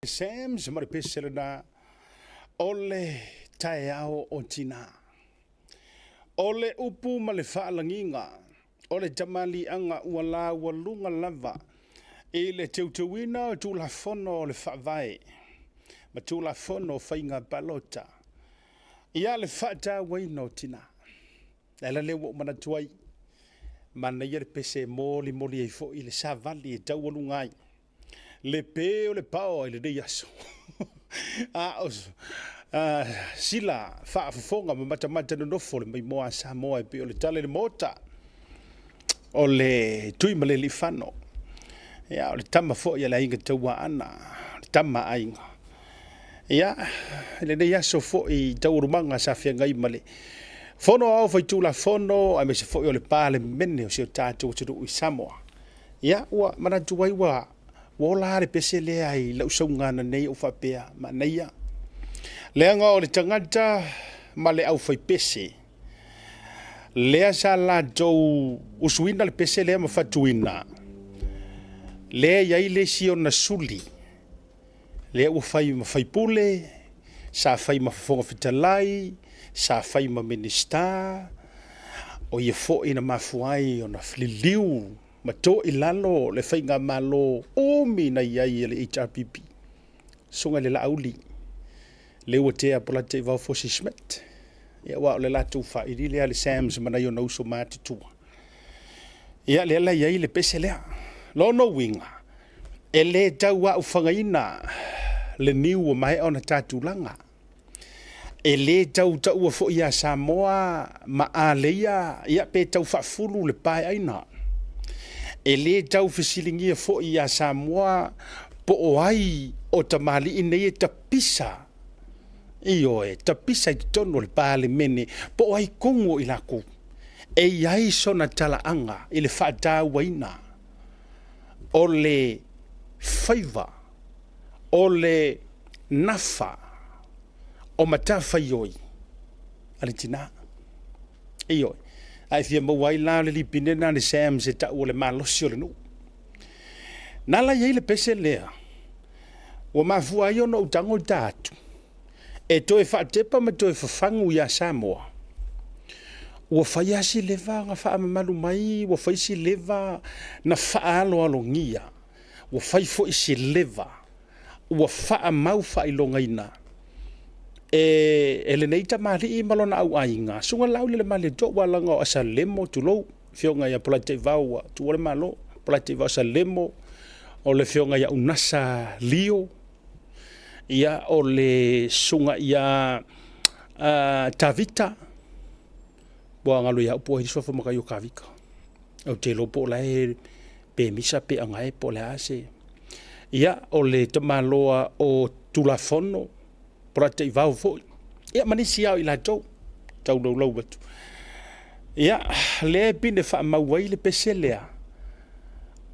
Sams ma le pese lena o le taeao o tina. O le upu ma le faalagiga o le tamaliiaga ua laualuga lava i le teuteuina o Tulafono o le Faavae ma Tulafono o Faiga Palota ia le faatauaina o tina. O le ala lea ua ou manatu ai, manaia le pese e molimoli ai foi le savali e taualuga ai le pe o le paoa i lenei aso. A o sila faafofoga ma matamata nonofo le maimoa a Samoa e pei o le tala i le Maota o le Tuimalealiifano. Ia, o le tama foi a le Aiga Tauaana, o le tama a Aiga. Ia, i lenei aso foi i taualumaga sa feagai ma le Fono Aoao Faitulafono aemaise foi o le Palemene o si o tatou atunuu i Samoa. Ia, ua manatu ai ua ola lava le pese lea i lau sauga ananei ou faapea, manaia. Leaga o le tagata ma le aufaipese, lea sa latou usuina le pese lea ma fatuina, lea e i ai le isi ona suli, lea ua fai ma faipule, sa fai ma Fofoga Fetalai, sa fai ma Minisita, o ia foi na mafua ai ona liliu ma to i lalo le faigamalo umi na i ai a le HRPP, susuga i le Laauli Leuatea Polataivao Fosi Schmidt. Ia aua o le latou faili lea a le SAMS ma nai ona uso matutua. Ia lea la e i ai le pese lea. Lona uiga, e le tauaofagaina le niu ua maea ona ta tulaga. E le tau taua foi ia Samoa ma Aleia ia pe tau faafulu le paeaina. E le tau fesiligia foi ia Samoa po o ai o tamalii nei e tapisa, ioe, tapisa i totonu o le Palemene, po o ai tonu o i latou. E i ai sona talaaga i le faatauaina o le faiva, o le nafa o matafaioi a le tina. Ioe. A e fia maua ai la le lipine lena a le SAMS e tau o le malosi o le nuu. Na ala i ai le pese lea, ua mafua ai ona ou tago ta atu, e toe faatepa ma toe fafagu ia Samoa, ua fai lava si leva ona faamamalu mai, ua fai si leva na faaaloalogia, ua fai foi si leva ua faamau faailogaina e lenei tamalii ma lona auaiga, Susuga Laaulialemalietoa, aua leaga o Asalemo, tulou, Afioga ia Polataivao ua tuua le Malo, Polataivao Asalemo, o le Afioga ia Unasa Lio, ia o le susuga ia Tavita, ua galo ia au po o ai le suafa matai o Tavita. Ou te iloa po o la e pemisa pe agae po o le a se... Ia, o le tamaloa o Tulafono, Polataivao foi, ia ma nisi lava o i latou, tau laulau atu. Ia, lea e pine faamau ai le pese lea,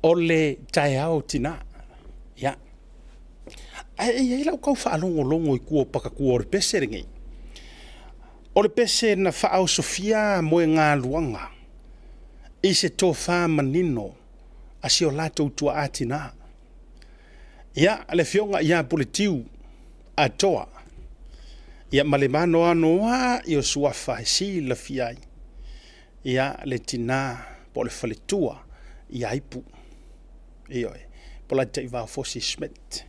o le taeao o tina. Ia, ae i ai lau tau faalogologo i tua o patatua o le pese lenei, o le pese na faaosofia moegaluaga i se tofa manino a si o latou tuaa tina. Ia, le Afioga ia Puletiu Atoa, ia ma le maanoanoa i o suafa e silafia ai, ia le tina po o le faletua ia Ipu. Ioe, Polataivao Fosi Schmidt.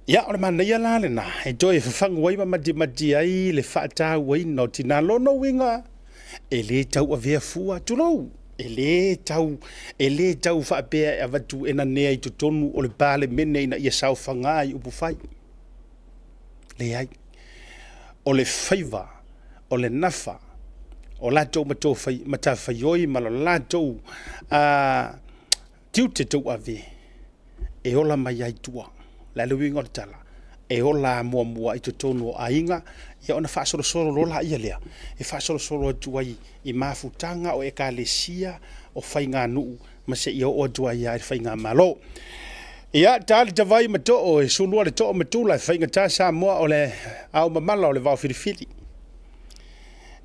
Ia, o le manaia la lena e toe fafagu ai ma matimati ai le faatauaina o tina. Lona uiga, e le tau avea fua, tulou, e le tau, e le tau faapea e avatu e nanea i totonu o le Palemene ina ia saofaga i upufai. Leai. O le faiva, o le nafa, o latou matafaioi ma lo latou tiute tauave e ola mai ai tua. O le a le uiga o le tala? E ola muamua i totonu o aiga, ia ona faasolosolo loa laia lea, e faasolosolo atu ai i mafutaga o ekalesia, o faiganuu ma seia oo atu ai lava i le faigamalo. Ia, ta le tavai ma too e sulua le too ma tula e faigata Samoa o le ao mamala o le vaofilifili.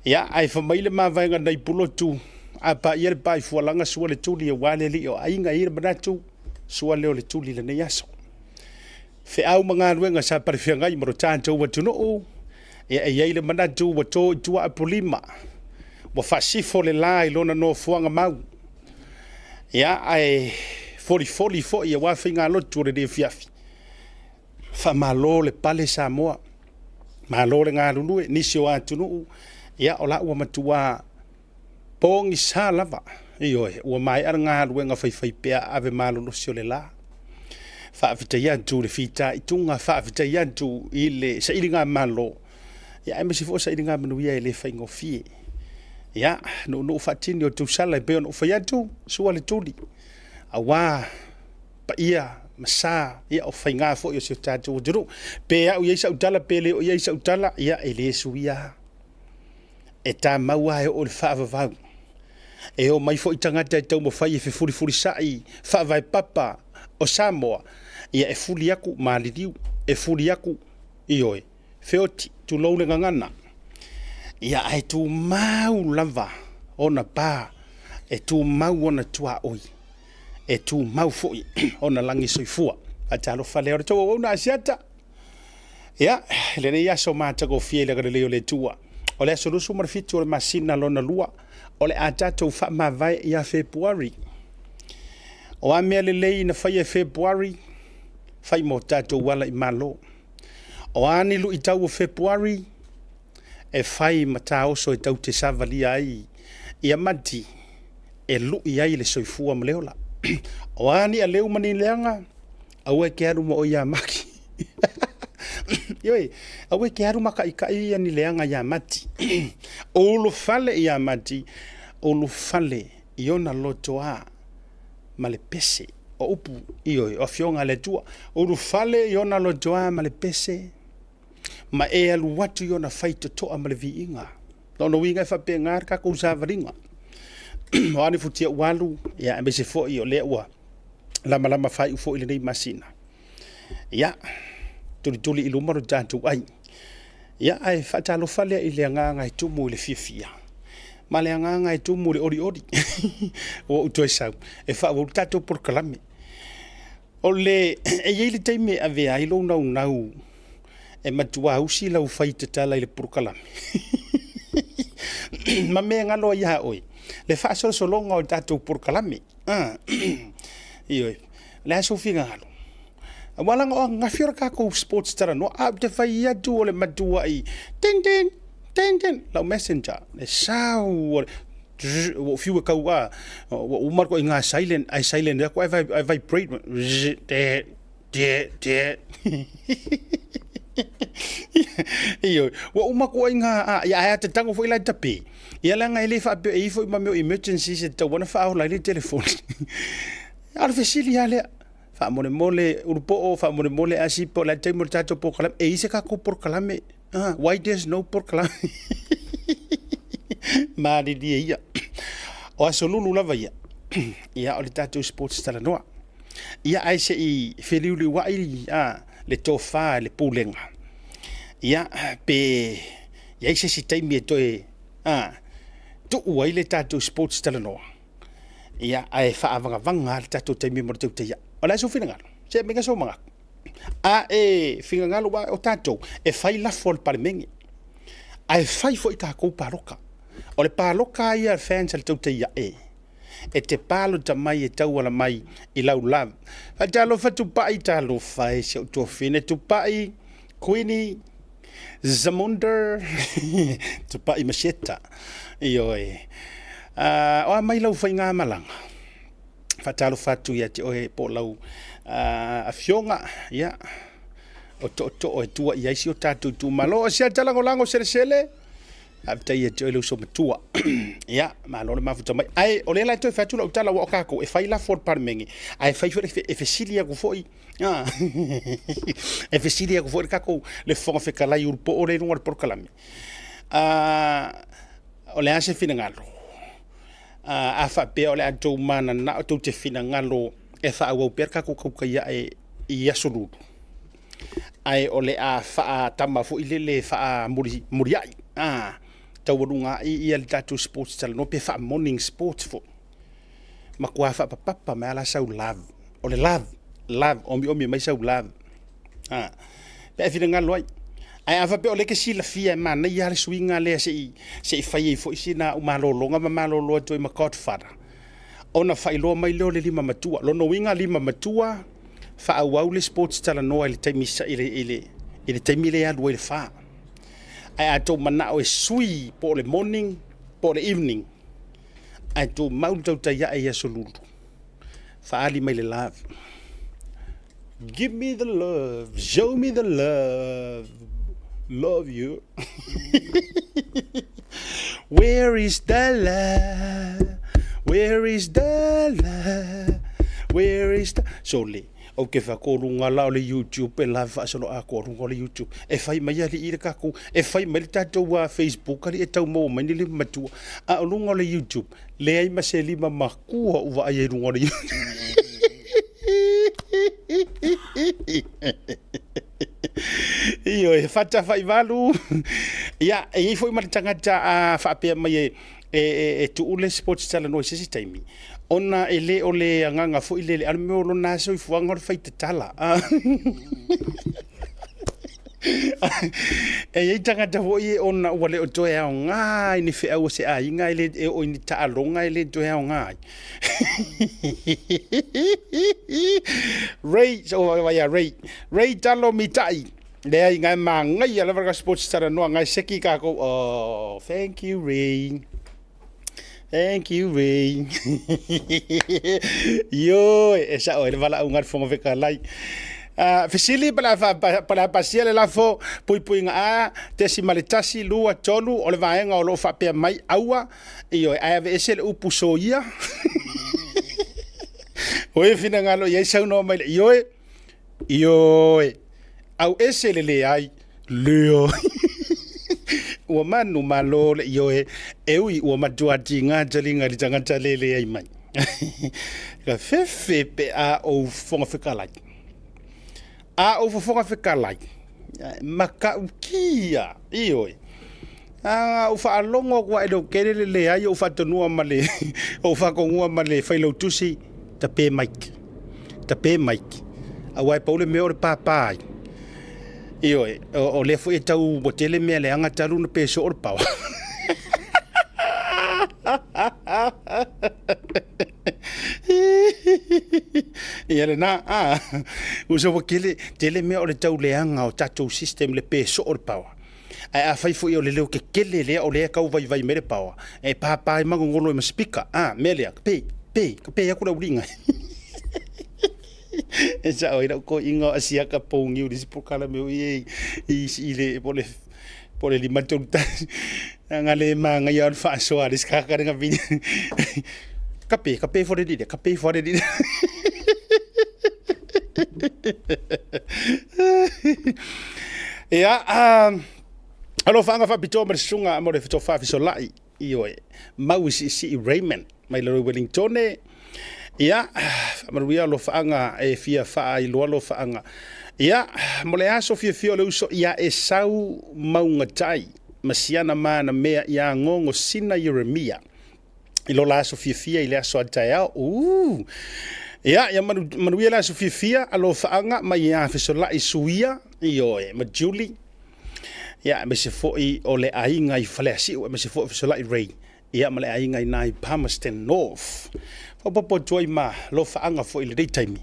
Ia, ae fai mai le mavaega nai Pulotu, a paia le pa i Fualaga sua le tuli aua le alii o aiga, e i ai le manatu, sua lea o le tuli i lenei aso. Feau ma galuega sa palefeagai ma lo tatou atunuu, ia e i ai le manatu ua to i tua Apolima, ua faasifo le la i lona nofoaga mau. Ia, ae folifoli foi aua faigalotu o lenei afiafi. Faamalo le pale Samoa, malo le galulue. Nisi o atunuu, ia o la ua matua pogisa lava, ioe, ua maea le galuega faifaipea ave malolosi o le la. Faafetai atu i le fitaituga, faafetai atu i le sailigamalo, ia aemaise foi o sailigamanuia e le faigofie. Ia, nuunuu faatini o tausala e pei ona ou fai atu, sua le tuli, aua paia ma sa, ia o faiga foi o si o tatou atunuu. Pe au i ai sau tala pe le oo i ai sau tala, ia e le suia lava. E tamau lava e oo i le faavavau. E omai foi tagata e taumafai e fefulifulisai faavae papa o Samoa, ia e fuli atu maliliu, e fuli atu, ioe, feoti, tulou le gagana. Ia ae tumau lava ona pa, e tumau ona tuaoi, e tumau foi ona lagi soifua. Faatalofa lea o le tou auauna Asiata. Ia, i lenei aso matagofie i le agalelei o le Atua, o le aso 27 o le masina lona lua, o le a tatou faamavae ia Fepuari. O a mea lelei na faia e Fepuari, fai ma o tatou ala i Malo. O a ni luitau o Fepuari, e fai ma taoso e tatou te savalia ai ia mati e lui ai le soifua ma le ola. O a ni aleu ma ni leaga, aua e te alu ma oe ia Mati. Ioe, aua e te alu ma taitai ia ni leaga ia Mati. Ulufale ia Mati, ulufale i ona lotoa ma le pese. O upu, ioe, o afioga a le Atua. Ulufale i ona lotoa ma le pese, ma e alu atu i ona faitotoa ma le viiga. Lona uiga e faapena le tatou savaliga. O a ni futia ua alu, ia aemaise foi o lea ua lamalama faaiu foi lenei masina. Ia, tulituli i luma lo tatou ai. Ia, ae faatalofa lea i le agaga e tumu i le fiafia ma le agaga e tumu i le olioli. Ua ou toe sau e faaauau le tatou polokalame. O le, e i ai le taimi e avea ai lou naunau e matua usi lau fai tatala i le polokalame ma mea e galo ai ia oe le faasolosologa o le tatou polokalame. Ioe, o le a sou finagalo? Aua leaga o ananafi o le tatou sports talanoa, ae ou te fai atu o le matuai ding ding ding ding lau messenger, le sau o le ua ou fiu e tau a, ua uma le ituaiga silent, ae silent atu ae vibrate. Ioe, ua uma ituaiga a, ae a tatanu foi la e tape, ia leaga e le faapea e i ai foi ma mea o emergencies e tatau ona faaola ai le telefoni. A o le fesili lava lea, faamolemole Ulupoo, faamolemole Asi, po o le a le taimi o le tatou polokalame, e i ai se tatou polokalame? Why there's no polokalame? Malilie ia. O aso lulu lava ia, ia o le tatou sports talanoa. Ia ae se i feliuliuai le tofa i le pulega, ia pe i ai se isi taimi e toe tuu ai le tatou sports talanoa, ia ae faavagavaga lava le tatou taimi mo le tautai ai. O le a sou finagalo? Se aumai sou manatu. A e finagalo aua o tatou e fai lafo a le Palemene, ae fai foi tatou palota. O le palota lava ia a fans a le tautai ae, e te palota mai e tauala mai i lau love. Faatalofa Tupai, talofa e si ou tuafafine Tupai, Queenie, Zamunder, Tupai Masieta. Ioe. Uh, o a mai lau faigamalaga? Faatalofa atu ia te oe po o lau uh, afioga, ia, o tootoo e tua i ai si o tatou itumalo. O se lagolago selesele, Faafetai ia te oe le uso matua. Ia, malo le mafuta mai. Ae o lea la e toe fai atu lau tala, aua o tatou e fai lafo a le Palemene, ae fai foi e fesili atu foi, e fesili atu foi le tatou le Fofoga Fetalai Ulupoo lea i luga o le polokalame. O le a se finagalo? A faapea o le a tou mananao tou te finagalo e faaauau pea le tatou tautai ae i Aso Lulu, ae o le a faatama foi lele faamuliai a taualuga ai ia le tatou sports talanoa pe faa-morning sports foi. Matua faapapapa mai lava la sau love. O le love, love, omiomi mai sau love. A, pe a e finagalo ai. Ae a faapea o lea e te silafia e manaia lava le suiga lea se i, se i fai ai foi sina au malologa ma malolo atu ai ma Godfather, ona faailoa mai lea o le lima matua. Lona uiga lima matua, faaauau le sports talanoa i le taimi, i le, i le, i le taimi lea e alu ai le fa. Ae a tou manao e sui po o le morning po o le evening, ae tumau le tautai ae i Aso Lulu, faaali mai le love. Give me the love, show me the love, love you. Where is the love? Where is the love? Where is the... Sole, ou te fai atu o luga la o le YouTube e live faasolo atoa o luga o le YouTube. E fai mai alii le tatou, e fai mai le tatou Facebook alii e tau maua mai ni lima matua. A o luga o le YouTube, leai ma se lima matua o vaai ai i luga o le YouTube. Ioe, fata faivalu. Ia, e i ai foi ma le tagata a faapea mai e, e, e, e tuu le sports talanoa i se isi taimi, ona e le o le agaga foi lele, a o le mea o lona soifuaga o le fai tatala. E i ai tagata foi ona ua le o toe aoga i ni feau a se aiga, e le e oo i ni taaloga e le toe aoga ai. Ray, so vai ia Ray. Ray talo mitai. Leai ngai mangaia lava ka sports talanoa ngai seki kākou. Oh, thank you Ray. Thank you Ray. Ioe, e sao e le valaauga a le Fofoga Fetalai. Fesili po o le a pasia le lafo puipuiga A, .1, 2, 3, o le vaega o lo o faapea mai, aua, ioe, ae aveese le upu soia. O e finagalo i ai saunoa mai le ioe, Ioe, au ese le leai, leai. Ua manu malo le ioe, e ui ua matua tiga taliga i le tagata le leai mai. Ka fefe pe a ou fofoga fetalai. A ou fofoga fetalai, matautia, ioe. A ou faalogo atu lava e le o tele le leai ou faatonua ma le ou faatonua ma le failautusi, tape mic, tape mic, aua e pau le mea o le pāpā ai. Ioe, o lea foi e tau ua tele mea leaga talu ona pe soo le power. Ia lena, a, uso ua tele, tele mea o le tau leaga o tatou system le pe soo le power. Ae afai foi o le leo kekele lea o lea e tau vaivai mai le paoa, e pāpā ai magogolo ai ma speaker. A, mea lea, kape, pe, kape aku le auliga. E sao ai lau toeaina o Asiata pouniu i le isi polokalame foi ia i i le po o le po o le 531. Leaga le manaia o le faasoa a le isi tagata lea na vili. Kape, kape fo le lile, kape fo le lile. Ia, alofaaga faapitoa ma le susuga mo le tofa fesolai, ioe, mau i siisii Raymond mai lalo i Wellingtone. Ia, faamanuia alofaaga e fia faailoa alofaaga. Ia, mo le aso fiafia o le uso ia Esau Maugatai ma siana mana mea ia Gogo Sina Ieremia. I lo la aso fiafia i le aso a taeao. Uu! Ia, ia manu, manuia le aso fiafia, alofaaga mai ia Fesolai Suia, ioe, ma Julie. Ia, aemaise foi o le aiga i Faleasiu, aemaise foi o Fesolai Ray, ia, ma le aiga i na i Palmerston North. Faaopoopo atu ai ma alofaaga foi i lenei taimi.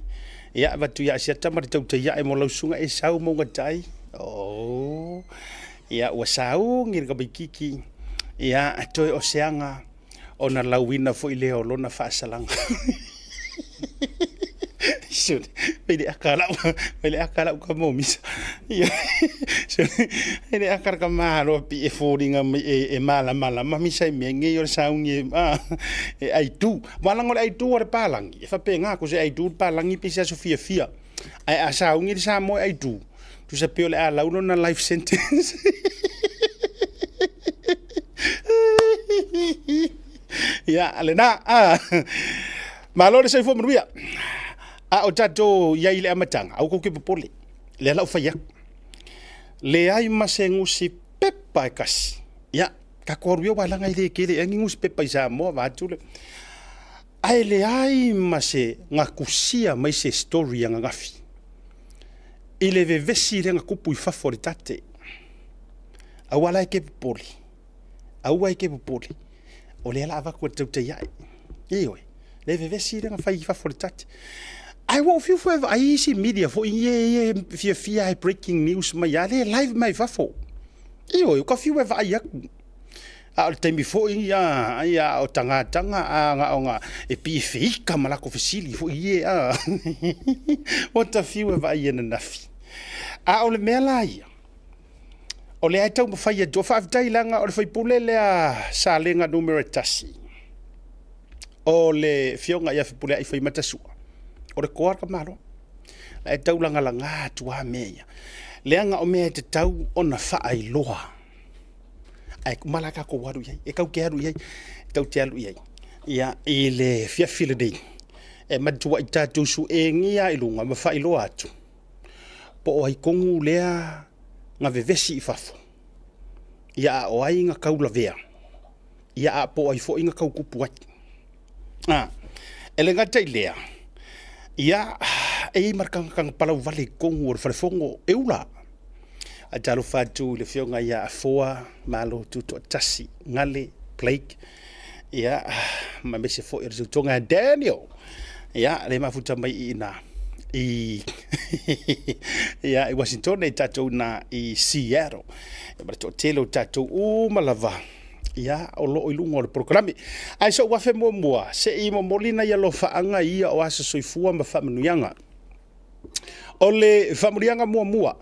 Ia, avatu ia Asiata ma le tautai ae mo lau susuga Esau Maugatai. Oh. Ia, ua saugi le tamaititi, ia, toe o se aga ona lauina foi lea o lona faasalaga. Sole, mai le aka lau, mai le aka lau ka mōmisa. Ia, sole, mai le aka ka mahalo pi e fōringa mai e, e malamalama misa i mea ngei o le sauni e, a, e aitu. Walango le aitu o le pālangi, e whapenga ko se aitu le pālangi pe se aso fia fia. Ae a sauni le Samoa e aitu, tusa pei o le a lau lona life sentence. Ia, lena, a. Malo le soifua manuia. A o tatou i ai i le amataga, aua tou te popole. Lea la ua fai atu. Leai ma se gusi pepa e kasi. Ia, tatou alu ia aua leaga e le tele ea ni gusi pepa i Samoa vaeatu le. Ae leai ma se gatusia mai se story ananafi. I le vevesi lea na tupu i fafo o le tate. Aua la e te popole, aua e te popole, o lea la avatu e le tautai ae. Ioe, le vevesi lea na fai i fafo o le tate. Ae ua ou fiu foi e vaai isi media foi ia e fiafia e breaking news mai lava, lea e live mai fafo. Ioe, ua ta fiu e vaai atu. A o le taimi foi ia, ia o tagataga a na ona e pei e feita ma latou fesili foi ia. Ua ta fiu e vaai ananafi. A o le mea la ia, o lea e taumafai atu, faafetai leaga o le faipule lea Salega Nu.1, o le afioga ia Fepuleai Faimata Sua, o le toa o le tamaloa. La e taulagalaga atu lava mea ia, leaga o mea e tatau ona faailoa. Ae uma la tatou alu i ai, e tatou te alu i ai, e tatou te alu i ai. Ia, i le afiafi lenei, e matuai tatou suegia i luga ma faailoa atu po o ai tonu lea na vevesi i fafo, ia a o ai na taulavea, ia a po o ai foi na tau tupu ai. E le gata i lea, ia, e i ai ma le tagata na palauvale i totonu o le falefono e ula. Ae talofa atu i le afioga ia Afoa Malo Tutoatasi Gale Blake, ia, ma aemaise foi o le tautoga ia Daniel, ia, le mafuta mai i ina i ia, i Washington, e tatou na i Seattle. Ia, ma le toatele o tatou uma lava, ia, o lo o i luga o le polokalame. Ae so'u afe muamua, se i momoli nai alofaaga ia o aso soifua ma faamanuiaga. O le faamuliaga muamua,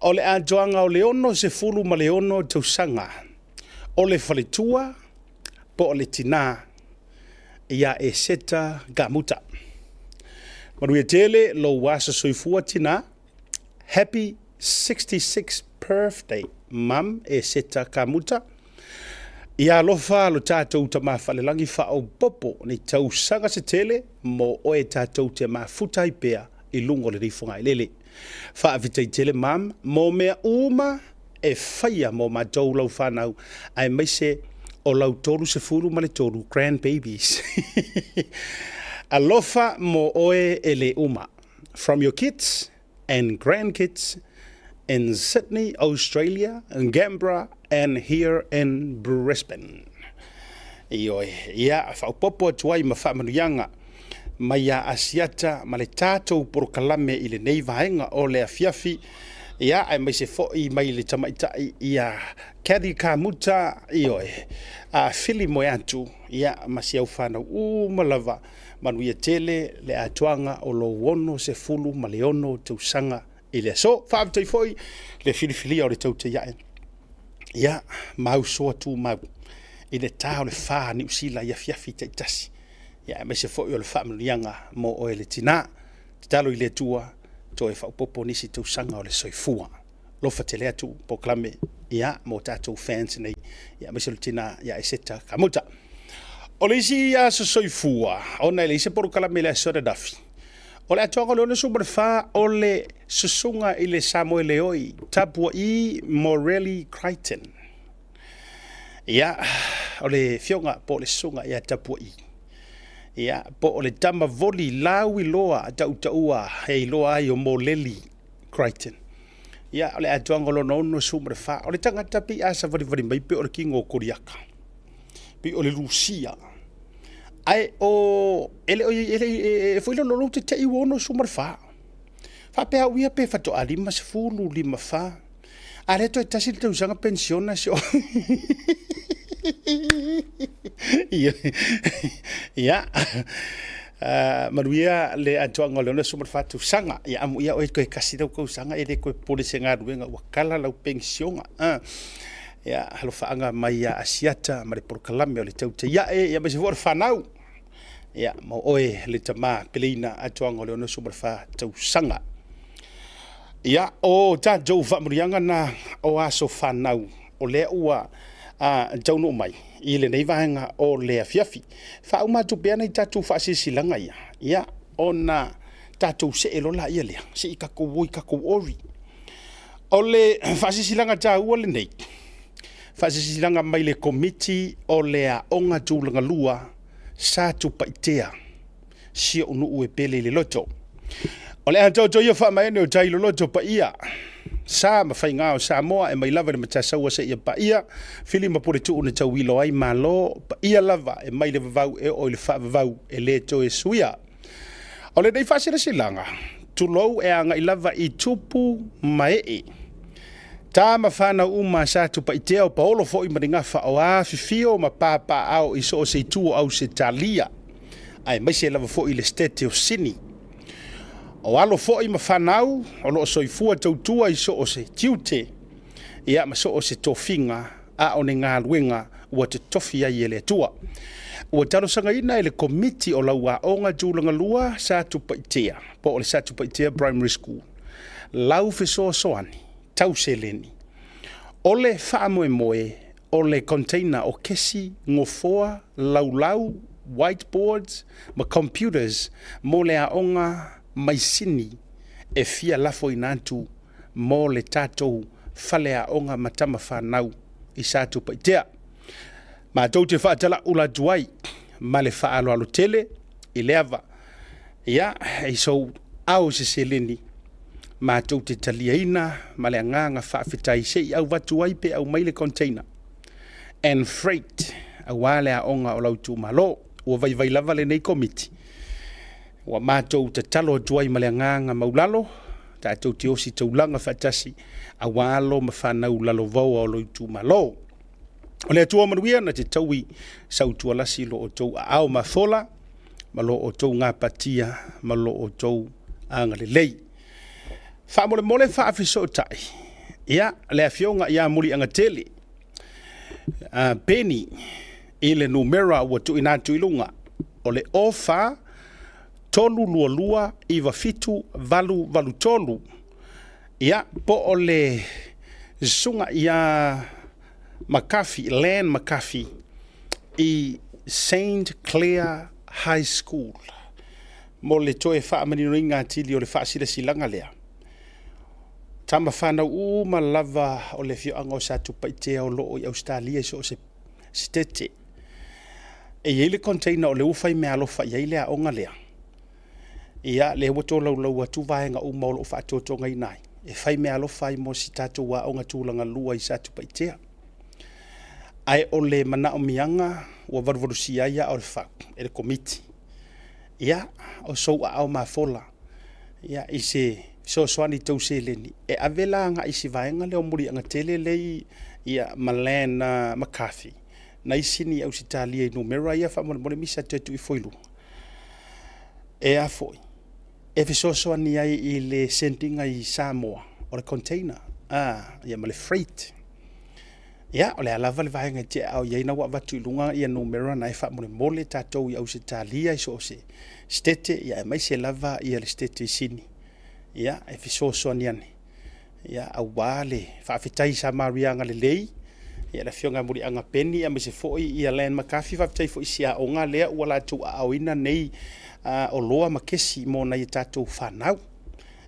o le atoaga o le 66 tausaga o le faletua po o le tinā ia Eseta Kamuta. Manuia tele lou aso soifua tinā. Happy 66th birthday, Mum Eseta Kamuta. Ia alofa lo tatou Tama Falelagi faaopoopo nei tausaga se tele mo oe tatou te mafuta ai pea i luga o lenei fogaelele. Faafetai tele Mum mo mea uma e faia mo matou lau fanau aemaise o lau 33 grandbabies. Alofa mo oe e le uma. From your kids and grandkids in Sydney, Australia, Canberra and here in Brisbane. Ioe, ia, faaopoopo atu ai ma faamanuiaga mai ia Asiata ma le tatou polokalame i lenei vaega o le afiafi, ia, aemaise foi mai le tamaitai ia Kathy Kamuta, ioe, a Fili Moeatu, ia, ma si au fanau uma lava. Manuia tele le atoaga o lou 66 tausaga i le aso. Faafetai foi le filifilia o le tautai ae. Ia, ma usoa tumau i le ta o le 4 Niu Sila i afiafi taitasi. Ia, aemaise foi o le faamanuiaga mo oe le tina. Tatalo i le Atua, toe faaopoopo nisi tausaga o le soifua. Alofa tele atu polokalame ia mo tatou fans nei, ia aemaise o le tina ia Eseta Kamuta. O le isi aso soifua, ona e leai se polokalame i le aso ananafi, o le atoaga o le 64 o le susuga i le Samoeleoi Tapua'i Morelli Crichton. Ia, o le afioga po o le susuga ia Tapua'i, ia, po o le tama voli lauiloa tautaua e iloa ai o Moleli Crichton. Ia, o le atoaga o lona 64, o le tagata pei a savalivali mai pei o le kino o Koliata, pei o le Lusia. Ae o, e le o, e le, e foi lolo lou te tei ua 64. Faapea au ia pe faatoa 50, 54. A lea toe tasi le tausaga penisiona si o. Ia, manuia le atoaga o le 64 tausaga. Ia amuia oe toe tasi lau tausaga e le toe popole i se galuega ua kala lau penisiona. Ia, alofaaga mai ia Asiata ma le polokalame o le tautai ae, ia aemaise foi o le fanau. Ia, mo oe le tama peleina atoaga o le 64 tausaga. Ia, o tatou faamanuiaga na o aso fanau o lea ua taunuu mai i lenei vaega o le afiafi. Faauma atu pea nai tatou faasilasilaga ia, ia, ona tatou see loa laia lea, se i tatou o i tatou ori. O le faasilasilaga taua lenei, faasilasilaga mai le Komiti o le Aoga Tulagalua Satupaitea, si ou nuu e pele i le loto. O le atoatoa ia faamaene o tai loloto paia sa ma faiga o Samoa e mai lava i le Matasaua seia paia Fili ma Puletuu na tauilo ai Malo, paia lava e mai le vavau e oo i le faavavau e le toe suia. O lenei faasilasilaga, tulou e agai lava i tupu ma ee, ta ma fanau uma a Satupaitea o paolo foi ma ni gafa o afifio ma papaaao i so o se itu o Ausetalia, aemaise lava foi le Setete o Sini. O alo foi ma fanau o lo o soifua tautua i so o se tiute ia ma so o se tofiga a o ni galuega ua totofi ai e le Atua. Ua talosagaina e le Komiti o lau Aoga Tulagalua Satupaitea po o le Satupaitea Primary School lau fesoasoani tau seleni. O le faamoemoe o le container o kesi, gofoa, laulau, whiteboards ma computers mo le aoga maisini e fia lafoina atu mo le tatou faleaoga ma tama fanau i Satupaitea. Matou te faatalaula atu ai ma le faaaloalo tele i le ava ia i sou ao se seleni matou te taliaina ma le agaga faafetai se i avatu ai pe aumai le container and freight aua le aoga o lau itumalo. Ua vaivai lava lenei komiti. Ua matou tatalo atu ai ma le agaga maulalo, tatou te ositaulaga faatasi aua alo ma fanau lalovaoa o lou itumalo. O le Atua manuia na te taui sautualasi lo outou aao mafola ma lo outou gapatia ma lo outou agalelei. Faamolemole faafesootai ia le afioga ia Muliagatele Penny i le numera ua tuuina atu i luga o le 04 322 9783. Ia, po o le susuga ia McCarthy, Len McCarthy i Saint Clair High School mo le toe faamaninoina atili o le faasilasilaga lea. Tama fanau uma lava o le afioaga o Satupaitea o lo o i Ausetalia i so o se setete. E i ai le container o lea ua fai meaalofa i ai le aoga lea. Ia, lea ua tolaulau atu vaega uma o lo o faatotogaina ai, e fai meaalofa ai mo si tatou aoga tulagalua i Satupaitea. Ae o le manaomiaga ua valuvalusia ai aa o le fau e le Komiti. Ia, o sou aao mafola ia, i se fesoasoani tau seleni e ave la agai i si vaega lea o Muliagatele lea i ia, ma Len McCarthy na i Sini i Ausetalia i numera ia faamolemole misa toe tuu ifo i luga. E a foi, e fesoasoani ai i le sending i Samoa o le container ia ma le freight. Ia, o le a lava le vaega e te aao i ai na ua avatu i luga ia numera na e faamolemole tatou i Ausetalia i so o se setete, ia aemaise lava ia le setete i Sini. Ia, e fesoasoani ane ia aua le faafetai i Samaria agalelei, ia le afioga ia Muliaga Peni aemaise foi ia Len McCarthy, faafetai foi i si aoga lea ua latou aaoina nei oloa ma kesi mo nai a tatou fanau.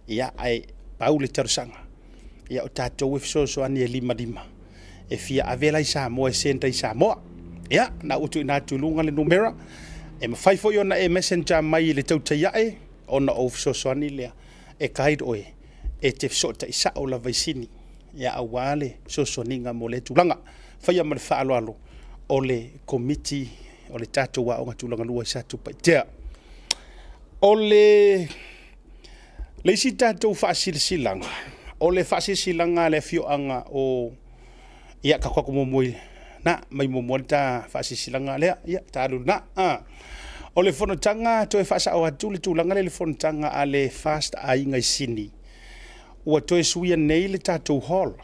Ia, ae pau le talosaga, ia o tatou e fesoasoani e limalima e fia ave la i Samoa e send ai i Samoa. Ia, na ua tuuina atu i luga le numera, e mafai foi ona e messenger mai i le tautai ae ona ou fesoasoani lea e guide oe e te fesootai sao lava i Sini, ia aua le fesoasoaniga mo lea tulaga. Faia ma le faaaloalo o le Komiti o le tatou Aoga Tulagalua i Satupaitea. O le isi tatou faasilasilaga, o le faasilasilaga a le afioaga o ia tatou atu muamua i na mai muamua le ta faasilasilaga lea, ia ta alu lena. O le fonotaga, toe faasao atu le tulaga lea i le fonotaga a le FAST Aiga i Sini, ua toe suia nei le tatou hall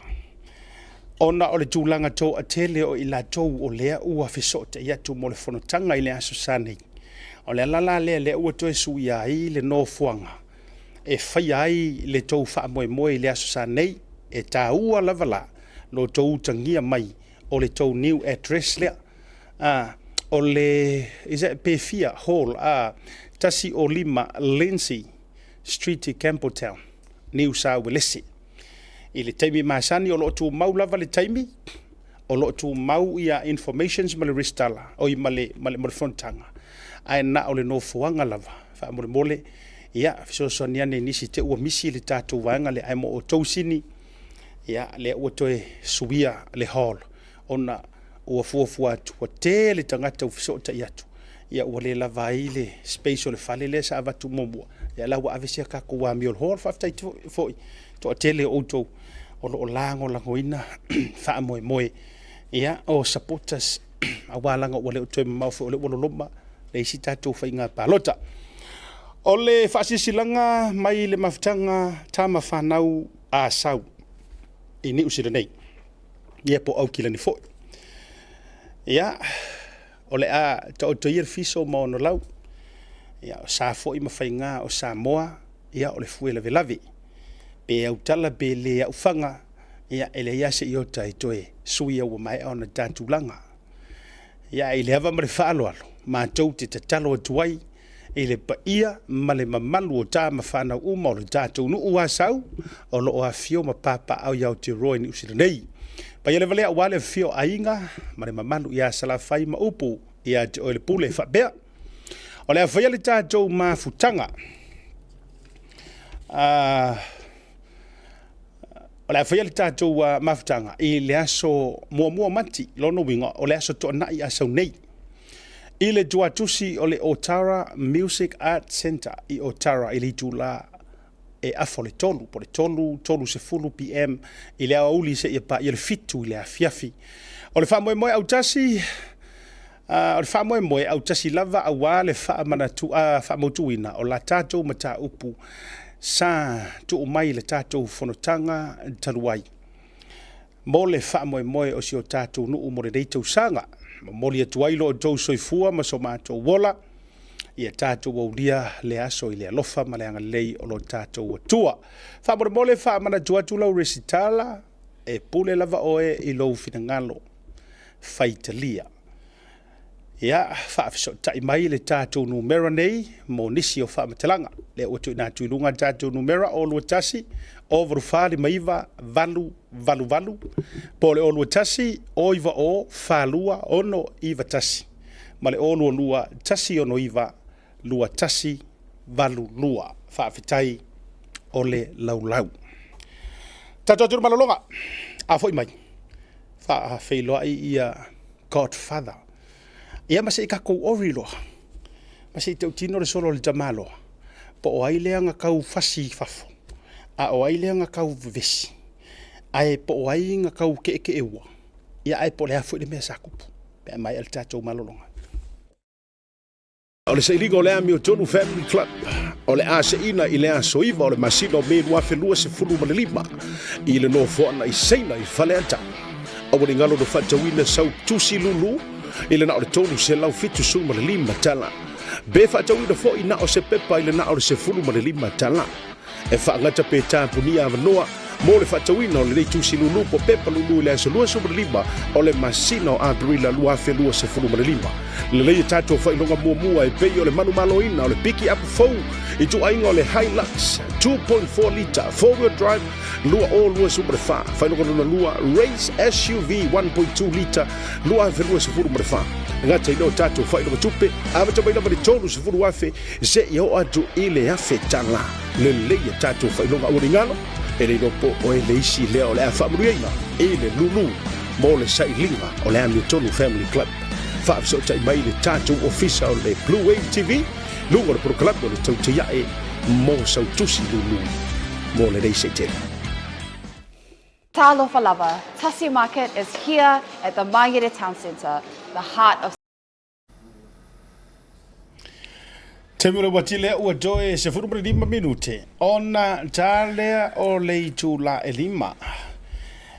ona o le tulaga toatele o i latou o lea ua fesootai atu mo le fonotaga i le Aso Sa nei. O le ala la lea lea ua toe suia ai le nofoaga e faia ai le tou faamoemoe i le Aso Sa nei. E taua lava la lo outou utagia mai o le tou new address lea. O le, is it Pefia Hall, 105 Lindsay Street i Campbelltown, Niu Sa Uelese. I le taimi masani o lo o tumau lava le taimi, o lo o tumau ia informations ma le resitala, oi ma le, ma le, ma le fonotaga, ae na o le nofoaga lava, faamolemole. Ia, fesoasoani ane i nisi te ua misi le tatou vaega lea, ae mo outou sini, ia, lea ua toe suia le hall ona ua fuafua atu ua tele tagata ua fesootai atu, ia ua le lava ai le space o le fale lea sa avatu muamua, ia la ua ave sia tatou amio i le hall. Faafetai foi toatele o outou o lo o lagolagoina faamoemoe ia o supporters aua laga ua le o toe mamao foi o lea ua loloma le isi tatou faiga palota. O le faasilasilaga mai le mafutaga Tama Fanau a Sau i Niu Sila nei, ia po o Aukilani foi. Ia, o le a taoto ia le fiso ma ona lau. Ia, o sa foi ma faiga o Samoa, ia o le fue lavelave. Pe autala pe le aufaga, ia e leai lava se iota e toe suia ua maea ona ta tulaga. Ia, i le ava ma le faaaloalo, matou te tatalo atu ai i le paia ma le mamalu o tama fanau uma o le tatou nuu Asau o lo o afifio ma papaaao i Aotearoa i Niu Sila nei. Paia lava lea aua le afifio o aiga ma le mamalu ia Salafai ma upu ia te oe le pule faapea. O le a faia le tatou mafutaga. O le a faia le tatou mafutaga i le aso muamua o Mati, lona uiga o le aso Toonai a sau nei, i le tuatusi o le Otara Music Art Centre i Otara i le itula e afa o le 3, po o le 3:30 pm i le aoauli seia paia le 7 i le afiafi. O le faamoemoe autasi, o le faamoemoe autasi lava aua le faamanatu, faamautuina o la tatou mataupu sa tuu mai i le tatou fonotaga talu ai mo le faamoemoe o si o tatou nuu mo lenei tausaga. Momoli atu ai lo outou soifua ma so matou ola, ia tatou aulia le aso i le alofa ma le agalelei o lo tatou Atua. Faamolemole faamanatu atu lau resitala, e pule lava oe i lou finagalo faitalia. Ia, faafesootai mai le tatou numera nei mo nisi o faamatalaga. Lea ua tuuina atu i luga le tatou numera 021 084 59 888 po o le 021 090 42 691 ma le 022 169 2182. Faafetai o le laulau. Tatou atu i le malologa. A foi mai, faafeiloai ia Godfather. Ia ma se i tatou ori loa, ma se i tautino le solo a le tamaloa, po o ai lea na tau fasi i fafo, a o ai lea na tau vevesi, ae po o ai na tau keekeeua, ia ae po o le a foi le mea sa tupu pe a maea le tatou malologa. O le sailiga o le Amiotonu Family Club o le a seina i le aso 9 o le masina o Me 2025 i le nofoaga i Saina i Faleata. Aua ne i galo na faatauina sau tusi lulu i le na o le $375 tala. Pe faatauina foi na o se pepa i le na o le $15 tala. E faagata pe tapunia avanoa mo le faatauina o lenei tusi lulu po pepa lulu i le aso 25 o le masina o Aperila 2025. Lelei e tatou faailoga muamua e pei o le manumaloina o le piki apu fou i tuaiga o le Hilux 2.4 lita four-wheel drive 2024, faailoga lona lua Race SUV 1.2 lita 2024. Gata i lea o tatou faailoga tupe, amata mai lava i le $30,000 seia oo atu i le $1,000. Lelei a tatou faailoga aua ne i galo, e le iloa po o oe le isi lea o le a faamanuiaina i le lulu mo le sailiga o le Amiotonu Family Club. Faafesootai mai le tatou ofisa o le Blue Wave TV, luga o le polokalame o le Tautaiae mo sau tusi lulu mo lenei seitele. Talofa lava, Tasi Market is here at the Mangere Town Centre, the heart of Taimi o le uati lea ua toe 15 minute ona ta lea o le itula e lima.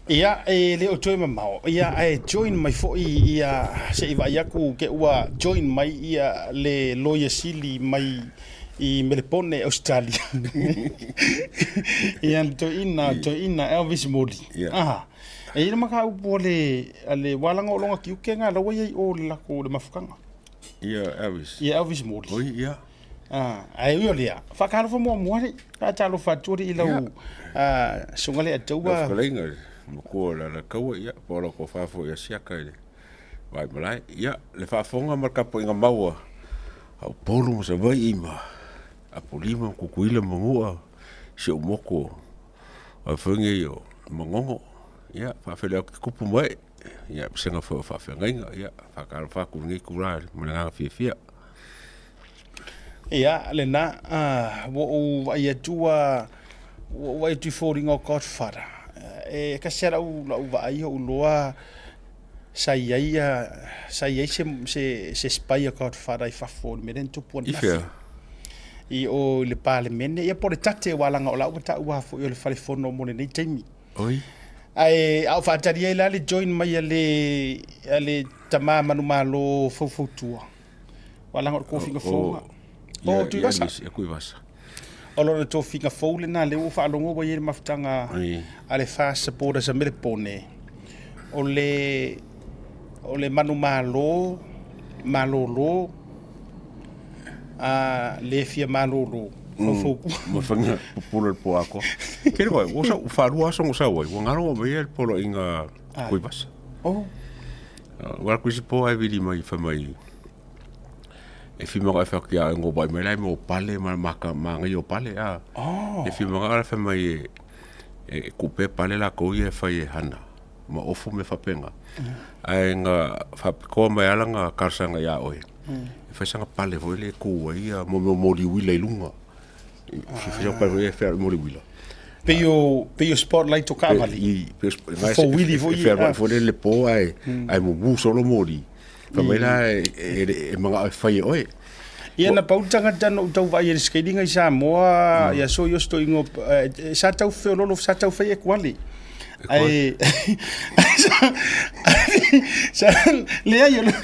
Ia, e le o toe mamao, ia, ae join mai foi ia, se i vaai aku ke ua join mai ia le loia sili mai i Melepone, Australia. Ia, le toeaina, toeaina Elvis Moli. Ia. Aha. E i ai le mataupu a le, a le ua laga o lona tiute lena la ua i ai i o i le latou le mafutaga. Ia Elvis. Ia Elvis Moli. Oi, ia. Ah, ae ui o lea, faatalofa muamua alii, faatalofa atu alii i lau ah, susuga le Ataua. Lau fetalaiga, matua o le Alataua, ia, po o lau tofa foi ia Siaka i le Vaimalae. Ia, le faafofoga ma le tapuaiga mau a Upolu ma Savaii ma Apolima ma Tutuila ma Manua, si ou motu o ai foi nei o Manono. Ia, faafeiloai atu i tupu ma ee, ia, vasega foi o faafeagaiga. Ia, faatalofa atu i lenei itula ma le agaga fiafia. Ia, lena, ua ou vaai atu ua ou vaai atu i foliga o Godfather. E tasi lava lau vaai ou iloa sa i ai sa i ai se spy a Godfather i fafo i le mea lea na tupu ananafi. I fea? I o i le Palemene, ia po o le tate aua leaga o la ua taua foi o le fale fono mo lenei taimi. Oi. Ae a o faatali ai la le join mai a le a le tama manumalo faufautua. Aua leaga o le tofiga fou lena. O Tuivasa. Tuivasa. O lona tofiga fou lena lea ua faalogo ua i ai le mafutaga a le FAST Supporters a Melepone. O le o le manumalo malolo a le fia malolo faufautua. Ma faiga pupula le po atoa. Kele koe, ua sau, faalua aso na sau ai, ua galo mai ai le poloaiga Tuivasa. Oh. Ua alu atu isi po ae vili mai fai mai e fia manao e fai atu ia oe na ou vaai mai la e mo pale ma maka manaia o pale a. Oh. E fia manao la fai mai e e tuu pea pale latou ia e fai e hana ma ofu mea faapena. Ae na faapitoa mai lava lana talosaga ia oe e fai sana pale foi lea e tu ai ia mo mea o moli uila i luga. Pei o pei o spotlight o kaavale. I Fouili foi e foi le po ae ae mumu solo moli. Fai mai la e manao e fai e oe. Ia na pau le tagata na ou tau vaai i le skating i Samoa ia so i osto ingo sa tau feololo sa tau fai e kuale. Ae sa leai o lea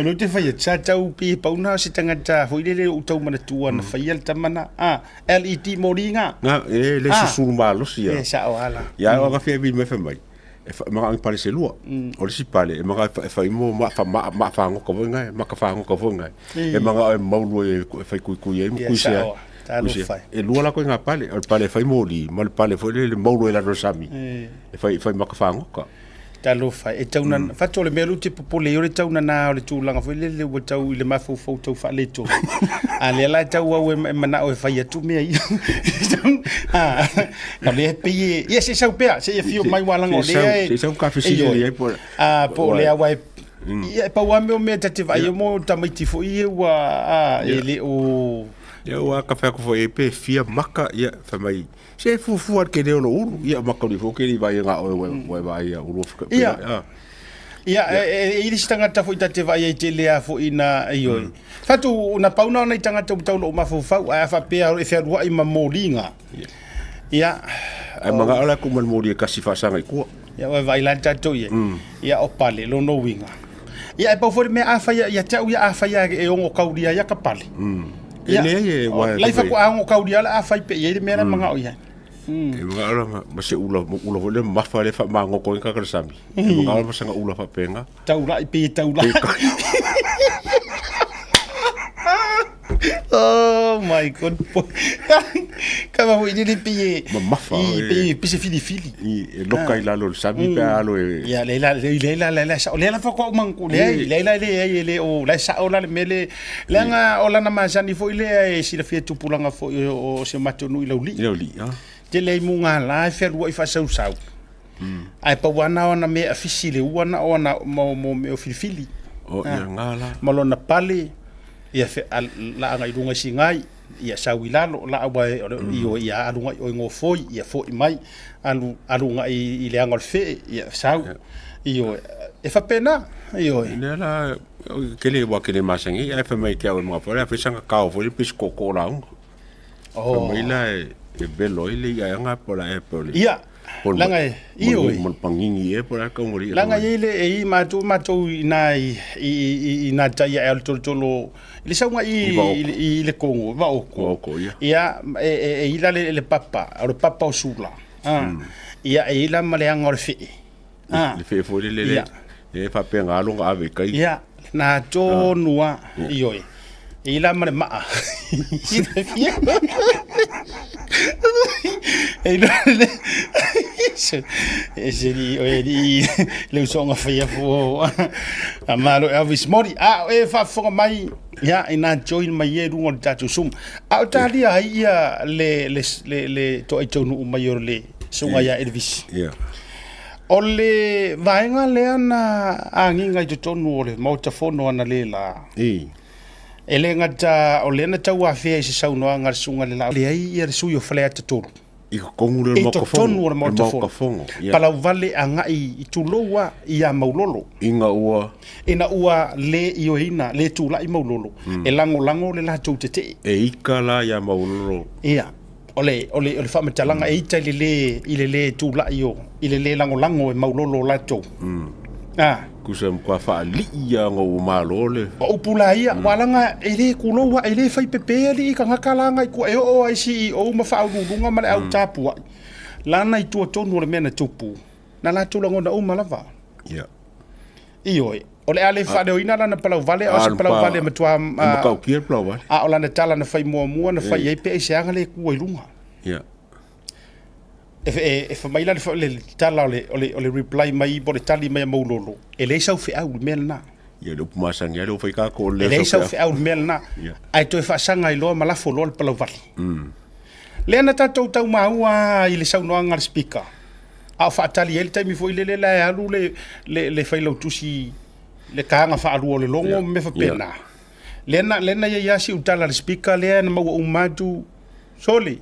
ou te fai atu sa tau pe pau na o se tagata foi lele ou tau manatua na faia le tama na a LED moli ga. Na e le susulu malosi ia. E sao lava la. Ia o aga fia vili mai fai mai e manao i pale se lua. O le isi pale e manao e fai mo maa maa fagota foi na e maka fagota foi na e manao e maulu e fai kuikui ai ma kuisia ai. Talofa e. E lua la ituaiga pale, o le pale e fai moli ma le pale foi lele maulu ai i lalo o le sami e fai fai maka fagota. Talofa e tau na fatu o le mea lea ou te popole ai o le tau nana o le tulaga foi lele ua tau i le mafaufau tau faaletonu. A lea la e tau au e manao e fai atu mea ia. A o lea e pei e ia se i sau pea se i afio mai aua leaga o lea e Se i sau ka fesili i ai po a po o lea aua e ia e pau lava mea o mea ta te vaai ai mo tamaiti foi ia ua a e le o Ia ua ka fai atu foi pe fia maka ia fai mai se fuafua le tele o lou ulu ia maka uli foi ke le vaai na oe ua e vaai ia ulu Ia. Ia e i le isi tagata foi ta te vaai ai tele lava foi ina ioe. Fatu na pau na o nai tagata ua tau lou mafaufau ae a faapea e fealuai ma moliga. Ia. Ae manao la ku ma le moli e kasi faasaga i tua. Ia ua vaai la tatou i ai. Ia o pale lona uiga. Ia e pau foi le mea a fai ia te au ia a fai e ono kaulia ai ka pale. Ia leai e ua lai faatoa ono kaulia la a fai pe i ai le mea la manao i ai. E manao la ma se ula ula foi le mafa le faamagoto ai ka le sami. E manao la ma sanga ula faapena. Taulai pe taulai. Oh my god. Ka ma foi le pe e mamafa i pe pe se filifili. I e loka i lalo o le sami pe alo e Ia le la le le la le la sa le la fa ko mangu le le la le le le o la sa o la le mele leaga o lana masani foi lea e silafia tupulaga foi o si o matou nuu i Laulii. I Laulii, a. Tele ai mugala e fealuai faasausau. Ae pau lava na o ana mea e afisi i le ua na o ana mo mea o filifili. O ia nga la. Ma lona pale, ia fe, a, laaga i luga i sigai, ia sau i lalo, laa ua e, i o ia alu agai i o i gofoi, ia foi mai, alu, alu agai i le aga o le fee, ia sau. Ioe, e faapena, ioe. Lea la, kele ua kele masani ai, ae fai mai te au e mga foi, a fai sanga kao foi le pei se tootoo lauga. Oh. Fai mai la e, e velo ai le ia e aga po la e po le. Ia, laga e, ioe. Ma le pagigi e po la kauga le ia. Laga e i le, e i matou, matou i na i, i, i, i na tai ae o le tolotolo, i le sauga i, i, i le Kongo, i Vaoko. Vaoko, ia. Ia, e, e, e i la le, le papa, o le papa o Sula. Ah. Ia, e i la ma le aga o le fee. Ah. Le fee foi le le, Ia. le faapea alo nga ave i kai. Ia, na tonu a, ioe. E i la ma le maa. E la le se e se li o e li le usoga faia fua a malo Elvis Mori. A e faafofoga mai. Ia, ina join mai ai i luga o le tatou Zoom. A o talia ai ia le, le, le, le toai taunuu mai o le susuga ia Elvis. Ia. O le vaega lea na agiga i totonu o le Maota Fono analeila. I. E le gata o lea na tauafea i se saunoaga a le susuga i le Laau, leai ia le sui o Faleata 3. I totonu o le I Maota Fono. totonu o le Maota Le Fono. Maota Fono. Ia. Palauvale agai i tulou a ia Maulolo. Ina ua. Ina ua le ioeina, le tulai Maulolo e lagolago le latou tetee. E ika la ia Maulolo. Ia, o le, o le, o le faamatalaga e ita i le le, i le le tulai o, i le le lagolago e Maulolo o latou. A. Tusa e matua faalii lava ona ua malo le. O upu la ia, ua laga e le kulou a, e le fai pepe alii tagata la na i tua e oo ai CEO ma faauluuluga ma le au tapuai lana i tua tonu o le mea na tupu, na latou lagona uma lava. Ia. Ioe, o le a le faaleoina lana palauvale, a o se palauvale e matua. E matautia le palauvale. A o lana tala na fai muamua na fai ai pe aiseaga le kua i luga. Ia. E, e fai mai la le, le tala o le, o le, o le reply mai po o le tali mai a Maulolo, e leai sau feau i le mea lena. Ia, le upu masani lava lea ua fai tatou, e leai sau feau i le mea lena. Ae toe faasaga ai loa ma lafo loa le palauvale. Lea na tatou tau maua i le saunoaga a le Speaker, a o faatali ai le taimi foi lele la e alu le, le, le failautusi le taga faalua o le logo ma mea faapena. Lea na, lea na i ai lava si utala a le Speaker lea na maua uma atu, sole,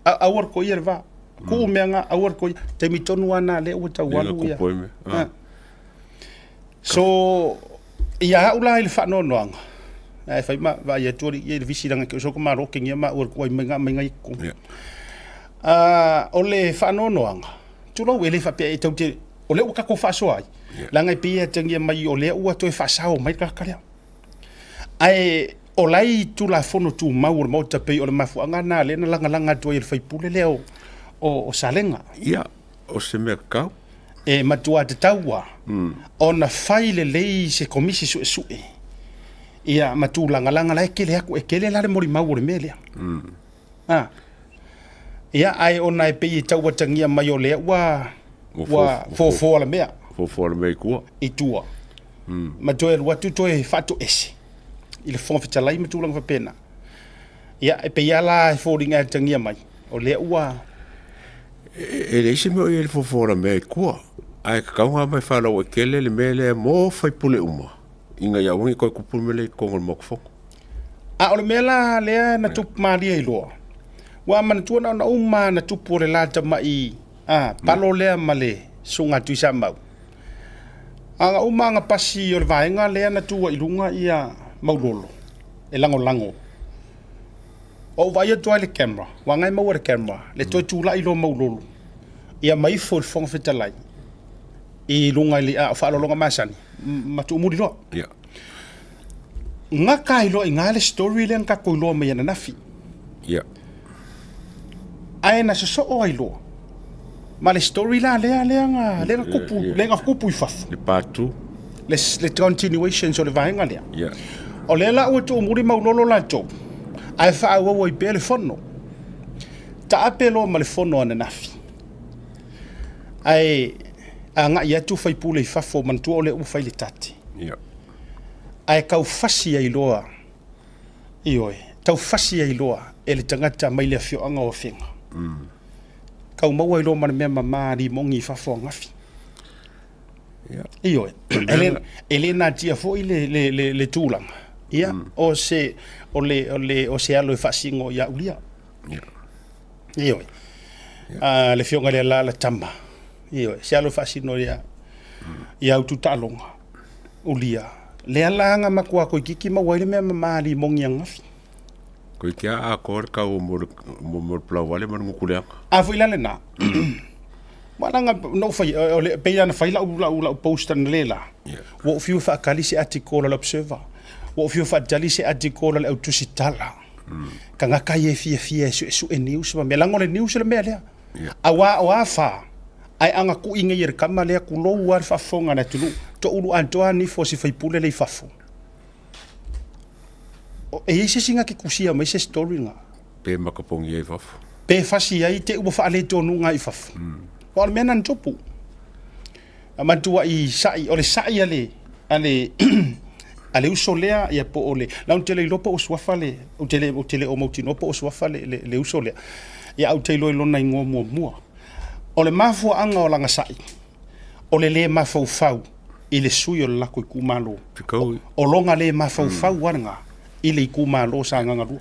aua le koia le va. Tuu mea nga, aua le koia. Taimi tonu lava na lea ua tau alu ia. So, ia au la i le faanoanoaga, ae fai ma vaai atu alii ia i le visi leaga ke oso ka malo kengia ma ua kuai mai nga mai ngai ko. O le faanoanoaga, tulou e le faapea e tau te, o lea ua tatou faasoa ai, leaga e pei e atagia mai o lea ua toe faasao mai le tagata lea. Ae o la i Tulafono Tumau o le Maota pei o le mafuaaga lena lea na lagalaga atu ai e le sui usufono lea o Salega. Ia, o se mea tatau. E matua tatau lava ona fai lelei se Komisi Suesue ia ma tulagalagala la e tele atu, e tele la le molimau o le mea lea. Ia, ae ona e pei e tau atagia mai o lea ua ua fofoa le mea. Fofoa le mea i tua. I tua. Ma toe alu atu toe faatoese i le Fofoga Fetalai ma tulaga faapena. Ia, e pei lava la e foliga e atagia mai, o lea ua. E leai se mea o i ai i le fofoa o le mea i tua, ae tatau ona aumai faalauaitele le mea lea mo faipule uma, ina ia aua ne i toe tupu le mea lea i totonu o le Maota Fono. A o le mea la lea na tupu malie ai loa, ua manatua na ona uma na tupu o le la tamai a, palo lea ma le susuga a Tuisamau. A na uma na pasi o le vaega lea na tu ai i luga ia Maulolo e lagolago. Ou vaai atu lava i le camera, aua na e maua i le camera, le toe tulai loa o Maulolo ia ma ifo i le Fofoga Fetalai i luga i le a o faaaloaloga masani ma tuumuli loa. Yeah. Gata ai loa i ina le story lea na tatou iloa mai ananafi. Yeah. Ae na sosoo ai loa ma le story la lea lea na lea na tupu lea na tupu i fafo. Le part 2. Le continuation o le vaega lea. Yeah. O lea la ua tuumuli Maulolo latou ae faaauau ai pea le fono. Taape loa ma le fono ananafi. Ae agai atu faipule i fafo manatua o lea ua fai le tate. Yeah. Ae tau fasi ai loa, ioe, tau fasi ai loa e le tagata mai le afioaga o Afega. Tau maua ai loa ma le mea mama limogi i fafo angafi. Yeah. Ioe, e le natia foi le tulaga. Ia, o se, o le, o le, o se alo e faasino ia Ulia. Yeah. Ioe. Yeah. Le afioga i le Alala Tama. Ioe, se alo e faasino ia ia Ututaaloga. Ulia. Lea la nga matua koikiki maua ai le mea mama limogi angafi. Koe ki a atoa le kau mo le mo le palauvale ma le gutuleaga. A foi la lena. Ua langa no fai o le pei ana fai lau lau lau post ana le la. Ua ou fiu faatali se article a le Observer. Ua ou fiu faatali se article a le au tusitala. Tagata ia e fiafia e suesue news ma mea. Leaga o le news le mea lea. Aua o a fa, ae a na kui nei e le tama lea, tulou lava le faafofoga a le atunuu, toulu atoa nifo o si faipule lea i fafo. E i ai se isi na te tusia mai se story lena? Pe makapogi ai i fafo. Pe fasi ai te ua faaletonuga i fafo. Aua o le mea lena na tupu. Na manatua i sa'i, o le sa'i a le, a le A le uso lea, ia po o le, la ou te le iloa po o suafa le, ou te le, ou te le o mautinoa po o suafa le, le, le uso lea. Ia, ae ou te iloa i lona igoa muamua. O le mafuaaga o lana sa'i, o le lē mafaufau i le sui o le lako itumalo. O lona lē mafaufau lava lena i le itumalo o Sagaga 2.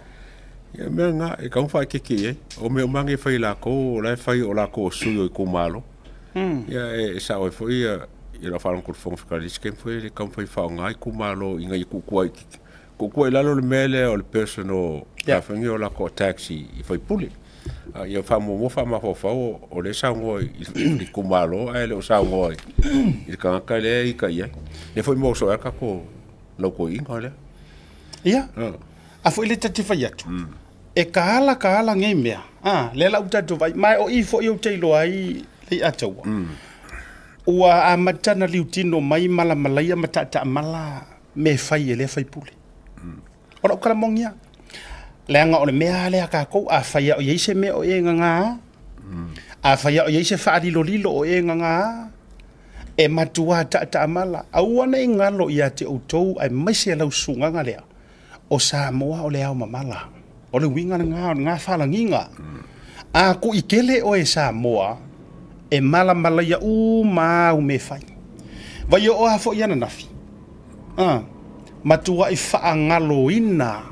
Ia, o mea na, e tatau ona faaeteete i ai. O mea uma lava nei e fai e latou, o la e fai o latou o sui o itumalo. Ia, e sao ai foi i lau faalogo atu i le Fofoga Fetalai i le isi taimi foi lea e taumafai e faaaoga itumalo ina ia tuutuu ai i lalo le mea lea o le personal foi nei o latou attacks i sui usufono. A ia faamuamua faamafaufau o lea e saunoa i le itumalo ae le o saunoa i le tagata lea e ita i ai. Lea foi maua soo ai le tatou lautoeina lea. Ia, a foi lea ta te fai atu, e ka ala ka ala nei mea, a, lea la ua tatou vaai, ma o i foi ou te iloa ai Leiataua, ua amata ona liutino mai malamalaia ma taataamala mea e fai e lea faipule. O lau tala moni lava, leaga o le mea lava lea a tatou, a fai lava o i ai se mea o e gagā, a fai lava o i ai se faalilolilo o e gagā, e matua taataamala. Aua ne i galo ia te outou aemaise lau susugaga lea, o Samoa o le ao mamala. O le uiga lena o lena faalagiga. A kuitele oe e Samoa, e malamalaia uma au mea e fai. Vai oo lava foi ananafi, a, matuai faagaloina,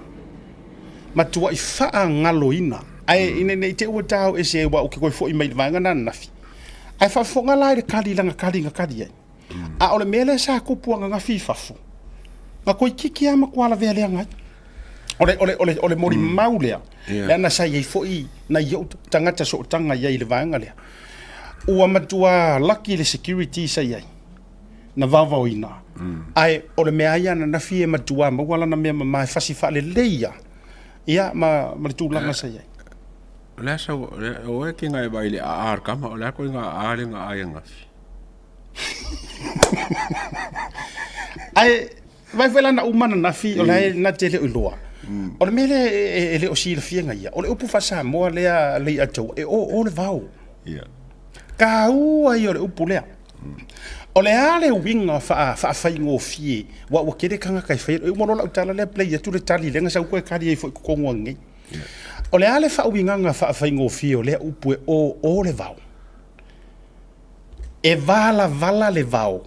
matuai faagaloina. Ae ina ne i te i ua tau ese aua ou te toe foi mai i le vaega lena ananafi. Ae faafofoga la i le kali lana kali na kali ai. A o le mea lea sa tupu ananafi i fafo, na toeitiiti lava matua lavea leaga ai. O le, o le, o le, o le molimau lea, leaga sa i ai foi nai ou tagata sootaga i ai i le vaega lea. Ua matua laki le security sa i ai, na vaovaoina, ae o le mea lava ia ananafi e matua maua lana mea mama e fasi faalelei lava, ia ma, ma le tulaga sa i ai. O le a sau, o oe ke ngai vaai i le aa a le tama, o le a koe nga aa le nga ai ananafi? Ae vaai foi la na uma ananafi o la e na te le o iloa. O le mea lea e le o silafia e ia, o le upu faa-Samoa lea Leiataua, e o o le vao. Taua ia o le upu lea. O le a le uiga faafaigofie, aua ua tele tagata e faia, e uma loa lau tala lea play atu le tali lea na sau toe tali ai foi i totonu ananei. O le a le faauigaga faafaigofie o lea upu e o o le vao? E valavala le vao,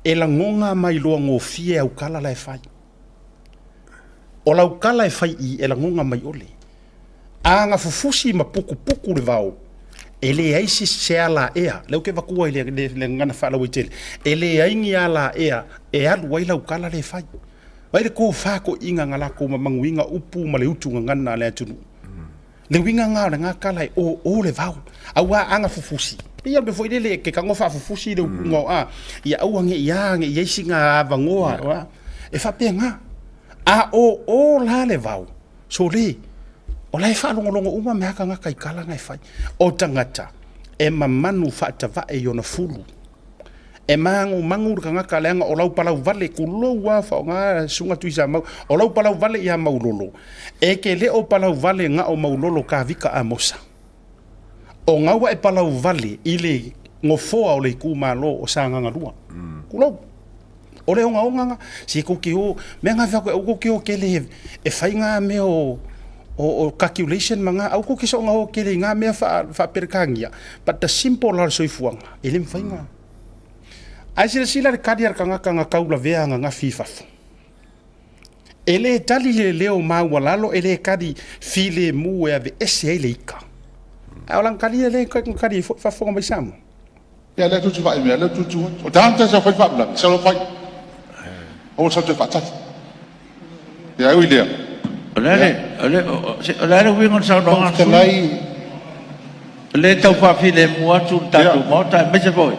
e lagona mailoa gofie au tala la e fai. O lau tala e fai i e lagona mai ʻole. A na fufusi ma putuputu le vao, e leai se alaea, lea ou te avatua i le gagana faalauaitele, e leai ni alaea e alu ai lau tala lea e fai. Vaai le tofa toeaiina na latou mamanuina upu ma le utu gagana a le atunuu. Le uiga lena o lena tala e o o le vao. Aua a na fufusi, pei lava o le mea foi lele e te tago faafufusi le upuga o a, ia aua ne i a, ne i i ai sina avanoa, a, e faapena. A o o la le vao, sole, o la e faalogologo uma mai lava tagata i tala na e fai. O tagata e mamanu faatavae i ona fulu. E manumanu le tagata leaga o lau palau vale, tulou lava faaaoga le Susuga Tuisamau, o lau palau vale ia Maulolo, e te le o palau vale na o Maulolo Kavika Amosa. O na ua e palau vale i le nofoa o le itumalo o Sagaga 2. Tulou. O le ogaoga na, se tou te o, mea na fai atu, aua tou te o tele e fai na mea o o calculation ma na, aua tou te soona o tele i na mea faa-Peretania, but the simple la o le soifuaga, e le mafai ona. Ae silasila le kali a le tagata na taulavea ananafi i fafo. E le tali le leo maualalo, e le tali filemu e aveese ai le ita. Ae o lana tali ia lea e tali ai foi faafofoga mai Samoa. Ia lea tutu vai mea lea tutu atu. O tagata sa fai faalavelave, sau fai. Aua sa toe faatali. Ia ai ui lea. O le a le, o le, o le a le uiga o le saunoaga a le sui usufono? O lea e tau faafilemu atu le tatou Maota aemaise foi.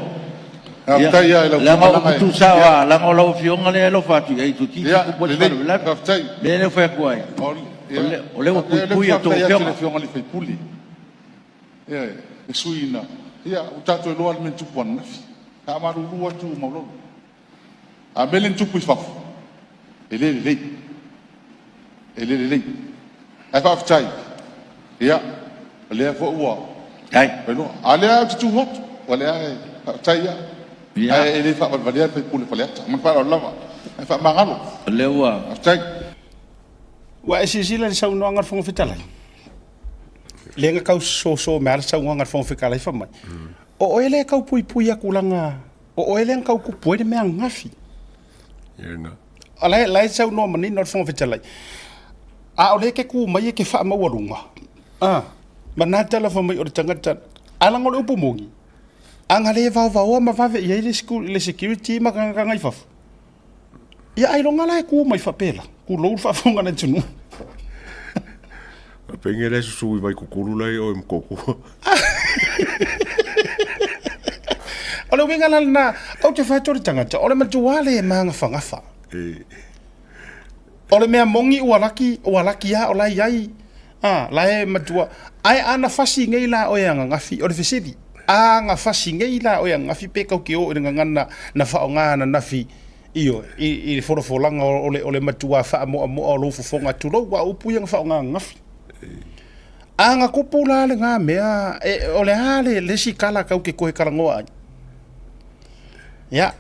Leaga o upu tuusao lava, leaga o lau Afioga lea e alofa atu i ai toeitiiti tupu ai se faalavelave. O le mea lea e fai atu ai, o lea ua puipui a outou Afioga. Afioga i le sui usufono, le sui na, ia ua tatou iloa le mea na tupu ananafi. Faamalulu atu Maulolo. A mea lea na tupu i fafo, e le lelei. E le lelei. Ae faafetai, ia, o lea foi ua a o lea ou te tu atu, o lea e faafetai lava. Ae le faavalevalea le sui usufono o Faleata. Ma le faaaloalo lava. Ae faamagalo. O lea ua. Faafetai. Ua e silasila i le saunoaga a le Fofoga Fetalai? Lea na tau soso mai lava le saunoaga a le Fofoga Fetalai fai mai, o oe lea e tau puipui atu leaga o oe lea na tau tupu ai le mea ananafi. O la e, la e saunoa manino le Fofoga Fetalai, a o lea e te tu mai e te faamaualuga, a, ma na tala fai mai o le tagata, ae leaga o le upu moni, a na le vaovaoa ma vave i ai le security ma tagata na i fafo, ia ailoga la e tu mai faapela, tulou le faafofoga a le atunuu. Faapea la e susu i Vaikutulu la i o i Motootua. O le uiga la lena, ou te fai atu o le tagata, o le matua le magafagafa. O le mea moni ua laki, ua laki lava o la e i ai, a, la e matua. Ae a na fasi nei la oe ananafi, o le fesili, a na fasi nei la oe ananafi pe tatou te o i le gagana na faaaoga ananafi, ioe, i le folafolaga o le matua faamoamoa o lou fofoga, tulou, aua o upu ia na faaaoga ananafi. A na tupu la lena mea, e, o le a le, le isi tala tatou te toe talanoa ai? Ia,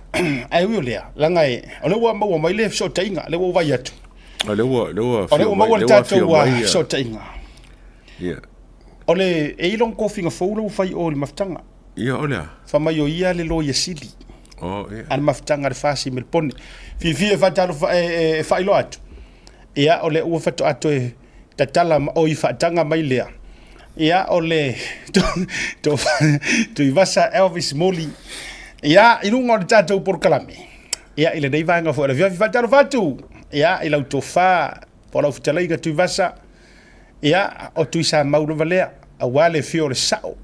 ae ui o lea, leaga e, o lea ua maua mai le fesootaiga, lea ua ou vaai atu. O lea ua, lea ua O lea ua maua le tatou fesootaiga. Ia. O le, e i ai lona tofiga fou la ua fai i o i le mafutaga. Ia, o le a? Fai mai o ia le Loia Sili. Oh, ia. A le mafutaga a le FASI i Melepone. Fiafia e faatalofa, e faailoa atu. Ia, o lea ua faatoa toe tatala oi faataga mai lea. Ia, o le Tuivasa Elvis Moli. Ia, i luga o le tatou polokalame. Ia, i lenei vaega foi o le afiafi, faatalofa atu. Ia, i lau tofa, po o lau fetalaiga Tuivasa. Ia, o Tuisamau lava lea, aua le afio o le sao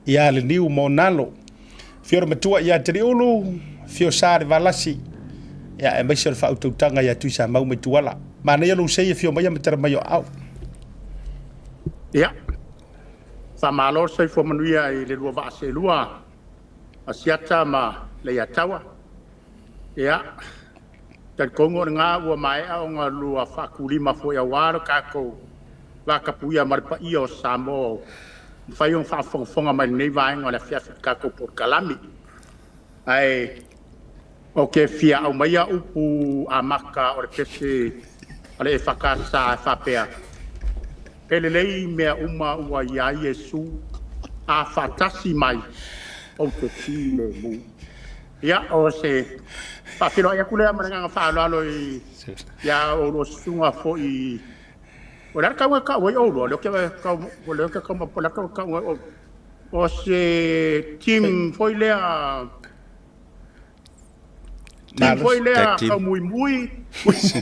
ia Leniu ma ona alo. Afio le matua ia Taliulu, afio Salevalasi, ia aemaise o le faautautaga ia Tuisamau mai Tuala. Manaia lou sei afio maia ma tala mai o aao. Ia, faamalo le soifua manuia i le lua vaa seelua Asiata ma Leiataua. Ia, talitonu o lena ua maea ona lua faakulima foi aua lo tatou vatapuia ma le paia o Samoa ua mafai ona faafogafoga mai i lenei vaega o le afiafi i le tatou polokalame. Ae ou te fia aumaia upu amata o le pese a le EFKS e faapea, E lelei mea uma ua i ai Iesu, a faatasi mai ou te filemu. Ia, o se faafeiloai atu lea ma le agaga faaaloalo i a oulua susuga foi. O le a le tauga e tau ai oulua? O lea ou te tau o le a le tauga e tau ai oulua? O se team foi lea, team foi lea taumuimui. O se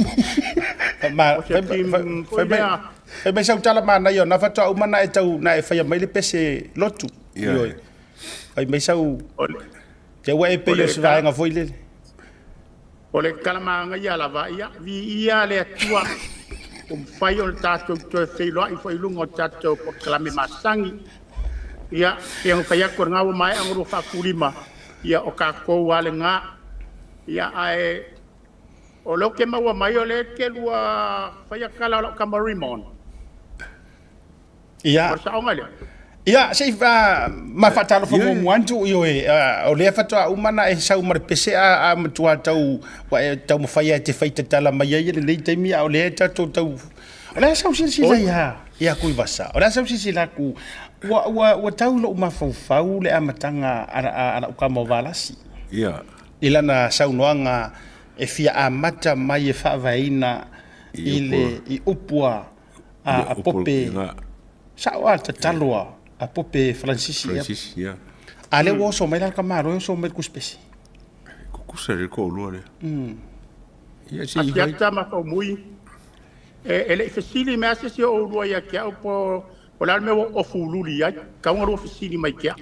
team foi lea. Fai mai sau tala manaia o na faatoa uma na e tau na e faia mai le pese lotu. Ioe. Fai mai sau te ua e pei o se vaega foi lele. O le tala manaia lava, ia, viia le Atua ua mafai ona tatou toe feiloai foi i luga o tatou polokalame masani. Ia, pei ona fai atu o lena ua maea ona lua faatulima, ia o tatou lava lena. Ia, ae o lea ou te maua mai o lea e te lua faia tala o lau tama Raymond. Ia. O le saoga lea. Ia, se i ma faatalofa muamua atu, ioe, o lea faatoa uma na e sau ma le pese a matua tau, ua e taumafai lava e te fai tatala mai ai i lenei taimi, a o lea e tatou tau, o le a sau silasila ia, ia Tuivasa, o le a sau silasila atu, ua tau i lou mafaufau le amataga a lau tama o Valasi. Ia. I lana saunoaga e fia amata mai e faavaeina i le, i upu a a Pope, sao a tatalo a Pope Faransisi. Faransisi, ia. A lea ua oso mai la le tamaloa e oso mai le tusipese. Kukusa le toalua lea. Ia, se i fai. Asiata ma Faumui, e le i fesili mai lava se isi o oulua ia te au po o le a le mea ua ofu ululi ai. Tatau ona lua fesili mai te au.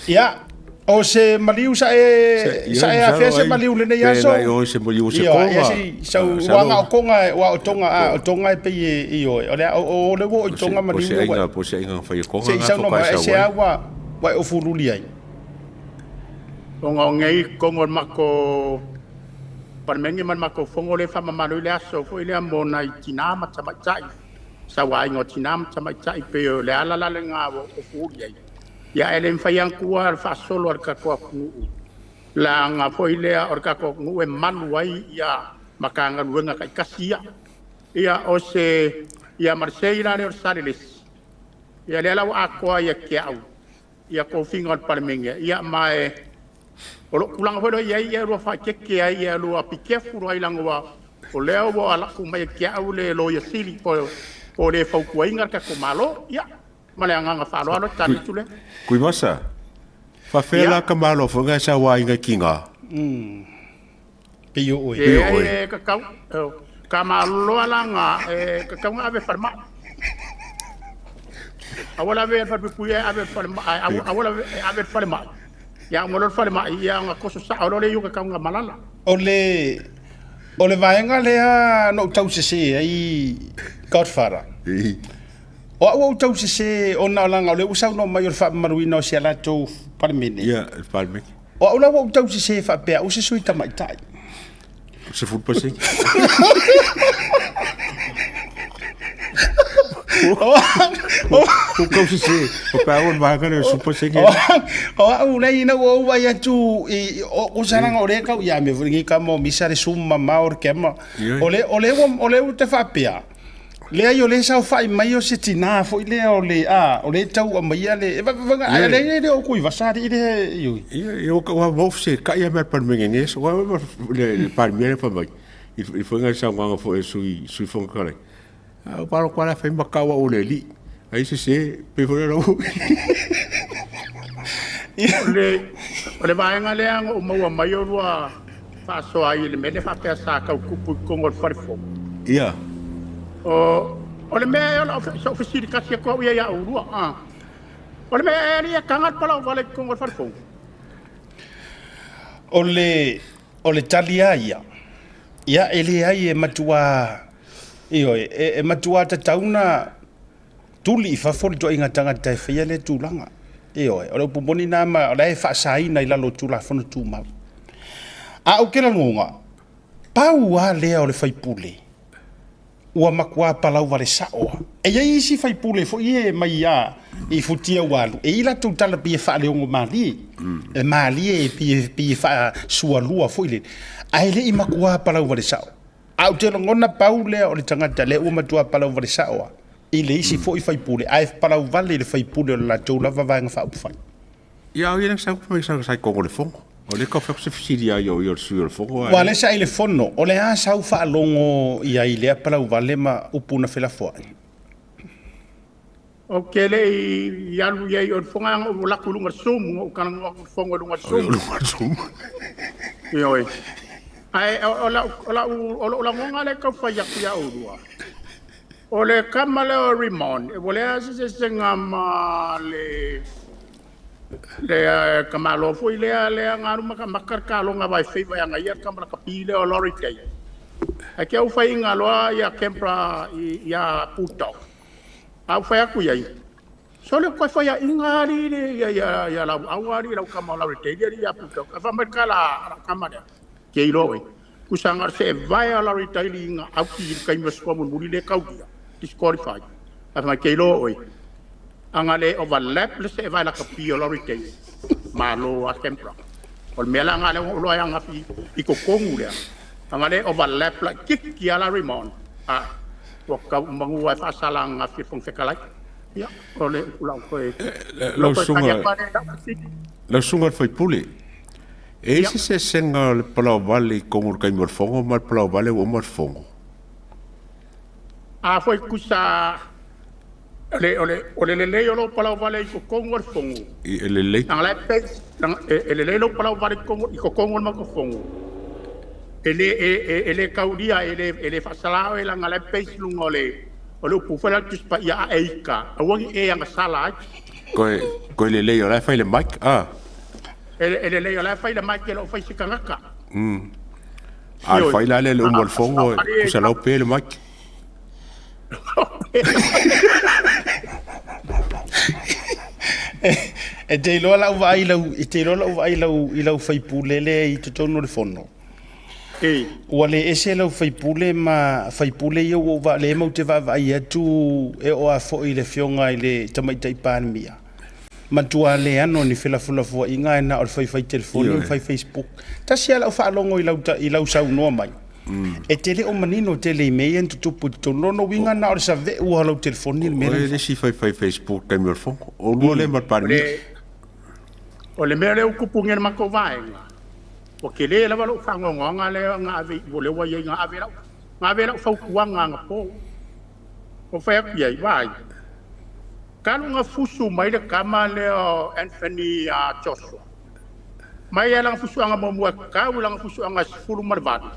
Ia, o se maliu sa e sa e afea se maliu lenei aso. Pe o se maliu o se tonga. Ia, sau ua na o tonga, ua o tonga, a o tonga e pei e ioe. O le o le ua o i tonga maliu. Po se aiga, po se aiga fai e tonga. Se i saunoa mai, se a ua ua e ofu ululi ai. Ona o nei tonu o le matou Palemene ma le matou fono lea e faamamalu ai le aso foi lea mo nai tina ma tamaitai, sauaina o tina ma tamaitai, pei o le ala la lena ua ofu ululi ai. Ia, e le mafai atu le faasolo a le tatou atunuu, leaga foi lea o le tatou atunuu e malu ai ia Matagaluega taitasi ia. Ia, o se, ia ma le sei la lea o le Salelesi, ia lea la ua atoa ia te au ia tofiga o le Palemene, ia ma e o lou tulaga foi lea e i ai, ia lua faaeteete ai, ia lua be careful ai leaga ua o lea ua lafo mai e te au le Loia Sili po o le fautuaina le tatou Malo. Ia, ma le agaga faaaloalo e tali atu lea. Tuivasa, faafefea la ka malo foi ngai sa wa inga kinga. Pei o oe. Pei o oe. E kakau, ka malo la nga e kakau nga ave falemai. Aua la ave falepupui e ave falemai, aua la ave falemai. Ia mo lo falemai ia nga koso sa o le yu kakau nga malala. O le vaega lea na ou tausese ai Godfather. O au ua ou tausese ona o leaga o lea ua saunoa mai o le faamamaluina o si a latou Palemene. Ia, le Palemene. O au la ua ou tausese faapea au se sui tamaitai. 10%. Ua tausese, faapea au o le vaega lea o le 10%. O au lea ina ua ou vaai atu i o salaga o lea e tau ia mea foi nei kama o misa le sum mamao o le kema. O le o le o le ua te faapea Leai o lea e saofai mai o se tinā foi lea o le a o lea e tau aumaia le ai lea e le o Tuivasa alii lea e oi. Ia ia ua ua se kai ia mea Palemene nei so ua le Palemia le fai mai i foi ngai saunoaga foi a sui sui Fofoga Fetalai. A o palo kwa la fai makau o le alii. Ai se se pe foi la o le vaega lea na ou maua mai o lua faasoa ai i le mea lea faapea sa tau tupu i totonu o le fale fou. Ia. O le mea ea o lau sa ou fesili tasi atu au ia ia oulua. A. O le mea ea alii e taga le palauvale i totonu o le fale fou? O le tali lava ia, ia e leai e matua, ioe, e matua tatau ona tuli i fafo le ituaiga tagata e faia lea tulaga. Ioe, o le upu moni lena ma o la e faasaina i lalo o Tulafono Tumau. A ou te lagona, pau lava lea o le faipule ua matua palauvale sao lava. E i ai isi faipule foi ia e mai lava i futia ua alu, e i ai latou tala pei e faaleogomalie, e malie e pei e faasualua foi lele, ae le i matua palauvale sao. Ae ou te lagona pau lea o le tagata lea ua matua palauvale sao lava i le isi foi faipule, ae palauvale i le faipule o le latou lava Vaega Faaupufai. Ia, o ia lea sa fai sa i totonu o le Fono. O lea tau fai atu se fesili ia ia o ia o le sui o le Fono. Aua o lea sa i le Fono, o le a sau faalogo i ai i lea palauvale ma upu na felafoai? Ou te le i alu i ai o le foga na ou alu atu i luga o le Zoom, na ou talanoa atu i le fono i luga o le Zoom. Luga o le Zoom. Ioe. Ae o lau, o lau, o lou lagona lea e tau fai atu ia oulua, o le tama lea o Raymond, ua leai se eseesega ma le le tamaloa foi lea lea na alu matamata le taloga aua e favor ia ia le tama lakapi lea o Laurie Day. Ae te i ua faiaina loa ia Canberra ia Bulldog. A ou fai atu i ai, sole toe faiaina alii le ia ia ia Lauau alii lau tama o Laureteli alii ia Bulldog. Ae fai mai le tala a lau tama lea, ke iloa oe, kusa na o le seevae a Laureteli na auki i le taimi o score mulimuli lea e taulia, disqualified. Ae fai mai, ke iloa oe, a na le overlap le seevae lakapi o Laureteli, malo a Canberra. O le mea la lena lea ua ou iloa ai ananafi i totonu lea, a na le overlap laitiiti lava la Raymond, a Ua tau manu lava e faasala ananafi e le Fofoga Fetalai. Ia, o le upu lau toe Lau susuga, lau susuga i le sui usufono, e i ai se eseesega o le palauvale i totonu o le taimi o le fono ma le palauvale ua uma le fono? A foi tusa o le, o le, o le lelei o lou palauvale i totonu o le fono. E lelei. Leaga la e pei, e lelei lou palauvale i totonu, i totonu o le matou fono. E le, e, e, e le taulia, e le, e le faasala oe leaga la e base i luga o le, o le upu foi lea o le Tusi Paia a e ita, aua ne i e agasala ai. Koe, koe lelei o la e fai le mic, ah. E, e lelei o la e fai le mic e le o fai se tagata. A le fai la lea i le uma o le fono, e tusa lau pe le mic. E te iloa lau vaai i lau, e te iloa lau vaai i lau, i lau faipule lea i totonu o le fono. Ua le ese lau faipule ma faipule ia ua ou va, lea matou te vaavaai atu e oo lava foi i le afioga i le Tamaitai Palemia. Matua le ano ni felafolafoaiga ae na o le fai fai telefoni ma fai Facebook. Tasi lava lau faalogo i lau, i lau saunoa mai. E te le o manino tele i mea ia na tutupu i totonu. Lona uiga na o le save'u lava o lau telefoni le mea O lea oe na le isi faifai Facebook i taimi o le fono. O oulua lea ma le Palemia. O le mea lea ua tupu nei i le matou vaega, ua tele lava lou faanoanoaga lea na ave i o lea ua i ai na ave lau, na ave lau fautuaga anapo. Ou fai atu i ai, vaai, talu ona fusu mai le tama lea o Anthony Joshua, mai lava lana fusuaga muamua e tau i lana fusuaga e 18,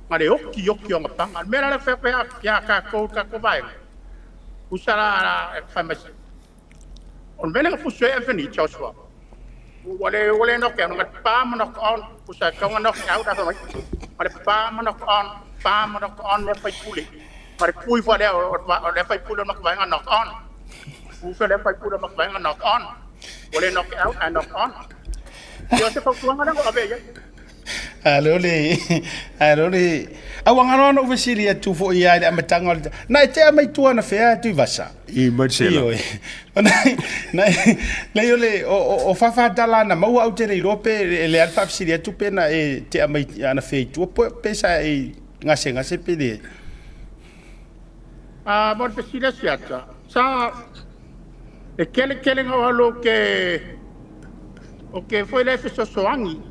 na le oti oti o ana paga. O le mea la lea e fai atu ai ia tatou i le tatou vaega, tusa la e fai mai, o le mea lea na fusu ai Anthony Joshua, ua le knock out, na pa ma knock on, tusa e tatau ona knock out ae fai mai, na le pa ma knock on, pa ma knock on lea faipule. Ma le tui foi lea o lea faipule o le matou vaega knock on. Tu foi lea faipule o le matou vaega knock on. Ua le knock out ae knock on. Ia o se fautuaga lea na ou avea i ai. Alo le, alo le. A ua galo lava na ou fesili atu foi ia i le amataga o le. Na e tea mai tua anafea Tuivasa. I mai le sela. Ioe. Na, leai o le, o Fafatala na maua au te le iloa pe e le alu faafesili atu pe na e tea mai anafea i tua pe sa e gasegase pe leai. A mo le fesili a Siata, sa e tele tele na ou alu ou te ou te foi lea fesoasoani,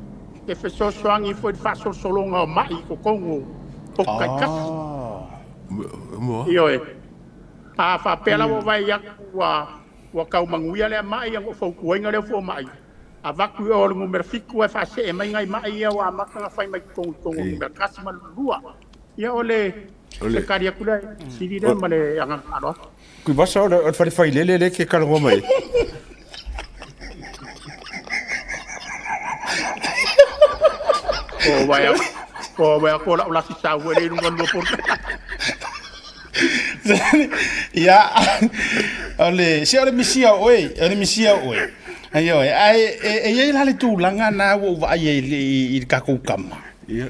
te fesoasoani foi i le faasolosologa o mai i totonu o potu taitasi. Ioe. A faapea la ua ou vaai atu ua tau manuia lea mai, ona ou fautuaina lea o fomai, avatu i o i le numera 7 ae faasee mai nai mai ia ua amata ona fai mai i totonu i totonu o le numera 1 ma le 2. Ia o le se tali atu lea i le fesili lea ma le agaga faaaloalo. Tuivasa o le fale failele lea e te talanoa mai ai. O vai o vai atu o lau lasi sau e le i luga o le lua polo. Ia, o le, se o le misia o oe, o le misia o oe. Ioe, ae e i ai la le tulaga na ua ou vaai ai i le tatou tama. Ia.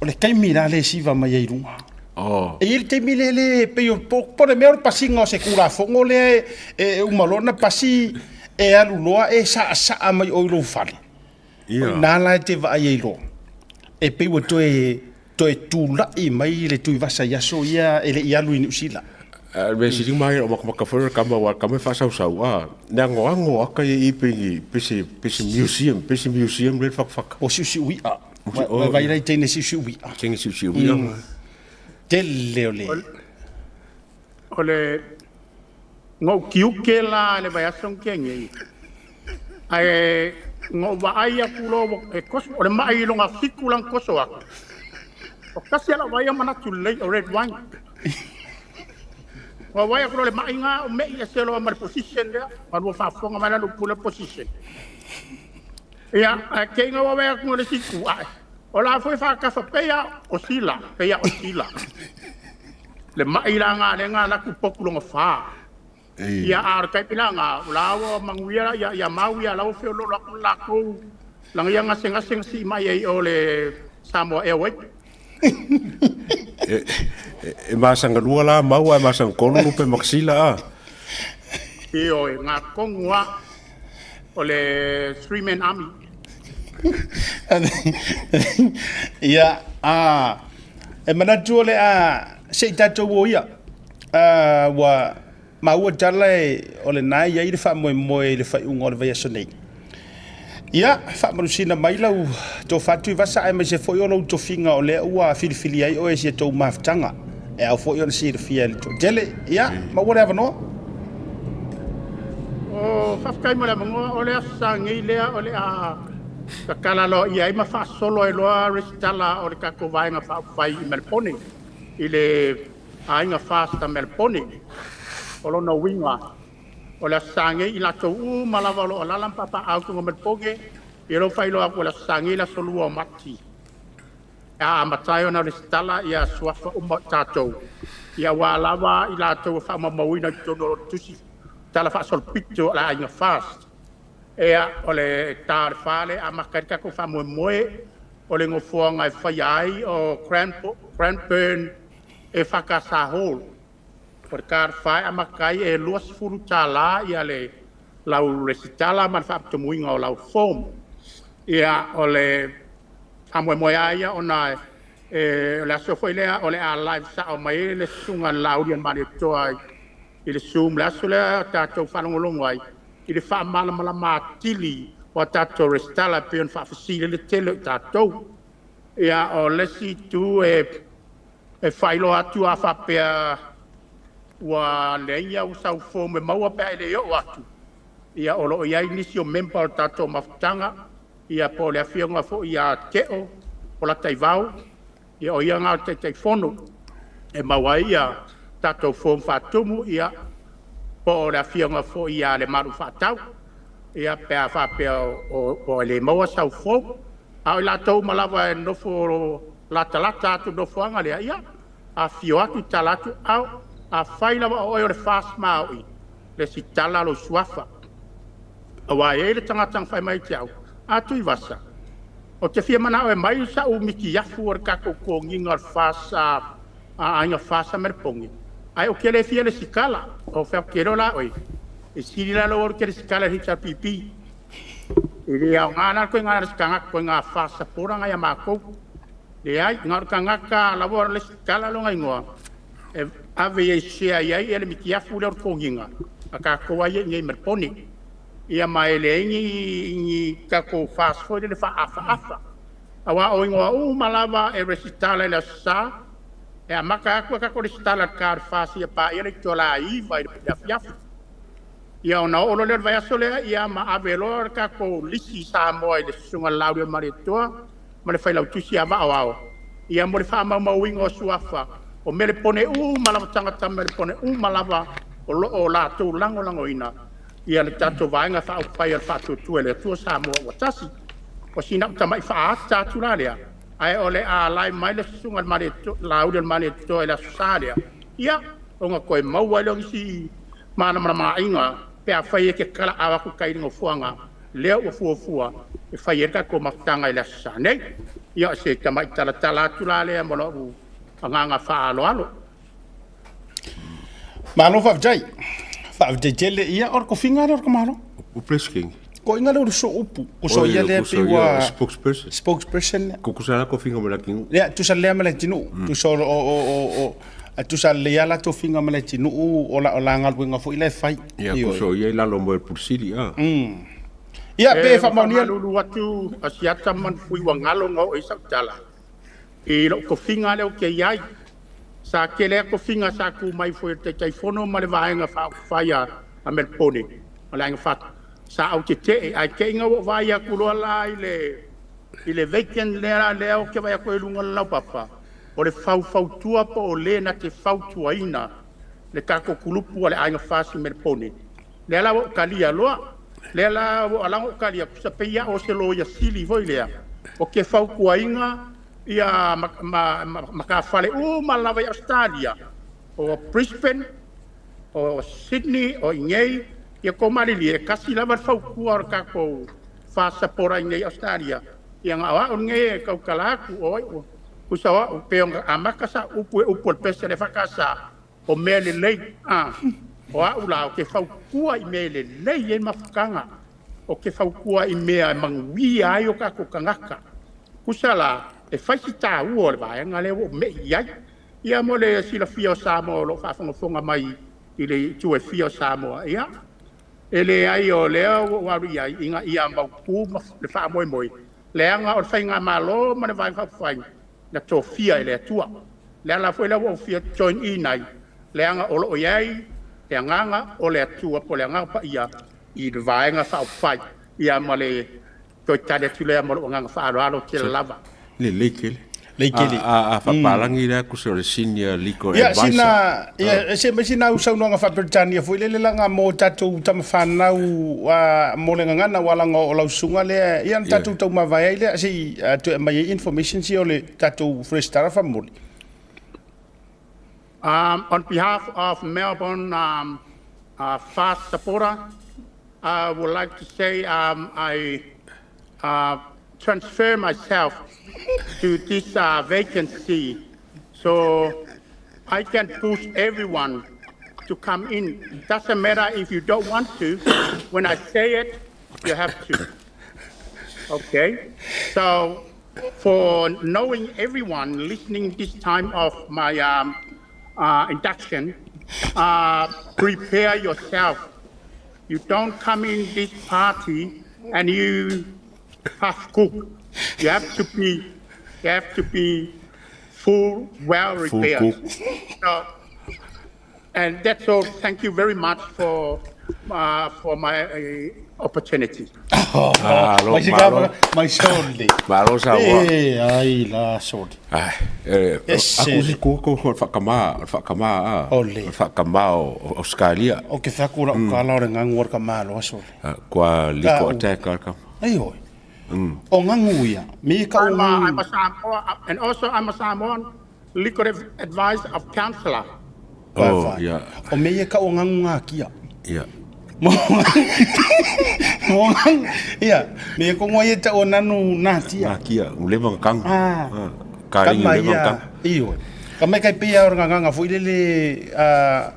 O le taimi la lea e siva mai ai i luga. Oh. E i ai le taimi lea le pei o po o le mea o le pasiga o se Tulafono lea e uma loa ona pasi e alu loa e saasaa mai oe i lou fale. Ia. O i ina la e te vaai ai loa, e pei ua toe toe tulai mai le Tuivasa i aso ia e le i alu i Niu Sila. A o le mea sili ma o makamaka foi o le tama aua o le tama e faasausau a le anoano aka ia i pei ni pei se pei se museum pei se museum lea le fakafaka. O siusiu i'a. Vaai la i teine siusiu i'a. Teine siusiu i'a. Tele o le. O le na ou tiute la i le vaiaso na tea nei, ae na ou vaai atu loa e toso, o le mai i lona fitu lana toso atu. O tasi lava lau vaai manatu lelei o red wine. Na ou vaai atu loa i le mai na, ou mei ese loa ma le position lea, ma lua faafofoga mai la lou pule position. Ia, ae te i na ou vaai atu i le isi itu, ae o la foi faatafa pei a o sila, pei a o sila. Le mai la na lea na alu atu potu lona fa. Ia, a o le taimi la na, o la ua manuia ia, ia mau ia la ua feoloolo atu le latou laga ia gasegase na sii mai ai o le Samoa Airways. E masaga lua la mau ae masaga tolu lupe makasila a. Ioe, na tonu lava o le Three Man Army. Ia, a, e manatu o le a se i tatou o ia. A, ua maua tala e, o lena e i ai le faamoemoe i le faaiuga o le vaiaso nei. Ia, faamalusina mai lau tofa Tuivasa aemaise foi o lou tofiga o lea ua filifili ai oe i si a tou mafutaga. E ao foi ona silafia e le toatele. Ia, maua le avanoa. O, faafetai mo le avanoa. O le aso sa nei lea o le a tatala loa ai ma faasolo ai loa resitala o le tatou Vaega Faaupufai i Melepone, i le Aiga FAST a Melepone. O lona uiga, o le aso sa nei i latou uma lava o lo o alaala ma papaaao i totonu o Melepone, ia lou faailoa atu o le aso sa nei le aso 2 o Mati. E a amata ai ona resitala ia suafa uma o i tatou, ia aua lava i latou e faamaumauina i totonu o tusi tala faasolopito o le Aiga FAST. Ea, o le ta o le fa lea e amata ai le tatou faamoemoe o le nofoaga e faia ai o Cranbourne e EFKS Hall. O le ta o le fa e amata ai e $20 ia le lau resitala ma le faapitomuiga o lau form. Ia, o le faamoemoe lava ia ona E, o le aso foi lea o le a live sao mai ai le susuga i le Laauli a le Malietoa i le Zoom le aso lea tatou faalogologo ai i le faamalamalama atili o a tatou resitala e pei ona faafesili ai le tele o i tatou. Ia, o le isi itu e faailoa atu a faapea ua leai au sau form e maua pe a e le oo atu, ia o lo o i ai nisi o member o le tatou mafutaga, ia po o le afioga foi ia Teo Polataivao, ia o ia na o le Taitaifono e maua ai ia tatou form faatumu, ia po o le afioga foi ia Lemalu Faatau, ia pe a faapea o le maua sau form. A o i latou uma lava e nofo latalata atu i le nofoaga lea, ia afifio atu, tala atu ao. Afai lava o oe o le FAST maoi, resitala lou suafa. Aua e i ai le tagata na fai mai te au, a Tuivasa, ou te fia manao e mai sa'u mitiafu o le tatou totogiina o le FAST a aiga FAST a Melepone, ae ou te le fia resitala. O fai atu, te iloa la oe, e sili la lou alu e te resitala i le HRPP. E le aoga la le koiga resitala, koiga FAST supporter na ia matou. Leai, na o le tagata lava o le resitala lona igoa, e ave i ai share i ai le mitiafu lea o le totogiina, a tatou ai i inei i Melepone. Ia ma e leai ni tatou FAST foi lele faaafaafa. Aua o igoa uma lava e resitala i le Aso Sa, e amata atu a tatou resitala i le ta o le FAST ia paia le itula 9 i le afiafi. Ia ona oo loa lea o le vaiaso lea, ia ma ave loa le tatou lisi i Samoa i le susuga i le Laauli o le Malietoa ma le Failautusi a Vaa o Ao, ia mo le faamaumauina o suafa o Melepone uma lava, tagata Melepone uma lava o lo o latou lagolagoina ia le tatou Vaega Faaupufai a le Faatuatua i le Atua Samoa ua Tasi. O sina au tama'i faaata atu la lea, ae o le a alae mai le susuga i le Laauli o le Malietoa i le Aso Sa lea, ia ona toe maua ai lea o nisi malamalamaaga pe a fai e te tala'au atu tai i le nofoaga lea ua fuafua e fai ai le tatou mafutaga i le Aso Sa nei. Ia o se tama'i talatala atu la lea ma lou agaga faaaloalo. Malo faafetai. Faafetai tele ia o le tofiga lea o le tamalo. O President. Ko inga lea o le so upu. Ko so ia lea pe ua spokesperson. Spokesperson. Ko kusa la tofiga ma le atunuu. Ia tusa lea ma le atunuu. Tusa o a tusa le ia la tofiga ma le atunuu o la galuega foi lea e fai. Ia ko so ia i lalo mo le Pule Sili a. Ia pe faamaonia. Lulu atu asiata man fui ua galo nga o i sau tala. I lou tofiga lea ou te i ai. Sa tele a tofiga sa tu mai foi le Taitaifono ma le Vaega Faaupufai a Melepone, o le Aiga Fatu. Sa ou tetee, ae te i ina ua ou vaai atu loa la i le vacant lea lea ou te vaai atu i luga o le laupapa, o le faufautua po o le na te fautuaina le tatou kulupu a le Aiga FAST i Melepone. Lea la ua ou talia loa. Lea la ua alaga ou talia, kusa pei ia o se loia sili foi lea, o ke fautuaina ia matafale uma lava i Ausetalia, o Brisbane, o Sydney, o inei, ia tou malilie, e tasi lava le fautua o le tatou FAST supporter i inei i Ausetalia, ia na o au lenei e tautala atu, o ai, kusa o au, pe ona amata sa upu e upu o le pese le EFKS, o mea lelei, a, o au la, o ke fautua i mea lelei ai mafutaga, o ke fautua i mea e manuia ai o tatou tagata. Kusa la, e fai si tāua o le vaega lea ua ou mei i ai. Ia mo le silafia o Samoa o lo o faafogafoga mai i le itu e fia o Samoa, ia, e leai o lea ua ou alu i ai ina ia mautu le faamoemoe, leaga o le faigamalo ma le Vaega Faaupufai na tofia e le Atua. Le ala foi lea ua ou fia join in ai, leaga o lo o i ai le agaga o le Atua po o le Agaga Paia i le Vaega Faaupufai. Ia ma le toe tali atu lea ma lou agaga faaaloalo tele lava. Lelei tele. Lelei tele. A faapalagi lea kusa o le senior legal Ia advisor. Sina ia se mai sina saunoaga faa-Peretania foi lele laga mo tatou tamafanau a mo le gagana ua laga o lau susuga lea ia na tatou taumavae ai lea se i toe aumai ai information sia o le tatou resitala faamolemole. On behalf of Melbourne FAST supporter, I would like to say I transfer myself to this vacancy so I can push everyone to come in. Doesn't matter if you don't want to. When I say it, you have to. Okay? So For knowing everyone listening this time of my induction, prepare yourself. You don't come in this party and you half cook. You have to be, you have to be full, well Full repaired. cook. So, and that's all. Thank you very much for my opportunity. Malo, Mai se malo. kava, mai soli. Malo sauoa. E, ai la soli. Ai, e, Ese. aku si koko o le whakamā, o le whakamā, a. Ole. O le whakamā o Australia. O ke whaku la ukala o le ngangu o le kamalo a soli. Ah, Kua liko Ka- attack a kama. Ai oi. O ngangu ia. Mi ka o I'm ngangu. a Samoan, and also I'm a Samoan legal advice of counselor. Oh, yeah, O me ia ka o ngangu ngā kia. yeah. Mo ngangu. Ia. Me ko ngoi e ta o nanu nā tia. Ngā kia, ulema nga kangu. Ah. Ka ringi Kama ulema nga ia. kangu. Iyo. Ka mai kai pia o nganga foi lele a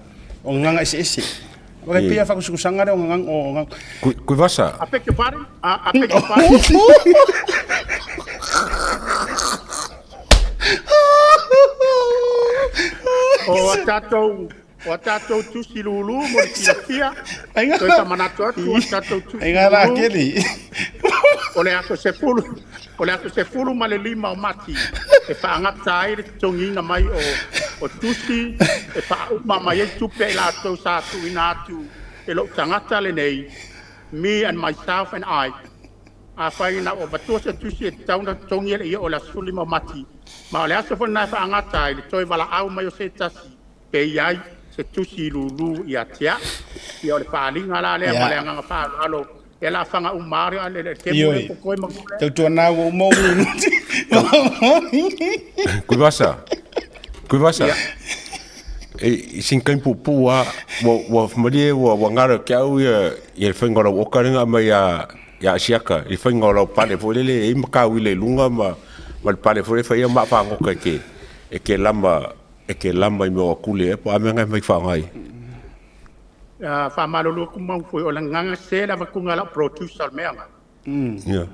o nganga ese ese. O kai pia whakusukusanga re o nganga o nganga. Kui vasa, I beg your pardon? I beg your pardon? O a tātou, o a tātou tusi lulu mo le silafia. Ai ngā- Toe tamanatu atu, o a tātou tusi Ai ngā rā lulu. keli. O le aso 15, o le aso 15 o Mati, e whaangata ai le totogiina mai o tusi, e whaauma mai ai tupe i latou sa tuuina atu e lou tagata lenei, me and myself and I. Afai na ua avatua se tusi e tatau ona totogi e le ia o le aso 15 o Mati, ma o le aso foi lena e faagata ai le toe valaau mai o se tasi pe i ai se tusi lulu ia te a'u. Ia o le faaaliga la lea ma le agaga faaaloalo e lafaga uma lava le le temu le Ioi. kokoe ma kule. Tautuana ua uma umi. kui vasa, kui vasa. E, i sin kain pupu a, ua malie ua ngaro kia au ia, ia le whainga o lau oka ringa mai ia, ia asiaka, i whainga o lau pale fo lele, e i makau i le lunga ma le pale fo le whaia maa whangoka e ke lama, e ke lama i mea o kule e, po a mea ngai mai whangai. Faamalulu atu mau foi o le agaga sese le avatuga lau producer o le mea ga. Yeah.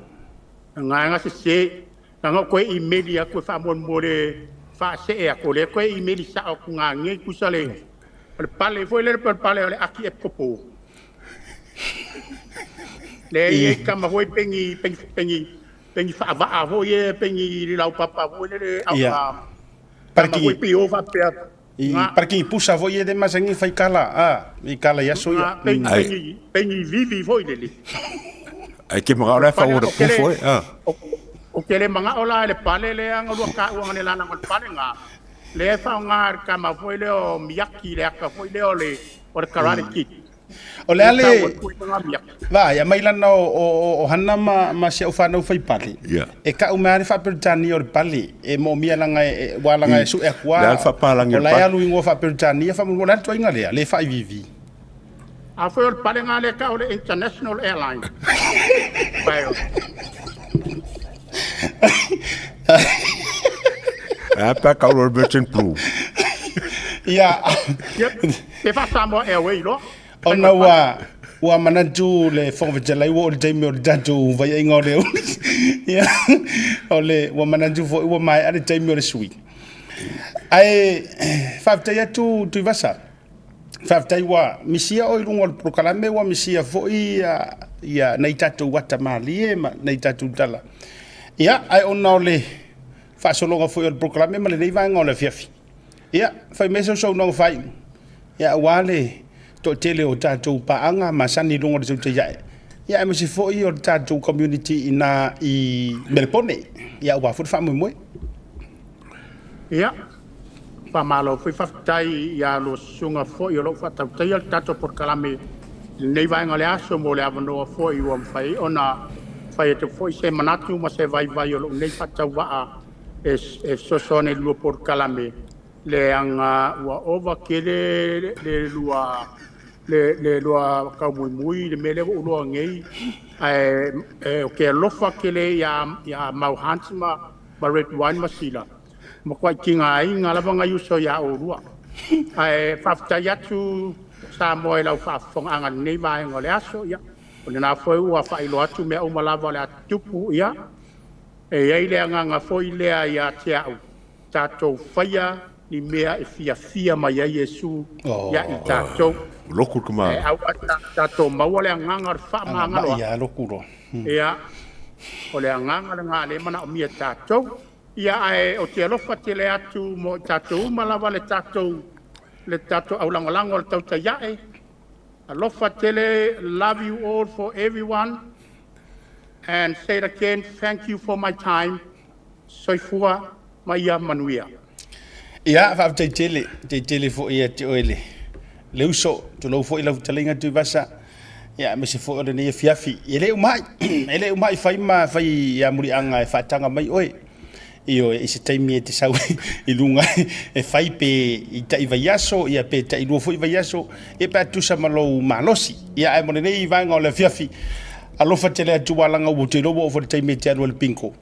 Agaga sese leaga o koe imeli atu e faamolemole faasee atu o lea koe imeli sao atu gagei tusa le o le pale foi lele pe o le pale o le aki e popo. Le i ai tama foi pengi pengi pengi pengi faavaa foi e pengi i laupapa foi lele au Ia. tama foi Parkingi. pio faapea I ga parkingi pusa foi e le masangi fai kala. Ah, i kala i aso ga ia. pengi Ai. pengi pengi vivi foi lele. Ai ke mga ora Pale wha ora o kele pufo e, ah. o o kele manga ola le pale le anga lua ka uanga le lana o le pale nga. Le e whaonga le kama foi le o Miyaki le aka foi le o le o le Karate Kid. O le Le ale tau atu i nga Miyaki. Va, ia mai lana o Hana ma si au whanau whai pale. Yeah. E ka umea le wha-Peretania o le pale. E mo mia langa e, wa langa e su e kua. Le ale whapalangi O o le la e pale. alu ingoa wha-Peretania, wha mungo la tuainga lea, le wha vivi. A foi o le pale nga le ka o le International Airline. Vai o. A pa ka ora Virgin Blue. Ia, Yep. Pe fa Samoa Airways lo. ona ua manatu le Fofoga Fetalai ua o le taimi o le tatou vaiaiga o le ia o le ua manatu foi ua maea le taimi o le sui. Ae faafetai atu Tuivasa. Faafetai ua misia o i luga o le polokalame ua misia foi ia ia nai tatou ata malie ma nai tatou tala. Ia ae ona o le faasologa foi o le polokalame ma lenei vaega o le afiafi. Ia fai mai sausaunoaga faaiu. Ia aua le toatele o tatou paaga masani i luga o le tautai ae. Ia aemaise foi o le tatou community ina i Melepone. Ia aua foi le faamoemoe. Ia, faamalo foi faafetai ia lua susuga foi o loo faatautaia le tatou polokalame i lenei vaega o le aso mo le avanoa foi ua mafai ai ona fai atu foi se manatu ma se vaivai o lou nei faatauvaa e fesoasoani i le lua polokalame leaga ua ova tele le lua le lua taumuimui i le mea lea ua ou iloa nei ae ou te alofa tele ia Mau Hunt ma Red Wine ma Sila matuai tigaina lava nai uso ia oulua. Ae faafetai atu Samoa i lau faafofogaaga i lenei vaega o le aso. Ia, o lena foi ua faailoa atu mea uma lava o le a tutupu. Ia, E i ai le agaga foi lea ia te au, tatou faia ni mea e fiafia mai ai Iesu ia i tatou. Loku le Ae aua tatou maua le agaga o le faamagalo ai. Loku loa. Ia, o le agaga lena lea e manaomia e tatou. Ia, ae ou te alofa tele atu mo i tatou uma lava le tatou le tatou aulagolago o le tautai ae. Alofa tele, love you all for everyone. And say it again, thank you for my time. Soifua ma ia manuia. Ia, faafetai tele, faafetai tele foi ia te oe le, le uso, tulou foi lau fetalaiga Tuivasa, ia aemaise foi o lenei afiafi. E le umai, e le umai fai ma fai ia muliaga e faataga mai oe. Ioe, i se taimi e te sau i luga e fai pe i tai vaiaso, ia pe tai lua foi vaiaso, ia pe a tusa ma lou malosi. Ia ae mo lenei vaega o le afiafi, alofa tele atu ua laga ua te iloa ua oo foi le taimi e te alu ai le bingo.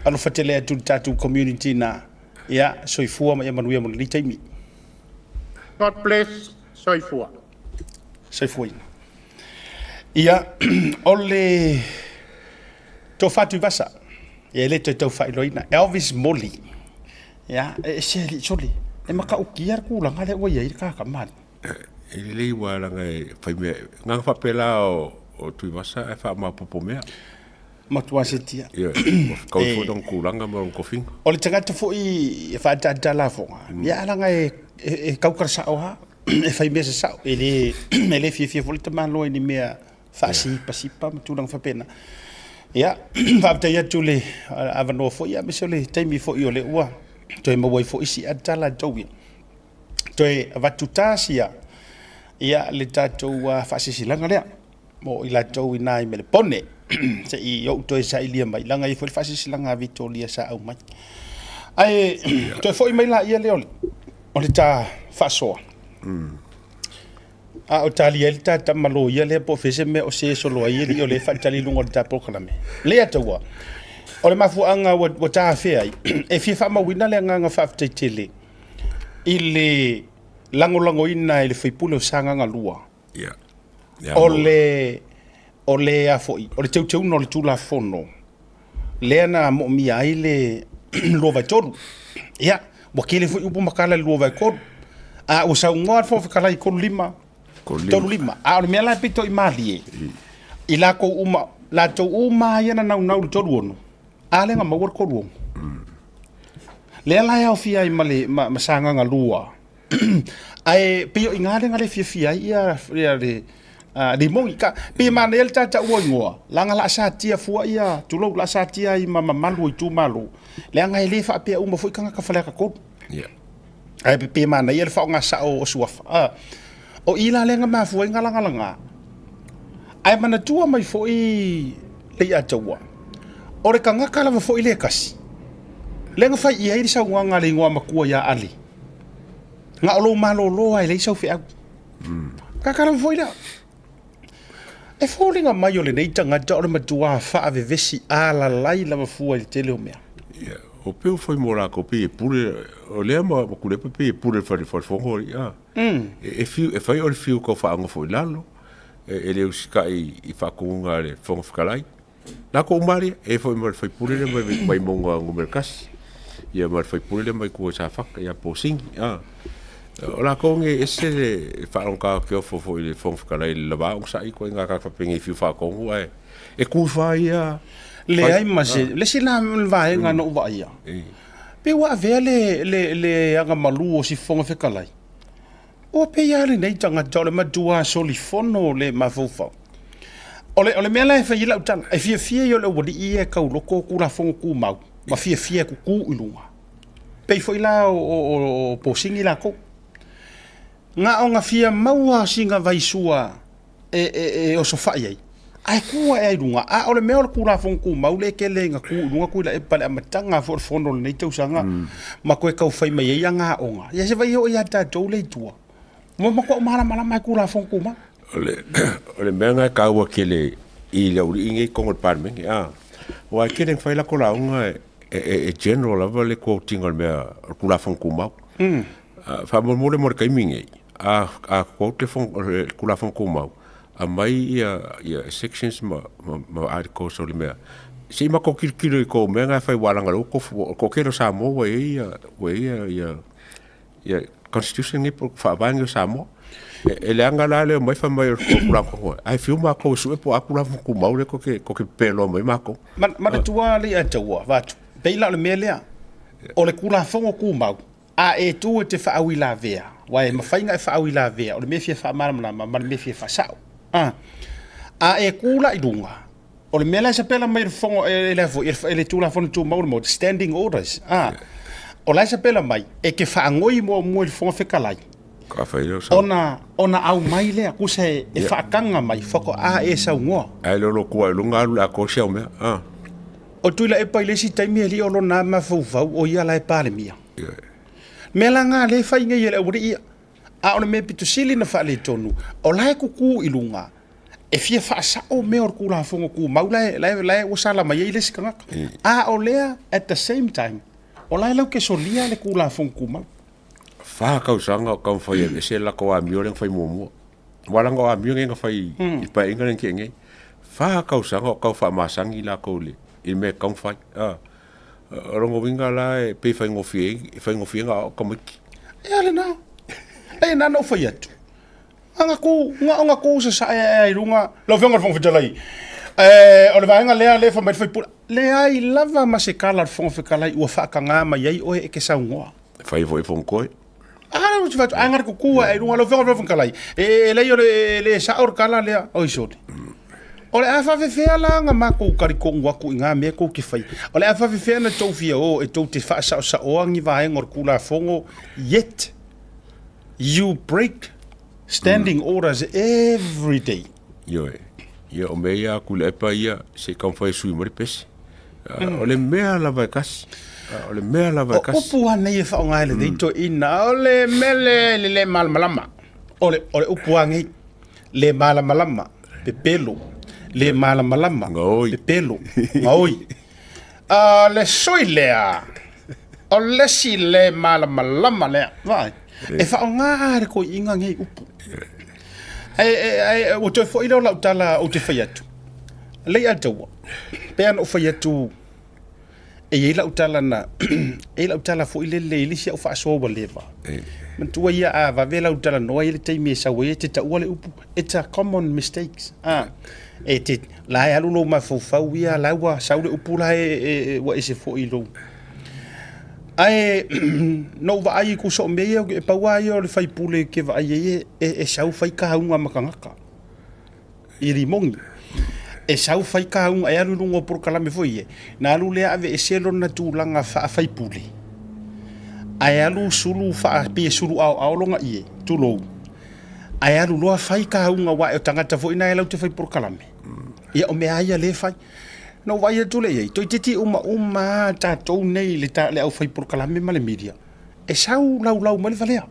Alofa tele atu i le tatou community na. Ia, soifua ma ia manuia mo lenei taimi. God bless, soifua. Soifuaina. Ia, o le tofa Tuivasa, ia e le toe tau faailoaina, Elvis Moli. Ia, e ese alii sole, e matautia le tulaga lea ua i ai le tagata E lelei ua laga e fai mea, gagana faapela o Tuivasa ae faamaopoopo mea. Matua setia. Ioe, ua fetaui foi lona tulaga ma lona tofiga. O le tagata foi e faatatala lafoga, ia leaga e tautala sao lava, e fai mea sasao, e le fiafia foi le tamaloa i ni mea faasipasipa ma tulaga faapena. Ia, faafetai atu le avanoa foi aemaise o le taimi foi o lea ua toe maua ai foi si tala a tou ia. Toe avatu tasi ia le tatou faasilasilaga lea mo i latou i ina i Melepone se i ou toe sailia mai, leaga e i ai foi le faasilasilaga a Vitoria sa aumai. Ae toe foi mai laia lea o le ta faasoa, a o talia ai le ta tama loia lea po o fea se mea o se solo ai alii o lea e faatali i luga o le ta polokalame. Lea taua, o le mafuaaga ua ta afea ai, e fia faamauina le agaga faafetai tele i le lagolagoina e le sui usufono o Sagaga 2 o le o le a foi, o le teuteuga o le Tulafono lea na moomia ai le 2/3. Ia, ua tele foi upu ma tala i le 2/3. A ua saunoa le Fofoga Fetalai 35, 35. A o le mea la e pito i malie, i latou uma, latou uma lava ia na naunau i le 36, a lea na maua le 36. Lea la e aofia ai ma le ma Sagaga 2. Ae pei o i ina lea na le fiafia ai ia le Limoni. Pei e manaia le ta taua igoa, leaga o le a satia fua ia, tulou, o le a satia ai ma mamalu o itumalo, leaga e le faapea uma foi tagata Faleata 3. Ae pei e manaia le faaaoga sao o suafa. O i la lea na mafua ai na lagalaga. Ae manatua mai foi Leiataua, o le tagata lava foi lea e tasi, lea na fai i ai le saunoaga a le igoa matua ia Ale, na o lou malolo lava e leai sau feau. Tagata lava foi lea. E foliga mai o lenei tagata o le matua faavevesi alalai lava fua i le tele o mea. Ia, o peu foi mo latou pei e pule, o lea ma Tuilaepa pei e pule i le fale fono ia. E fiu, e fai o le fiu tau faanofo i lalo, e le usitai i faatonuga a le Fofoga Fetalai. Latou uma lava ia, e foi ma le sui usufono lea mai Vaimauga Nu.1, ia ma le sui usufono lea mai tua i Safata ia Posini. O latou nei e ese le faalogogata o Keofo foi i le Fofoga Fetalai i le lava onosai ituaiga tagata faapenei e fiu faatonu ae e tu ifo lava ia. Leai ma se, le isi la vaega na ou vaaia, pei ua avea le agamalu o si Fofoga Fetalai, ua pei lava lenei tagata o le matua solifono le mafaufau. O le mea la e fai ai lau tala, e fiafia ia o le aualii ia e tauloko Tulafono Tumau ma fiafia e tutu i luga, pei foi la o Posini latou. Na ona fia maua sina vaisua e osofai ai, ae tu ae ai i luga. A o le mea o le Tulafono Tumau lea e tele ina tu i luga Tuilaepa i le amataga foi o le fono o lenei tausaga ma toe tau fai mai ai ana aoga. Ia se i oo ia tatou lea i tua, ua matuai malamalama i Tulafono Tumau. O le mea lena e taua tele i le aualii nei i totonu o le Palemene, aua e tele ina fai latou lauga e general lava le quote ina o le mea o le Tulafono Tumau. Faamolemole mo le taimi nei, a quote le Tulafono Tumau, Aumai ia ia sections ma ma, ma articles o le mea. Se i matou tilotilo i tou mea na e fai ua laga o lea ua toatele o Samoa ua i ai ia ua i ai ia ia constitution nei po o faavae nei o Samoa. E leaga la le omai fai mai o le Tulafono ae fiu matou e sue po o a Tulafono Tumau lea tou te pepeloa mai ai matou. Manatua lea ia te ua avatu, pei la o le mea lea, o le Tulafono Tumau, a e tu e te faauilavea, aua e mafai ona e faauilavea, o le mea e fia faamalamalama ma le mea e fia faasao. A, a e tu la i luga, o le mea la e sapela mai e le fofoga, e le foi, e le Tulafono Tumau o le Maota, Standing Orders, a, o la e sapela mai, e te faanoi muamua i le Fofoga Fetalai, ona, ona aumai lea, tusa e, e faataga mai, faatoa e saunoa. Ae le o lou tua i luga alu i le atoa si au mea. A. O Tuilaepa i le isi taimi e le o lona mafaufau o ia la e Palemia. Mea la na lea e fai nei e le aualii ia. A o le mea pito sili na faaletonu, o la e tutu i luga, e fia faasao mea o le Tulafono Tumau la e, la e, la e ua sala mai ai le isi tagata. A o lea, at the same time, o la e lau te solia le Tulafono Tumau. Fa tausaga o taumafai e aveese le latou amio lea na fai muamua. Aua leaga o amio nei na fai i le Paeaiga lea na tea nei. Fa tausaga o tau faamasani latou i le mea e tatau ona fai. O lona uiga la e pei e faigofie ai, e faigofie ona aoao tamaiti. Ia lena. Leai na ona ou fai atu. Na tu, na ona tu sasae ae i luga. Lau Afioga i le Fofoga Fetalai, o le vaega lea lea e fai mai le sui usufono, leai lava ma se tala a le Fofoga Fetalai ua faatagā mai ai oe e te saunoa. E fai foi e Fonotoe. A lea ou te fai atu, a na tutu ae i luga, lau Afioga i le Fofoga Fetalai, e leai o le, e le sao le tala lea, oi sole. O le a faafefea la ona matou talitonu atu i na mea tou te faia? O le a faafefea ona tou fia o e tou te faasaosaoa ni vaega o le Tulafono yet you break standing orders every day. Ioe. Ia, o mea ia a Tuilaepa ia, se i taumafai e sui mai le pese. O le mea lava e tasi. O le mea lava e tasi. O upu lava nei e faaaoga e lenei toeaina, o le mea lea e le malamalama. O le, o le upu lava nei, le malamalama, pepelo, le malamalama, Gaoi. pepelo, gaoi. A le sui lea, o le isi le malamalama lea, vaai, e faaaoga e le toeaina nei upu. Ae ua toe foi lea o lau tala ou te fai atu, Leiataua, pei lava ona ou fai atu, e i ai lau tala na, e i ai lau tala foi lele i le isi au faasoa ua leva. Manatua ia a vave lau talanoa e i ai le taimi e sau ai e te taua le upu, it's a common mistakes. E te, la e alu lou mafaufau ia, la ua sau le upu la e, ua ese foi i lou. Ae na ou vaai i tusa o mea ia, e pau lava ia o le faipule ou te vaai ai e sau fai kauga ma tagata i Limoni. E sau fai kauga, e alu i luga o polokalame foi ia, na alu lea aveese lona tulaga faa-faipule, ae alu sulu faa, pei e sulu aoao lona ie, tulou, ae alu loa fai kauga, aua o tagata foi na e latou te fai polokalame. Ia o mea lava ia lea e fai. Na ou vaai atu lea i ai, toeitiiti umauma lava tatou nei le, le aufai polokalame ma le media, e sau laulau mai le valea.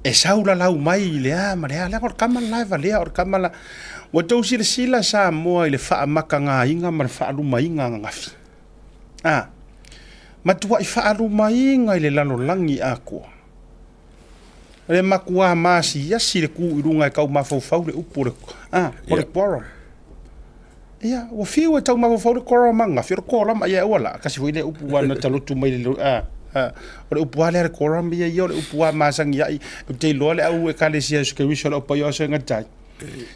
E sau lalau mai le a ma le a, leaga o le tama le la e valea, o le tama la. Ua tou silasila Samoa i le faamatagaina ma le faalumaina ananafi. A, matuai faalumaina i le lalolagi atoa. Le matua maasiasi le tu i luga e tau mafaufau le upu o le, a, o le quorum. Ia, ua fiu e tau mafaufau le quorum ananafi, o le quorum, ia aua la, tasi foi lea upu ua na talotu mai le, a, a, o le upu lava lea le quorum, ia, ia o le upu lava masani ai, ou te iloa le au Ekalesia Iesu Keriso le au paia o aso e gata ai.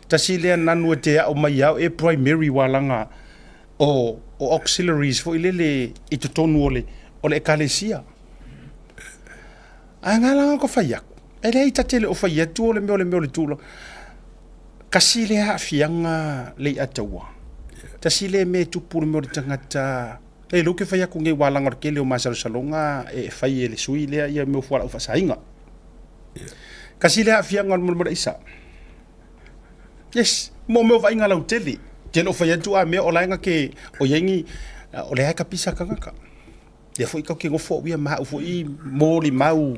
Tasi lea nanu e te ao mai au e primary walaga o, o auxiliaries foi lele i totonu o le, o le Ekalesia. Ae nga la ko fai aku. E leai ta te le o fai atu o le mea o le mea o le tulaga. Kasi lea aafiaga Leiataua. Tasi lea mea e tupu le mea o le tagata. E lou ke fai aku nei ua laga o le tele o masalosaloga e fai e le sui lea ia mea o fualaau faasaina. Kasi lea aafiaga o le mea o le aisa. Yes, mo mea o vaaiga lautele. Te le o fai atu a mea o la e na ke o iai ni o lea e kapisa tagata. Lea foi tou te nofo au ia ma au foi molimau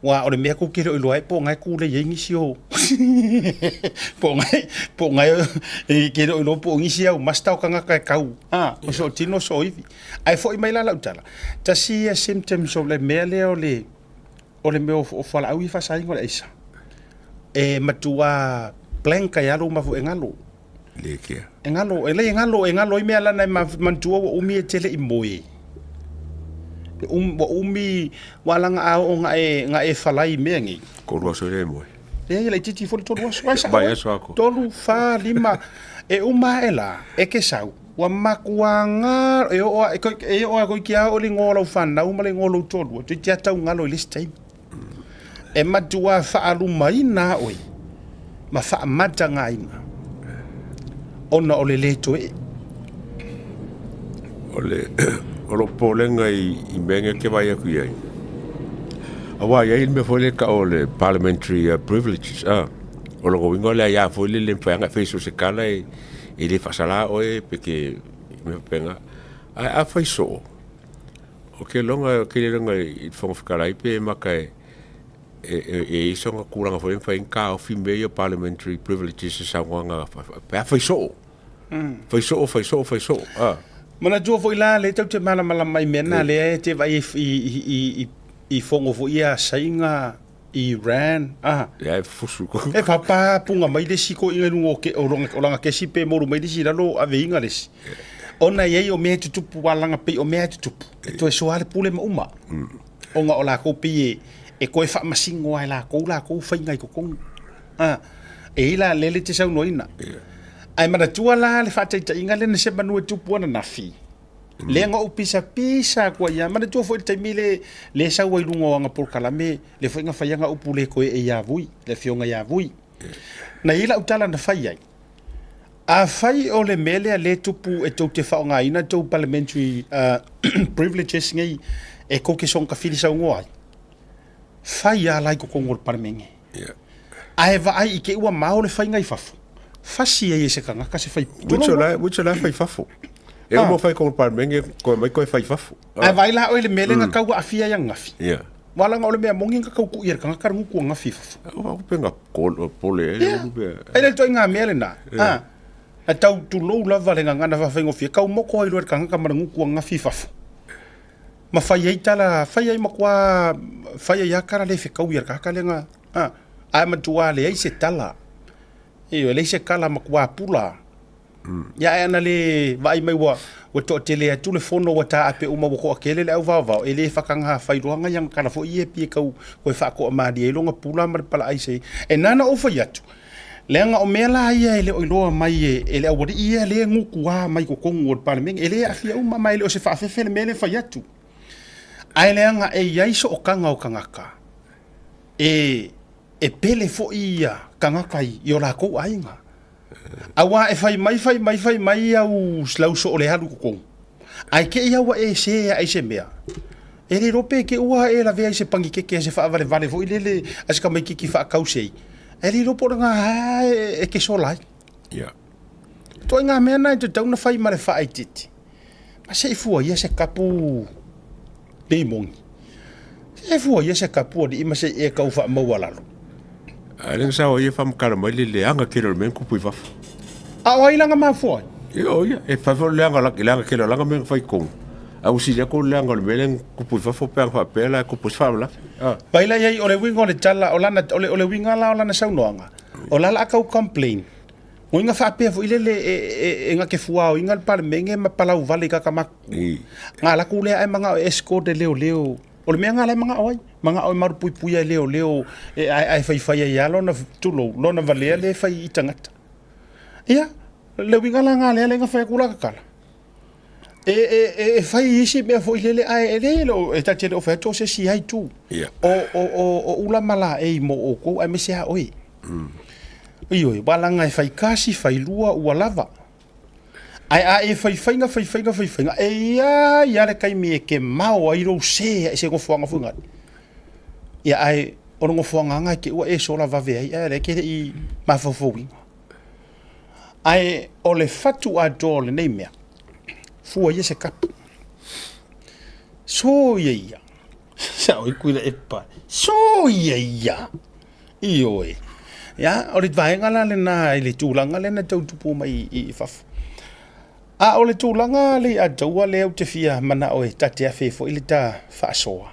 aua o le mea tou te le o iloa ai po o na e tulei ai nisi o po o na po o na e te le o iloa po o nisi au master o tagata e tau a o soo tino soo ivi. Ae foi mai la lau tala, tasi ia symptoms o le mea lea o le o le mea o fualaau ia faasaina o le aisa e matua. Blank ai lava lou mafu e galo. Le kea. E galo, e le galo, e galo ai mea lana e manatua ua umi e te le i moe. Ua umi, ua langa a oo nga e, nga e falai i mea nei. Tolu aso e le moe. Leai, e laitiiti foi le tolu aso. Ai sao, Vai aso ako. Tolu, fa, lima. E uma ae la, e ke sau. Ua matua galo, e oo a, e oo a koe ki a oo le igoa o lau fanau ma le igoa o lou toalua, toeitiiti lava tau galo i le isi taimi. E matua faalumaina oe ma faamatagaina ona o le lē toe ee. O le o lou popolega i mea nei ou te vaai atu i ai, aua e i ai le mea foi lea e tau o le parliamentary privileges a, o lona uiga o le aia foi lele e mafai lava ona e fai so o se tala e le faasala oe pe te mea faapena. Ae afai soo, Ou te iloa, ou te le iloa i le Fofoga Fetalai pe mata e i ai sona tulaga foi lea e mafai ai ona taofi mea ia o parliamentary privileges i saunoaga pe a fai soo. Fai soo, fai soo, fai soo. Manatua foi la lea tatou te malamalama i mea na lea e te vaai i fono foi ia a Saina, Iran, a. Ia e fusu. E papa punga mai le isi toeaina i luga o o lana kesi pe molu mai le isi i lalo aveina le isi. Ona e i ai o mea e tutupu a lana pei o mea e tutupu. E toe soa le pule ma uma. Ona o lakou pei e e toe faamasino lava e lakou lakou faiga i totonu. A e i ai la lele e te saunoaina. Ae manatua la le faataitaiga lea na semanu e tupu ananafi. Lea na ou pisapisa atu ai lava. Manatua foi le taimi le le sau ai luga o ana polokalame, lea foi na fai ana upu le toe ee ia Vui, le afioga ia Vui. Na i ai lau tala na fai ai, afai o le mea lea lea e tupu e tou te faaaogaina tou parliamentary privileges nei e tou te soona tafili saunoa ai, fai lava la i totonu o le Palemene. Ae vaai i te i ua mao le faiga i fafo, fasi ai e se tagata se fai. Which o la, which o la fai fafo. E uma fai totonu o le Palemene, toe mai toe fai fafo. Ae vaai la oe i le mea lea na tau aafia ai ananafi. Ua leaga o le mea moni na tau kui e le tagata le gutu ananafi i fafo. Ua pe na pole ai. E le ituaiga mea lena. E tau tulou lava le gagana faafaigofie, kau moko ai loa le tagata ma le gutu ananafi i fafo. Ma fai ai tala, fai ai matua, fai ai lava tala le fetaui a le tagata lea na, a, ae matua leai se tala. Ioe, leai se tala matua pula. Ia ae ana le vaai mai ua, ua toatele atu le fono ua taape uma ua toatele le auvaovao, e le faataga failoaga ia tala foi ia pei e tau toe faatoamalie ai lona pula ma le palaai se. E na ona ou fai atu, leaga o mea la ia e le o iloa mai e le aualii ia lea e gutua mai totonu o le Palemene, e le aafia uma ma e le o se faafefe le mea lea e fai atu. Ae leaga e i ai sootaga o tagata e e pele foi ia tagata i o latou aiga. Aua e fai mai, fai mai, fai mai au lau soo le alu i totonu, ae te i lava ua e se ae i se mea, e le iloa pe te i ua e lavea i se pagikeke a se faavalevale foi lele a se tamaitiiti faatausei, e le iloa po o lena lava e te sola ai. Ia. Ituaiga mea na e tatau ona fai ma le faaitiiti, ma se i fua ia se kapu limoni. Se i fua ia se kapu alii ma se i e tau faamaualalo. A le sao ia faamatala mai le leaga tele o le mea na tupu i fafo. A o ai la na mafua ai? Ia o ia, e fai foi le leaga le leaga tele o lana mea na fai i totonu. A ua sili atu le leaga o le mea lea na tupu i fafo pe ana faapea la e tupu ai se faalavelave. Vai la i ai, o le uiga o le tala, o lana, o le, o le uiga la o lana saunoaga, o la o le a tau complain. Uiga faapea foi lele e, e, e na te fuaoina le Palemene ma palau vale i kakamaku. Nga laku lea ae manao e escort e leoleo. O le mea nga la e manao ai. Manao e malupuipuia e leoleo e ae ae faifai ai lava lona, tulou, lona valea lea e fai i tagata. Ia, le uiga la nga lea lea na fai atu la tatala. E, e, e, e fai isi mea foi lele ae e le o e ta te le o fai atu o se isi ai tu. Yeah. O o o o ula ma la e mo o kou aemaise a oe. Ioe, walaga e fai kasi, fai lua, ua lava. Ae a e fai faiga, fai faiga, fai faiga, e i ai lava le taimi e ke mao ai lou se ai se nofoaga foi nale. Ia ae o le nofoaga lava e te ua e sola vave ai, ae o lea e te le i mafaufauina. Ae o le fatu atoa o lenei mea, fua ia se kapu. Soia ia. Sa oi kuila e pa. Soia ia. Ioe. Ia, o le vaega la lena i le tulaga lea na tau tupu mai i fafo. A o le tulaga le ia taua lea ou te fia manao e ta te afe foi le ta faasoa.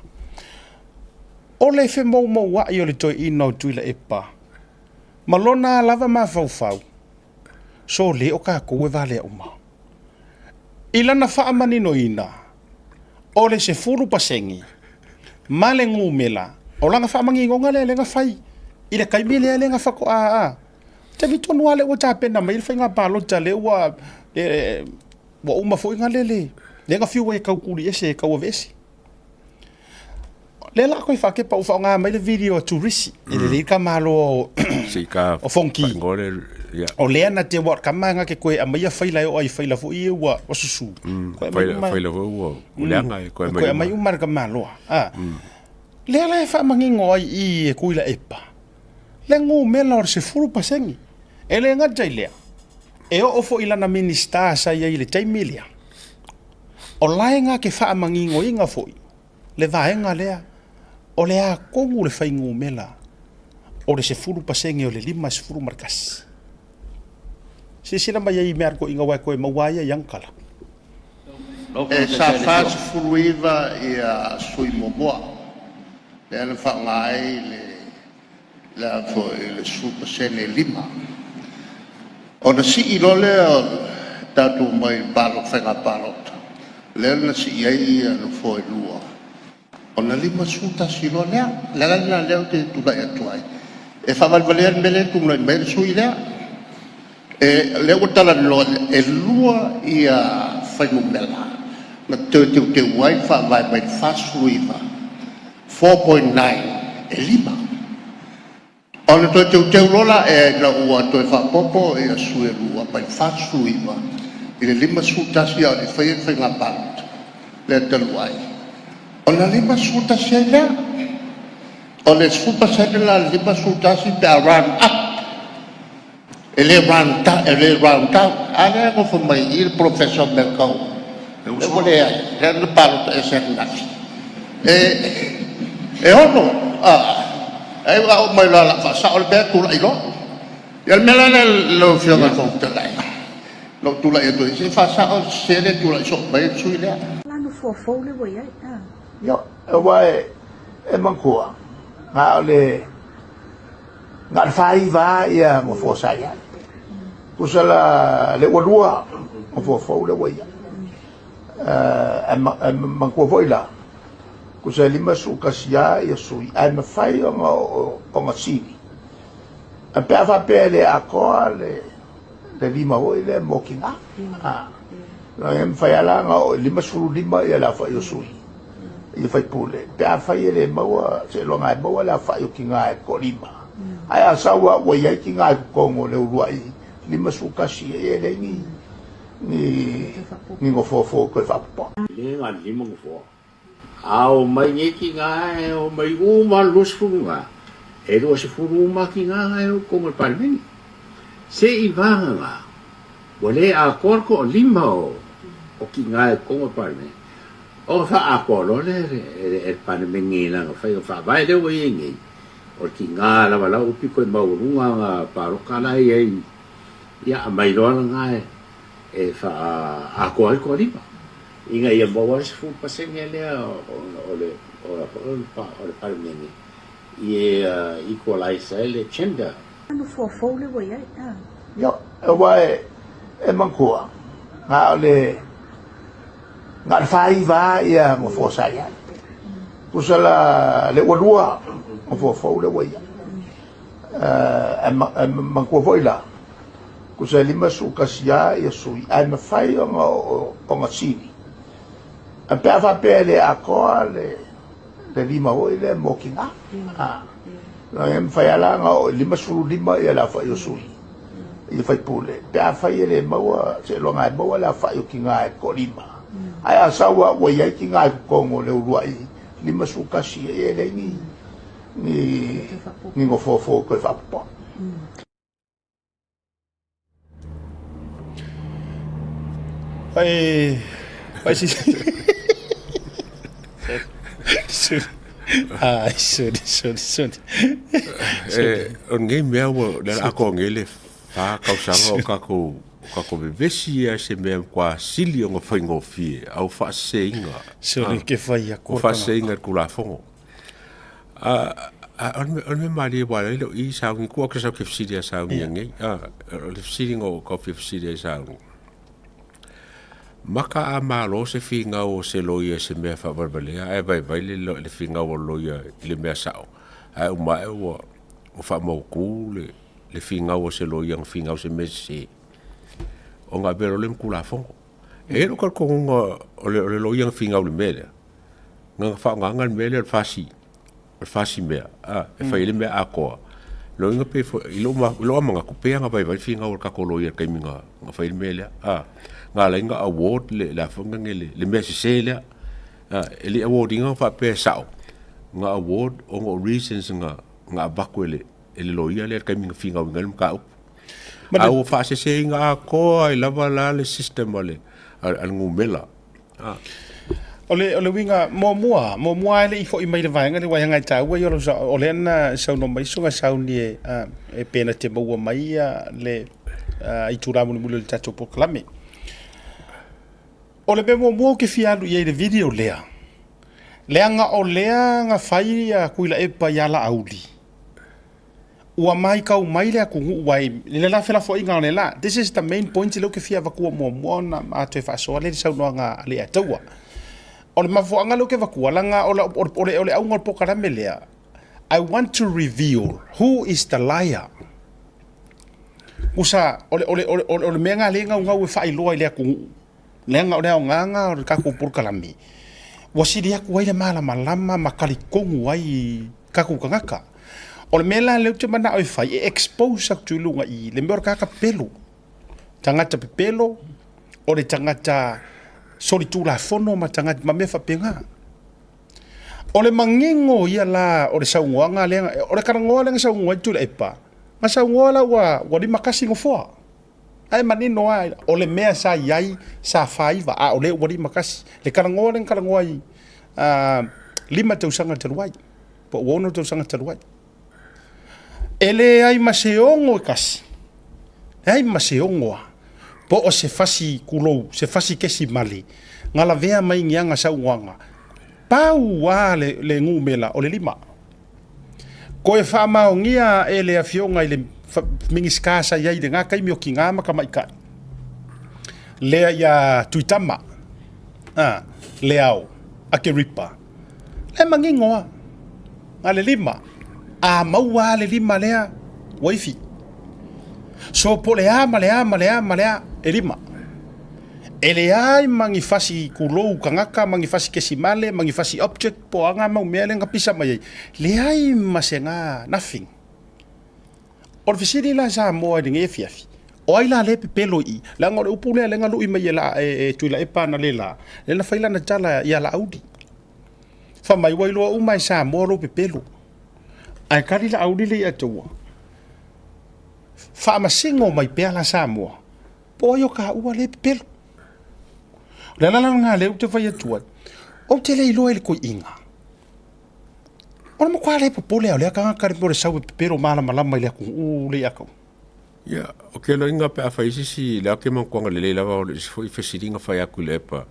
O le femoumouai o le toeaina o Tuilaepa. Ma lona lava mafaufau, sole o tatou e valea uma. I lana faamaninoina, o le 10% ma le numera, o lana faamaninoga lea lea na fai i le taimi lea lea na faatoa a. Taimi tonu lava lea ua tapena mai le faiga palota lea ua ua uma foi na lele, lea na fiu ai e tautuliese e tauaveese. Lea la koe faakepa ua faaaoga mai le video a Turisi e lelei ka malo o Fonki. O lea na te wa kama nga ke koe amaia faila e o ai faila foi ia ua ua susu. Koe amai uma. Faila foi ua leaga e koe amai. Koe amai uma le kamaloa. Ah. Lea la e faamanino ai i e Tuilaepa. Le numera o le 10%. E le gata i lea, e oo foi i lana Minisita sa i ai i le taimi lea, o la e na te faamaninoina foi le vaega lea o le a tonu le fuainumera o le 10% o le 51. Silasila mai ai i mea a le toeaina aua e toe maua ai ia i ana tala. E sa 49 sui muamua lea na faaaoga ai le a foi le 10% e 5. Ona sii loa lea o le tatou omai i le faiga palota, lea na sii ai nofoa e 2, ona 51 loa lea. O le ala lena o lea ou te tulai atu ai, e faavalevalea le mea lea e tulai mai ai le sui usufono lea. O lea ua talanoa, e 2 fuainumera na toe teuteu ai le Faavae mai le 49, 4.9 e 5. Ona toe teuteu loa la ina ua toe faaopoopo sui e 2 mai le 49 i le 51 a o le i faia ni faiga palota lea talu ai, ona 51 ai lea. O le 10% la o le 51 pe a round up, e le round down. A lea e nofo mai i i le Polofesa o Milton lea ua leai, lea na palota ese ananafi. E ono, ai a oo mai loa o le a faasao le mea, tulai loa. Ia o le mea la lea lau Afioga i le Fofoga Fetalai, na ou tulai atu ai se i faasao le sese lea e tulai soo mai ai le sui usufono lea. La nofoa fou lea ua i ai. Ia, aua e manatua, na o le 49 lava ia nofoa sa i ai. Tusa la lea ua lua nofoa fou lea ua i ai. Ae manatua foi la, tusa e 51 lava sui ae mafai ona sili pe a faapea e le atoa le lima foi lea mo tina. E mafai lava la ona oo i le 55 le aofai o sui i faipule pe afai e le maua seiloga e maua le aofai o tina e toalima. Ae a sau lava ua i ai tina i totonu o le uluai 51, e leai ni nofoa fou e toe faaopoopo. Le na o le 5 nofoa. A omai nei tina e omai uma le 20 na, e 20 uma tina na e o i totonu o le Palemene. Se i vagana ua le atoa le toalima o tina i totonu o le Palemene, ona faaatoa loa lea e le Palemene i lana faiga faavae lea ua i ai nei, o le tina lava la ua pito i maualuga ana palota la e i ai, ia aumai loa lena e faaatoa ai le toalima. Ina ia maua ai le 10% lea o le Palemene ia equalize ai le gender. Nofoa fou lea ua i ai. Ia, aua e manatua, na o le 49 lava ia nofoa sa i ai. Tusa la lea ua lua nofoa fou lea ua i ai. Ae manatua foi la, tusa e 51 lava sui ae mafai ona sili pe a faapea e le atoa le lima foi lea mo tina. E mafai lava la ona oo i le 55 le aofai o sui i faipule pe afai e le maua seiloga e maua le aofai o tina e toalima. Ae a sau lava ua i ai tina i totonu o le uluai 51, e leai ni nofoa fou e toe faaopoopo. Pai pai si Ai, sorry, sorry, sorry. E, o lenei mea ua le atoa nei le 4 tausaga o tatou o tatou vevesi ia se mea matua sili ona faigofie a ua faaseseina. Sorry, ke whai a Ua faaseseina le Tulafono. A o le mea malie ua ala ai lou i sauni ku au ke fesili ia sauni anei. A o le fesiliga o kau fia fesili ai sauni. Maka a malo se finau o se loia i se mea faavalevalea ae vaivai le le finau o le loia i le mea sao ae uma ae ua ua faamautu le le finau o se loia na finau i se mea sese ona avea loa lea ma Tulafono. E i ai lou talitonuga o le o le loia na finau i le mea lea, na ona faaaogaina le mea lea o le fasi o le fasi mea a e fai ai le mea atoa. Lona uiga pei foi i lou lava manatu pei lava na vaivai le finau a le tatou loia i le taimi na fai ai le mea lea a. Na ala ai ona award le a foi le le mea sese lea. E le i award ina faapea e sao, na award ona o reasons na avatu e le e le loia lea i le taimi na finauina ai le mataupu. A ua faaseseina atoa ai lava la le system a le a le numera. O le, o le uiga muamua, muamua lava e le i foi mai le vaega lea, aua e taua ia o lau o lea na saunoa mai Susuga Sauni e, e pe na te maua mai le itula mulimuli o le tatou polokalame. O le mea muamua ou te fia alu i ai i le video lea, leaga o lea na fai Tuilaepa ia Laauli, Ua maitau mai le atunuu aua i le la felafoaiga o le la. This is the main point lea ou te fia avatua muamua ona ma toe faasoa lea i le saunoaga a Leiataua. O le mafuaaga lea ou te avatua, leaga o le, o le, o le auga o le polokalame lea, I want to reveal who is the liar. Usa, o le, o le, o le, o le mea lena lea e naunau e faailoa i le atunuu, leaga o le aogaga o le tatou polokalame, ua sili atu ai le malamalama ma talitonu ai tatou tagata. O le mea la lea ou te manao e fai, e expose atu i luga i le mea o le tagata pepelo. Tagata pepelo, o le tagata solitulafono ma tagata ma mea faapena. O le manino ia la o le saunoaga lea, o le talanoa lea na saunoa ai Tuilaepa, na saunoa la ua 51 nofoa. Ae manino lava, o le mea sa i ai sa 49, a o lea ua 51. Le talanoa lea na talanoa ai 5 tausaga talu ai, po ua 6 tausaga talu ai. E leai ma se ono e kasi, leai ma se ono lava, po o se fasi kulou, se fasi kesimale, na lavea mai ni ana saunoaga, pau lava le numera o le 5. Toe faamaonia e le Afioga i le Minisita sa i ai i lena taimi o Tina ma Tamaitai, lea ia Tuitama a, Leao Akeripa, la e manino lava, na o le 5, a maua lava le 5 lea, ua ifi. So po o le a ma le a ma le a ma le a, e 5. E leai ma ni fasi kulou tagata ma ni fasi kesimale ma ni fasi object po o a nga mau mea lea na pisa mai ai, leai ma se ga, nothing. O le fesili la Samoa i lenei afiafi, o ai la lea e pepelo i i? Leaga o le upu lea lea na lui mai e la e Tuilaepa analeila, lea na fai lana tala ia Laauli. Fai mai ua iloa uma e Samoa lou pepelo. Ae tali Laauli le ia taua, faamasino mai pea la Samoa. Po o ai o taua lea e pepelo. O le ala la lena lea ou te fai atu ai, ou te le iloa i le toeaina. O le matua le popole lava o lea tagata le mea o le sau e pepelo malamalama i le atunuu le ia tau. Ia, o ke loiga pe a fai se isi, lea ou te manatua lelei lava o le isi foi fesiliga fai atu i le epa,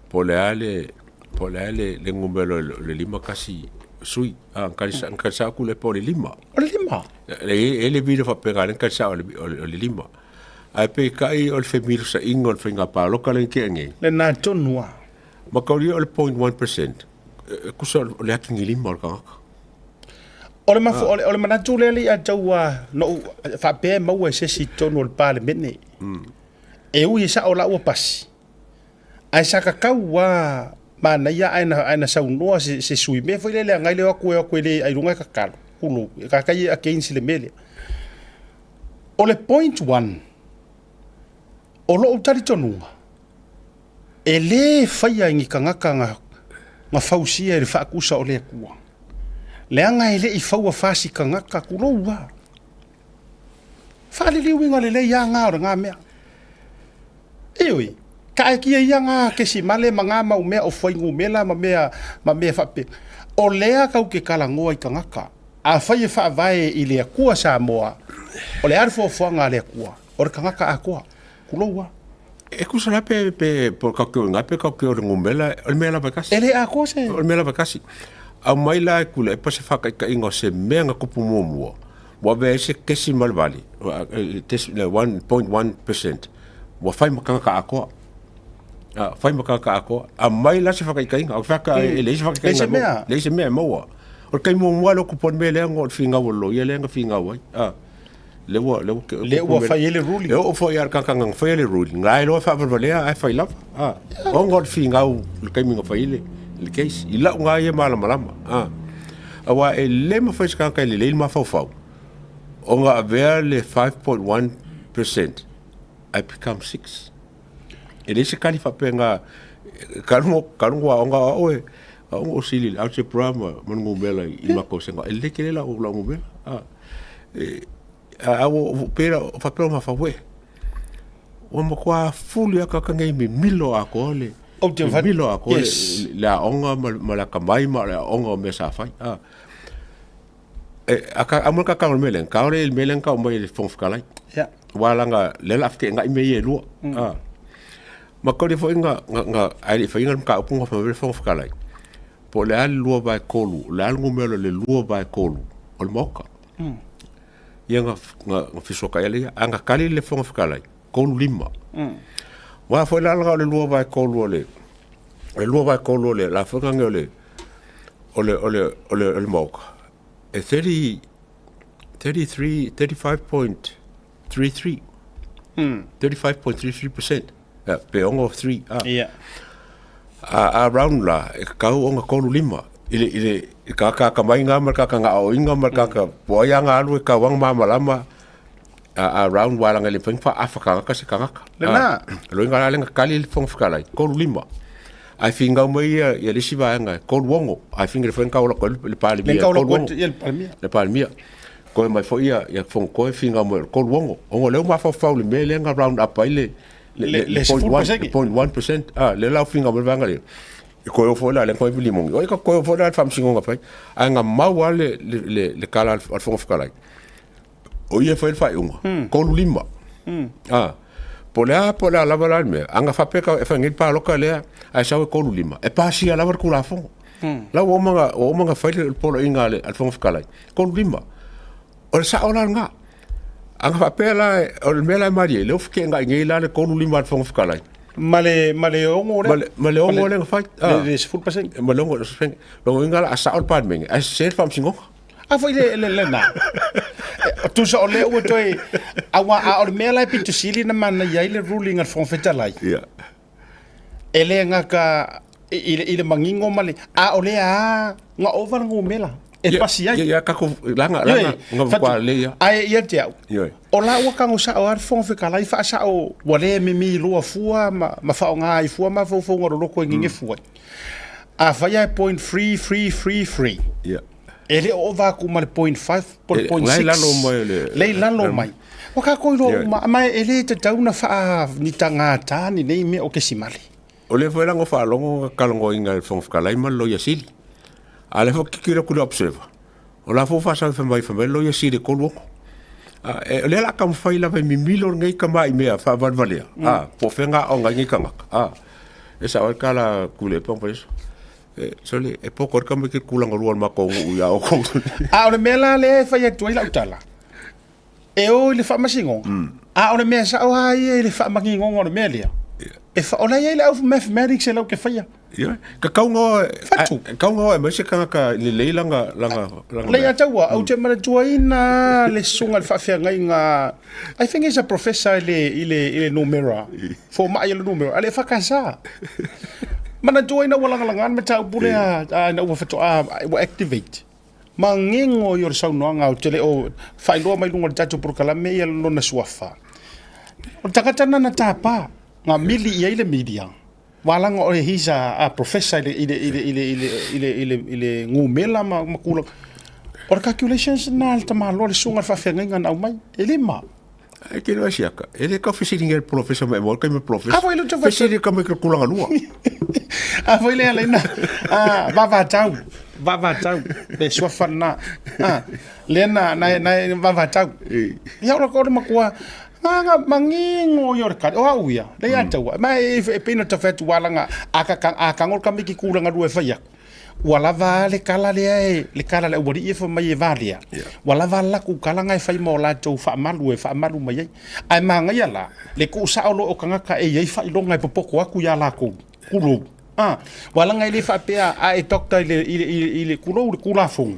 po o le a le, po o le a le, le numera o le 51 sui. A, na tali sao atu le epa o le 5. O le 5? E i ai le video faapena lea na tali sao o le 5. Ae peitai o le femilosaiga o le faiga palota lea na tea nei. Lena tonu lava. Ma taulia o le 0.1%, e tusa o le atigilima o le tagata. O le mafu, o le manatu lea alii Ataua na ou faapea e maua e se isi i totonu o le Palemene. E ui e sao la ua pasi, ae sa tatau lava manaia ae na, ae na saunoa se, se sui mea foi lea leaga ai le o atu e o atu e le ailoga e tatalo, tulou, e tatai e against le mea lea. O le point one, o lou talitonuga, e lē faia e ni tagata na, na fausia i le faakusa o le Atua, leaga e le i faua fasi tagata, tulou lava. Faaliliuina lelei lava na o lena mea. Ioe, taatia ia na kesimale ma na mau mea o fuainumera ma mea, ma mea faapea. O lea tatou te talanoa i tagata. Afai e faavae i le Atua Samoa, o le a le fuafuaga a le Atua? O le tagata atoa. Tulou lava. E tusa la pe, pe, po o le tatou te o i ina pe tatou te o i le numera, o le mea lava e tasi. E le atoa se. O le mea lava e tasi. Aumai la e Tuilaepa se faataitaiga o se mea na tupu muamua ua avea ai se kesi ma le vale, 1.1%, ua fai ma tagata atoa. Fai ma tagata atoa. Aumai la se faataitaiga. Ou te fai atu, e leai se faataitaiga. Leai se mea. Leai se mea e maua. O le taimi muamua lea o tupu ai le mea lea, ona o le finau a le loia lea na finau ai. Lea ua, lea ua, Lea ua fai ai le ruling. E oo foi lava i le tagata na faia le ruling, na iloa e faavalevalea ae fai lava. A, ona o le finau i le taimi na fai ai le, le case. I lau na ia malamalama. A, aua e le mafai e se tagata e lelei le mafaufau ona avea le 5.1% ae become 6. E leai se kali faapena, talu ona aoga o au e, au na ou sili i le algebra ma le numera i matou sega, e lelei tele lau numera. A, a ua pei la faapea lou mafaufau, uē, ua matua fuli lava tagata nei mimilo atoa le mimilo atoa le aoga ma le atamai ma le aoga o mea sa fai. A, aumai le tatalo i le mea lea, tau le mea lea na tau mai e le Fofoga Fetalai. Aua leaga lea o le a feteenai mea ia e lua. Ma tau foi na, ae le i faia le mataupu na fai mai le Fofoga Fetalai, po o le a le 2/3, o le a le numera o le 2/3 o le Maota. Ia na fesoatai ai lea, ae na tali le Fofoga Fetalai, 35. Aua foi la o le 2/3 o le, o le 2/3 o le lafoga o le, o le, o le, o le, o le Maota, e 30, 33, 35.33. 35.33%. Pe 63. Yeah. A round la, e tatau ona 35. I le, i le, i ka kaka mai ngā ma le kaka ngā oinga ma le kaka po ai anga alu e kau anga malamalama a round wa langa le mafai ona faaafa tagata se tagata. Lena. Loiga la lenga kali le Fofoga Fetalai, 35. Ae finau mai ia, ia le isi vaega, 36. Ae finga le foi kaula koe le Palemia. Le kaula koe ia le Palemia. Le Palemia. Koe mai foi ia, ia Fonotoe finau mai 36. Ona lea ua mafaufau i le mea lea na round up ai le le le 0.1%. Ah, le la finau mai le vaega lea. E koe o foi la le koe limoni. Oi ka koe o foi la le faamasinoga fai. Ae na mau lava le le le tala a le Fofoga Fetalai. O ia e fai le faaiuga, 35. A, po o le a, po o le a lava la le mea, a na faapea e fai nei le palota lea ae sau e 35, e pasia lava le Tulafono. La ua uma ona, ua uma ona fai le poloaiga a le Fofoga Fetalai, 35. O le sao la lena. A na faapea la, o le mea la e malie, lea ua feteenai nei la le 35 a le Fofoga Fetalai. Ma le, ma le 6 lea. Ma le 6 lea na fai. Le 10%. Ma le 6, lona uiga la a sao le Palemene, ae sese le Faamasinoga. A foi le le le na. Tusa o lea ua toe aua a o le mea la e pito sili na manaia ai le ruling a le Fofoga Fetalai. Yeah. E le gata i le, i le manino ma le a o lea a na ova le numera e pasi ai. Ia, ia, kako langa langa nga kwa le ia. Ai ia te au. O la ua tago sao lava le Fofoga Fetalai faasao ua le mimi loa fua ma, ma faaaoga ai fua mafaufauga o loloto e gegefu ai. Afai lava e point three, three, three, three, Ia. e le o ova atu ma le point five po o le E, point la e six. lalo mai o le- Le i lalo mai. Ua tatou iloa Ia. uma, ma e le tatau ona faamitagata ni nei mea o kesimale. O lea foi la na faalogo na talanoaina e le Fofoga Fetalai ma le Loia Sili. A o lea foi tilotilo atu i le Observer, O la foi ua faasau fai mai le loia sili e 36. O lea o le a taumafai lava e mimilo lenei tamai mea faavalevalea, po o fea na aoga ai nei tagata. E sao ai le tala a Tuilaepa ma Faleso, sole, e poto ai le tamaiti i le tulaga lua o le matou nuu ia outou. A o le mea la lea e fai atu ai lau tala, e o i le faamasinoga, a o le mea sao lava ia i le faamaninoga o le mea lea, e fa, o la e i ai le au mathematics e latou te faia. Ia, tatau ona Fatu. tatau ona o e aumai se tagata lelei lana lana lana Lei ataua, ou te manatuaina le susuga i le faafeagaiga, I think he's a professor i le, i le, i le numera, fomai o le numera, a le EFKS. Manatuaina ua lagalaga le mataupu lea, ina ua faatoa, ua activate. Manino ia o le saunoaga ou te le o faailoa mai luga o le tatou polokalame ia lona suafa. O le tagata lena na tapa, na mili i ai le media. Walaga o he's a professor i le, i le, i le, i le, i le, i le, i le numera ma, ma tulaga. O le calculations na le tamaloa le susuga le faafeagaiga na aumai, e lima. E te loa siaka, e le tau fesiligia e le polofesa mai mo le taimi polofesa. A foi le tau Fesili ka mai ke tulaga lua. A foi le alaina, a vavatau, vavatau, le suafa lena. A, lea na, na, na vavatau. Ia o le matua, nga mangingo i o le kali, o au ia, le ia taua. Ma e, e pei na tawhai atu walaga, a ka, a kango le kamiki kūlanga lua e whai aku. Ua lava a le kala lea e, le kala a le aualii e fai mai e valea, ua lava a le latou kala na e fai ma o latou faamalu e faamalu mai ai. Ae manaia la le tuusao loa o tagata e i ai faailoga e popoto atu ia latou, tulou, a, aua leaga e le faapea a e doctor i le, i le, i le, tulou le Tulafono,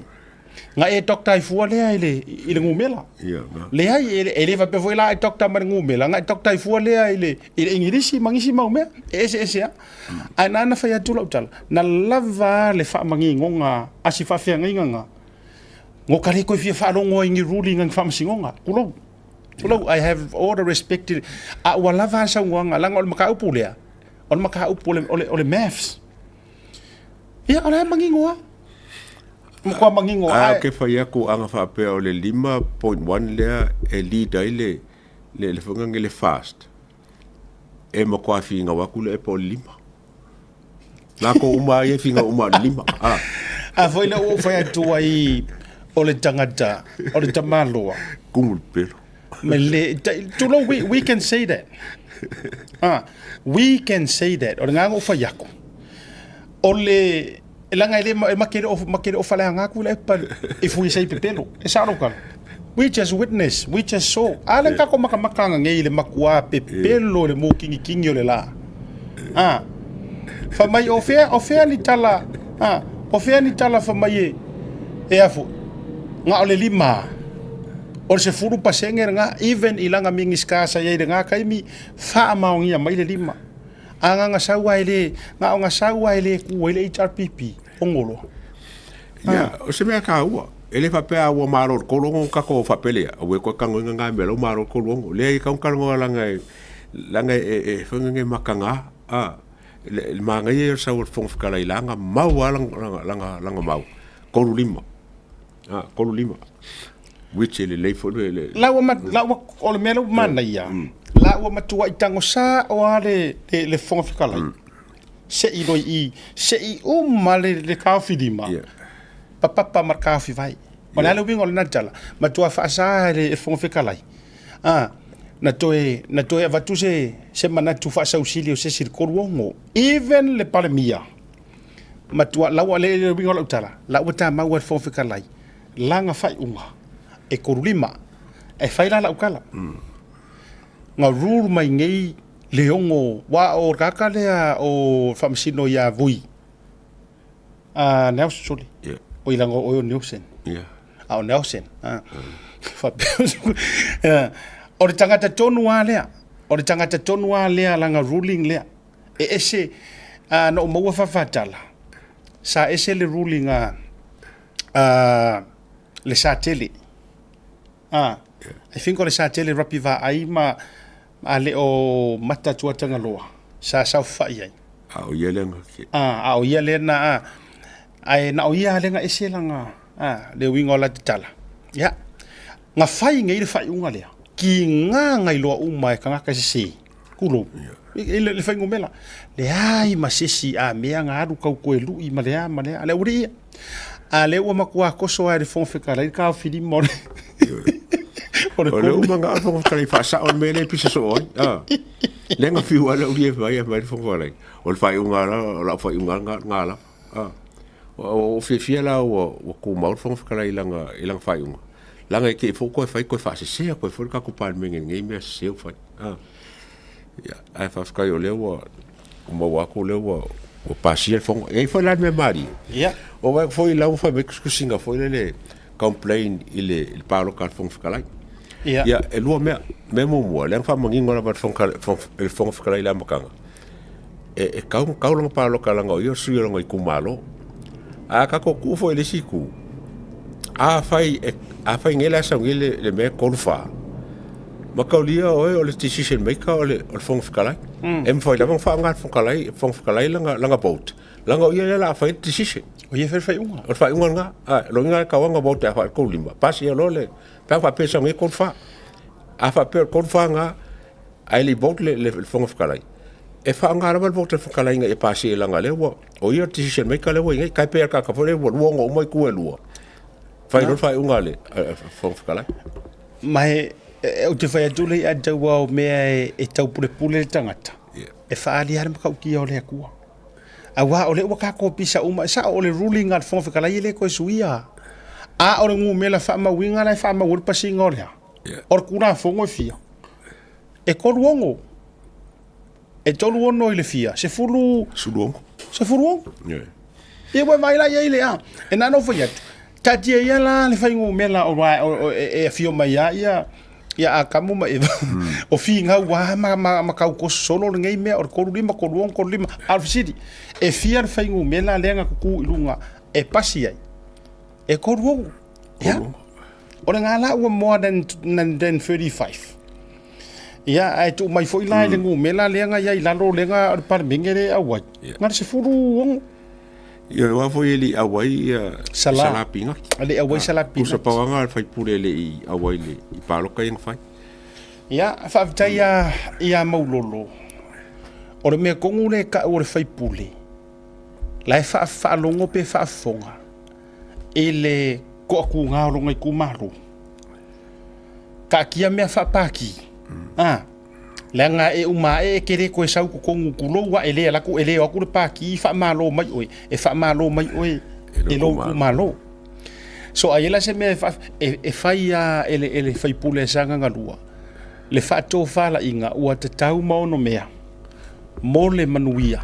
na e doctor ai fua lea i le, i le numera. Leai, e, e le faapea foi la a e doctor ma le numera, na e doctor ai fua lea i le, i le Igilisi ma nisi mau mea, e eseese lava. Ae na ona fai atu lau tala, na lava a le faamaninoga a si faafeagaiga na, no ka le toe fia faalogo ai i ni ruling a ni faamasinoga, tulou. Tulou, I have all the respect, a ua lava a le saunoaga, leaga o le mataupu lea, o le mataupu o le, o le, o le maths. Ia, o la e manino lava. Matua manino lava. Ae ou te fai atu ana faapea o le 5.1 lea e lead ai le, le, le foi le fast. E matua finau atu le po o le lima. Lakou uma lava ia e finau uma o le lima. Ah. A foi lea ua ou fai atu ai o le tagata, o le tamaloa. Kumu le pelo. Ma le, tulou, we can say that. Ah, we can say that. O le gagou fai atu. O le, leaga e le, e make le o, make le o faleaga atu le pa i fui sei pepelo. E sao lou tala. We just witness, we just saw. A le kako makamaka anga ngei le makuā pepelo le mōkingikingi o le lā. Ah. Fa mai o fea, o fea ni tala, ah, o fea ni tala fa mai e, e afu. Nga o le lima. O le 10% lena, even i lana Minisita sa i ai i lena taimi, faamaonia mai le lima. A na ona sau lava e le, na ona sau lava e le tu ai le HRPP, ono loa. Ia, o se mea taua, e le faapea ua malo le 36 tatou faapelea, aua e toe tagoina na mea la ua malo le 36. Leai, e tatau ona talanoa leaga e, leaga e, e foi lea e mataga, a, le manaia ia o le sau o le Fofoga Fetalai la na mau lava lana, lana, lana mau, 35. Ah, 35. Which e lelei foi le... le... La ua, la ua, o le mea lea ua manaia, la ua matuai tago sao lava le, le, le Fofoga Fetalai. Se i loi i, se i uma le, le taofi lima, yeah. Papapa ma le taofi vai. O le a le uiga o lena tala, matua faasa e le Fofoga Fetalai. Ah, na toe, na toe avatu se, se manatu faasausili o se isi i le 36. Even le Palemia, Matua, la ua le uiga o lau tala, la ua tamau e le Fofoga Fetalai, lana faaiuga e 35, e fai la lau tala. Na rule mai nei le ono, aua o le tagata lea o le Faamasino ia Vui, a Nelson, sorry, Yeah. oi leaga o oe o Nelson. Yeah. A o Nelson. Faapea, o le tagata tonu lava lea, o le tagata tonu lava lea lana ruling lea. E ese, a, na ou maua faafatala, sa ese le ruling a, a le Satele. A, I think o le Satele rugby vaai ma a le o mata atu a Tagaloa, sa saofafai ai. A o ia lea na ke. A, a o ia lea na, a, ae na o ia lea na ese lana, a, le uiga o la tatala. Ia, na fai nei le faaiuga lea, kiga nai loa uma e tagata sese. Tulou. I le fuainumera. Leai ma se isi a mea na alu tau toe lui ma le a ma le a. Le aualii ia. A lea ua matua toso lava e le Fofoga Fetalai le taofilima o le o le O le uma na o le Fofoga Fetalai faasao le mea lea e pisa soo ai. Ah. Lea na fiu ai le aualii e fai mai le Fofoga Fetalai. O le faaiuga la, o lau faaiuga lena lena lava. Ah. Ua ou fiafia la ua ua tumau le Fofoga Fetalai i lana i lana faaiuga. Leaga e te i foi toe fai toe faasesea koe foi le tatou Palemene i lenei mea sese ua fai. Ah. Ia, ae faafetai o lea ua maua atu o lea ua ua pasia le fono. E i ai foi la le mea malie. Ia. O vaai foi la ua fai mai tusitusiga foi lele complain i le i le palota a le Fofoga Fetalai. Ia. Ia, e lua mea. Mea muamua, lea na faamanino lava e le Fofoga e le Fofoga Fetalai i le amataga, e e tau ona tau lana palota leaga o ia o le sui o lona itumalo. A tatou tuu foi i le isi itu, afai e afai nei la e sau nei le le mea e 34, mataulia oe o le decision maker o le o le Fofoga Fetalai. E mafai lava ona faaaoga e le Fofoga Fetalai Fofoga Fetalai lana lana vote, leaga o ia lea o le a fai le decision. O ia e fai le faaiuga. O le faaiuga lena. A, o lona uiga e tatau lava ona vote a faa-35, pasi loa le, pe a faapea e sau nei e 34. A faapea o le 34 lena, ae le i vote le, le, le Fofoga Fetalai, e faaaoga lava le vote a le Fofoga Fetalai ina ia pasia leaga o lea ua, o ia le decision maker lea ua i ai nei. Tai pei lava o le tagata foi lea ua lua ona uma itu e lua, fai loa le faaiuga a le Fofoga Fetalai. Ma e, ou te fai atu lea ia te au o mea e taupulepule le tagata, e faaali lava le matautia o le Atua. Auā o lea ua tatou pisa uma, e sao o le ruling a le Fofoga Fetalai e le toe suia. A o le numera faamauina la e faamau ai le pasiga o le a? O le Tulafono e fia? E 36. E 36 i le fia? 10... 16. 16. Ia ua e vaai la i ai le a? E na ona ou fai atu, taatia ia la le fuainumera o e afio mai lava ia ia Atamu ma Eva, o finau lava ma, ma, ma tautoso solo lenei mea o le 35, 36, 35. A o le fesili, e fia le fuainumera lea na tutu i luga e pasi ai? E 36. Ia. O lena la ua more than, than, than 35. Ia, ae tuu mai foi la i le numera lea na i ai i lalo lea na o le Palemene lea e auai, na o le 16. Ia, aua foi e le i auai ia Sala. Sala Pinati. E le i auai Sala Pinati. Tusa pau lava le sui usufono e le i auai i le i palota ia na fai. Ia, faafetai ia, ia Maulolo. O le mea tonu lea e tau o le sui usufono, la e faalogo pe faafofoga i le toatuga o lona itumalo. Taatia mea faapati, a, leaga e uma ae e te le toe sau i totonu, tulou a, e le alu atu, e le o atu le pati faamalo mai oe, e faamalo mai oe e lou itumalo. So a i ai la se mea e, fa, e, e fai lava e le, e le sui usufono a Sagaga 2, le faatofalaiga ua tatau ma ono mea mo le manuia,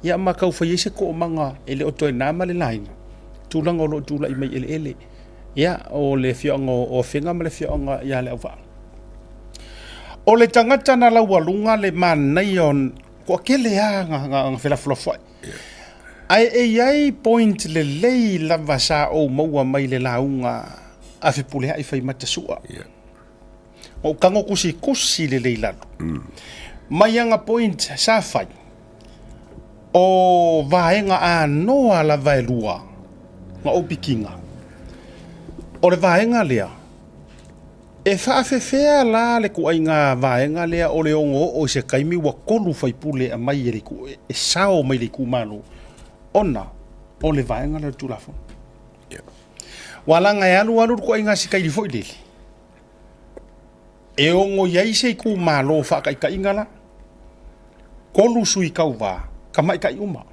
ia ma tau fai ai se toomaga e le o toe na ma le laina, tulaga o lo o tulai mai eleele. Ia, o le afioaga o Afega ma le afioaga ia Leauvaa. O le tagata na laualuga le manaia o toatele lava na felafolafoai. Ae e i ai point lelei lava sa ou maua mai le lauga a Fepuleai Faimata Sua. Na ou tago tusitusi lelei i lalo. Mai ana point sa fai, o vaega anoa lava e lua na ou pikiga. O le vaega lea, e faafefea la le ituaiga vaega lea o le ono oo i se taimi ua 3 faipule e aumai e le e sao mai le itumalo ona o le vaega lea o le Tulafono. Ua laga e alu alu le ituaiga sikaili foi lele, e ono i ai se itumalo faataitaiga la, 3 sui tauva, tamaitai uma.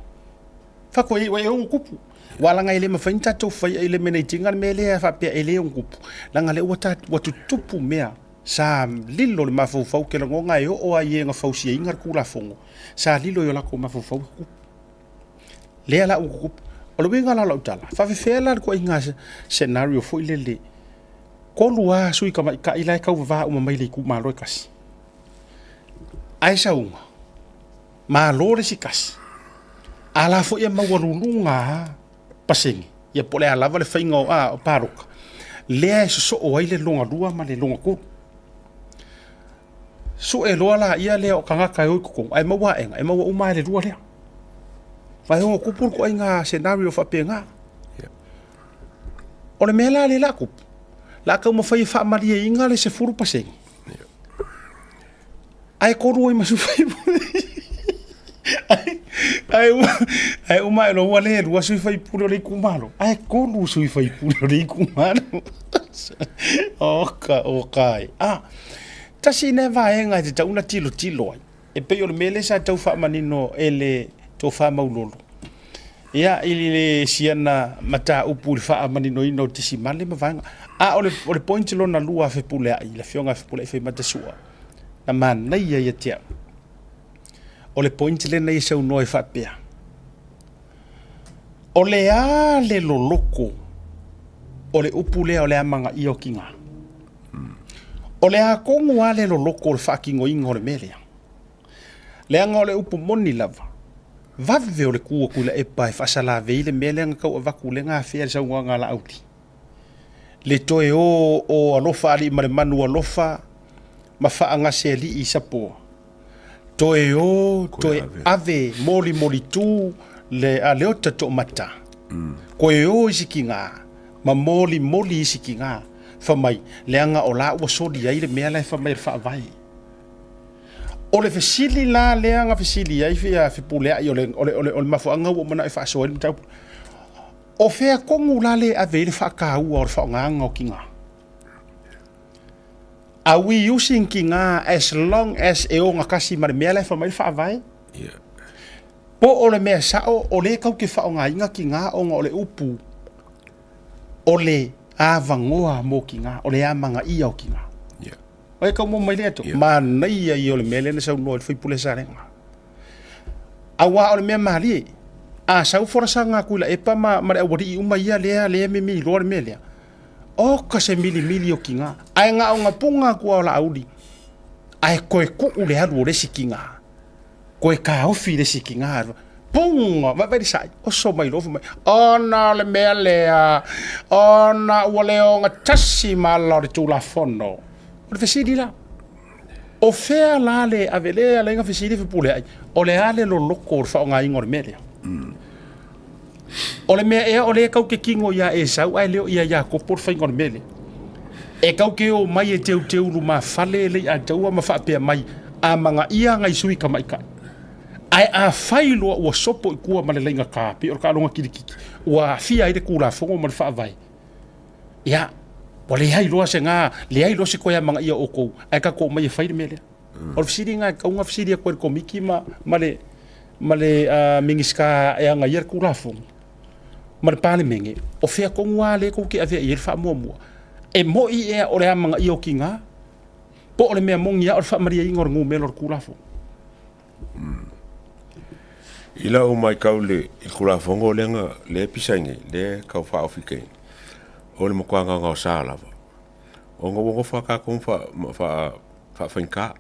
Faatoa ua e ono tupu. Ua laga e le mafai ona tatou fai e eliminate ina le mea lea faapea e le ono tupu. Leaga lea ua ua tutupu mea sa lilo le mafaufau, ou te lagona e oo lava i e na fausiaina le Tulafono, sa lilo i o latou mafaufau e tutupu. Lea la ua tutupu. O le uiga la o lau tala, faafefea la le ituaiga scenario foi lele, 3 lava sui tamaitai la e tauvava uma mai le itumalo e tasi, ae sauga, malo le isi tasi, a la foi e maualuluga lava pasene, ia po o le a lava le faiga o, a, o palota, lea e sosoo ai le lona lua ma le lona tolu. Sue loa laia lea o tagata e o i totonu, ae maua aega, e maua uma lava e le lua lea. Aua e ono tupu le ituaiga scenario faapena. O le mea la lea o le a tupu, o le a taumafai e faamalieina le 10%, ae 3 ai ma sui usufono. Ae uma ae loa ua le 2 sui usufono o le itumalo, ae 3 sui usufono o le itumalo. Oka, oka e. Ah, tasi lea vaega e tatau ona tilotilo ai, e pei o le mea lea sa tau faamanino e le Tofa Maulolo, ia, i le siana mataupu i le faamaninoina o tesimale ma vaega. A o le, o le point lona lua a Fepuleai, le afioga a Fepuleai Faimata Sua, na manaia ia te au. O le point lea na ia saunoa ai faapea, O le a le loloko o le upu lea o le amanaia o tiga? O le a tonu lava le loloko o le faatinoina o le mea lea? Leaga o le upu moni lava, vave o le tu a Tuilaepa e faasalavei le mea lea na tau avatu lea na afea i le saunoaga a Laauli. Le toe o o alofa alii ma le manu alofa ma faagasealii i Sapoa. Toe o, toe ave molimolitu le a Leota Toomata. Toe o isi tiga ma molimoli isi tiga fai mai, leaga o la ua soli ai le mea la e fai mai e le Faavae. O le fesili la lea na fesili ai Fepuleai o le, o le, o le, o le mafuaaga ua ou manao e faasoa ai le mataupu. O fea tonu la lea e ave ai le faataua o le faaaogaina o tiga? Are we using tiga as long as e ogatasi ma le mea la e fai mai le Faavae? Po o le mea sao o lea kau ke faaaogaina tiga ona o le upu o le avanoa mo tiga, o le amanaia o tiga. O e kau mo mai lea to. Manaia ia o le mea lea na saunoa i le sui usufono Salega. Aua o le mea malie, a sau folasaga a Tuilaepa ma, ma le aualii uma ia lea, lea mimi iloa le mea lea, oka se milimili o tiga, ae na ona puna atu lava o Laauli, ae toe tuu le alu o le isi tiga, toe taofi le isi tiga, puna, vaivai le sai, oso mai loa fai mai, ona o le mea lea, ona ua le ogatasi ma ala o le Tulafono. O le fesili la, O fea la le ave lea ala ai na fesili Fepuleai, o le a le loloto o le faaaogaina o le mea lea? O le mea ea o lea tau te kino ia Esau ae le o ia Iakopo le faiga o le mea lea? E tau te o mai e teuteu lumafale le iataua ma faapea mai, a manaia nai sui tamaitai. Ae afai loa ua sopo i tua ma le laina ta, pei o le taaloga kilikiti, ua aafia ai le Tulafono ma le Faavae, Ia, ua leai loa se ga, leai loa se toe amanaia o outou, ae tatou omai e fai le mea lea. O le fesili lena e tatau ona fesili atu ai i le Komiti ma, ma le, ma le Minisita e agaia le Tulafono ma le Palemene, o fea tonu lava lea tou te avea i ai le faamuamua? E moni ea o le amanaia o tina, po o le mea moni lava o le faamalieina o le numera o le Tulafono? I lau matau i le Tulafono lea na lea e pisa ai nei, lea e tau faaofi nei, o le matua gaogaosa lava, ona ua nofo lava tatou ma faafaigata.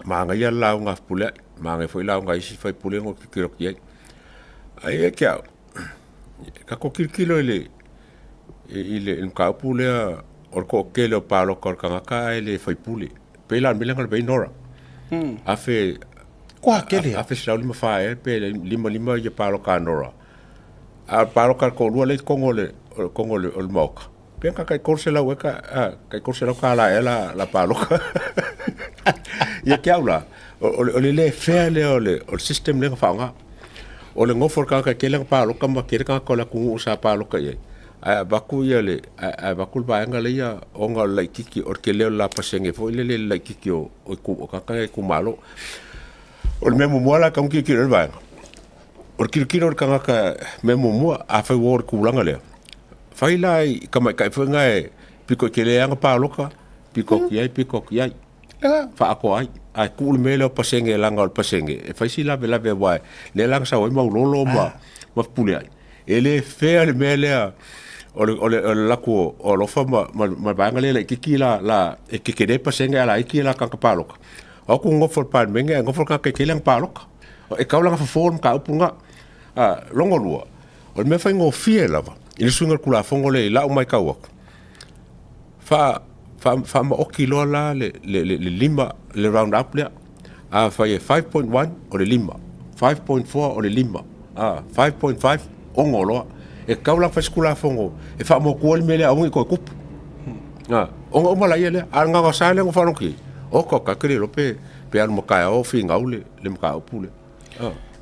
Manaia le lauga a Fepuleai, manaia foi lauga a isi sui usufono na ou tilotilo atu i ai. Ae ia te au, tatou tilotilo i le mataupu lea o le toatele o palota o le tagata ae le faipule. Pei la o le mea lea na lavea ai Nora. 1154 ea pe 55 ia palota a Nora. A o le palota a le toalua lea i totonu o le, totonu o le, o le Maota, pe na tai 300 ea, tai 300 tala ea la, la palota. Ia te au la, o le le fair lea o le, o le system lea na faaaoga. O le nofo o le tagata e tele ana palota ma tele tagata o le atunuu sa palota i ai, ae avatu ia le, ae avatu le vaega lea ona o le laitiiti, o le tele o le la pasene foi lele i le laitiiti o, o tagata ia itumalo. O le mea muamua la e tatau ona tilotilo i ai le vaega, o le tilotilo o le tagata mea muamua, afai ua oo i le tulaga lea, fai la i tamaitai foi na e pito i tele lava ona palota, pito atu i ai, pito atu i ai, faaatoa ai. Ae tuu le mea lea o pasene leaga o le pasene e fai si lavelave aua lea la na sau ai Maulolo ma Fepuleai. E le fair le mea lea o le, o le, o le laku o Alofa ma, ma, ma vaega lea laitiiti la, la e tetele pasene a laiti la tagata palota. O aku nofo i le Palemene ae nofo le tagata e tele ana palota. E tau la ona fofo le mataupu lena. Lona lua, o le mea faigofie lava i le suiga o le Tulafono lea i lau matau atu, faamaoti loa la le 5, le round up lea. Afai e 5.1 o le 5, 5.4 o le 5, 5.5, 6 loa. E tatau la ona fai se Tulafono e faamautu ai le mea lea aua ne i toe tupu. Ona uma laia lea, a o le gaogaosa lea na ou faalogo atu i ai, oka oka, ou te le iloa pe alu ma taeao o finau le mataupu lea.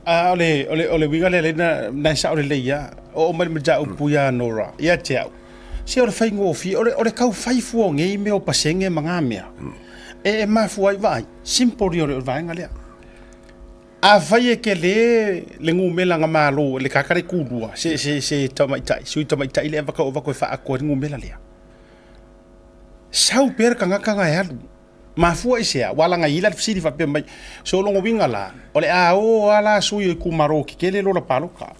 A o le, o le, o le uiga lea lea na e sao lelei lava. Oo mai le mataupu ia Nora, ia te au, se o le faigofie, o le, o le tau fai fua o nei mea o pasene ma na mea, e, e mafua ai, vaai, simple ia o le vaega lea. Afai e tele le numera na malo e le tagata lea e tulua, se, se, se tamaitai, sui tamaitai lea e avatu avatu e faaatoa ai le numera lea, sau pea le tagata na e alu. Mafua i se a? Ua lagaina le fesili faapea mai, so o lona uiga la, o le a o lava la sui o itumalo tetele lola palota.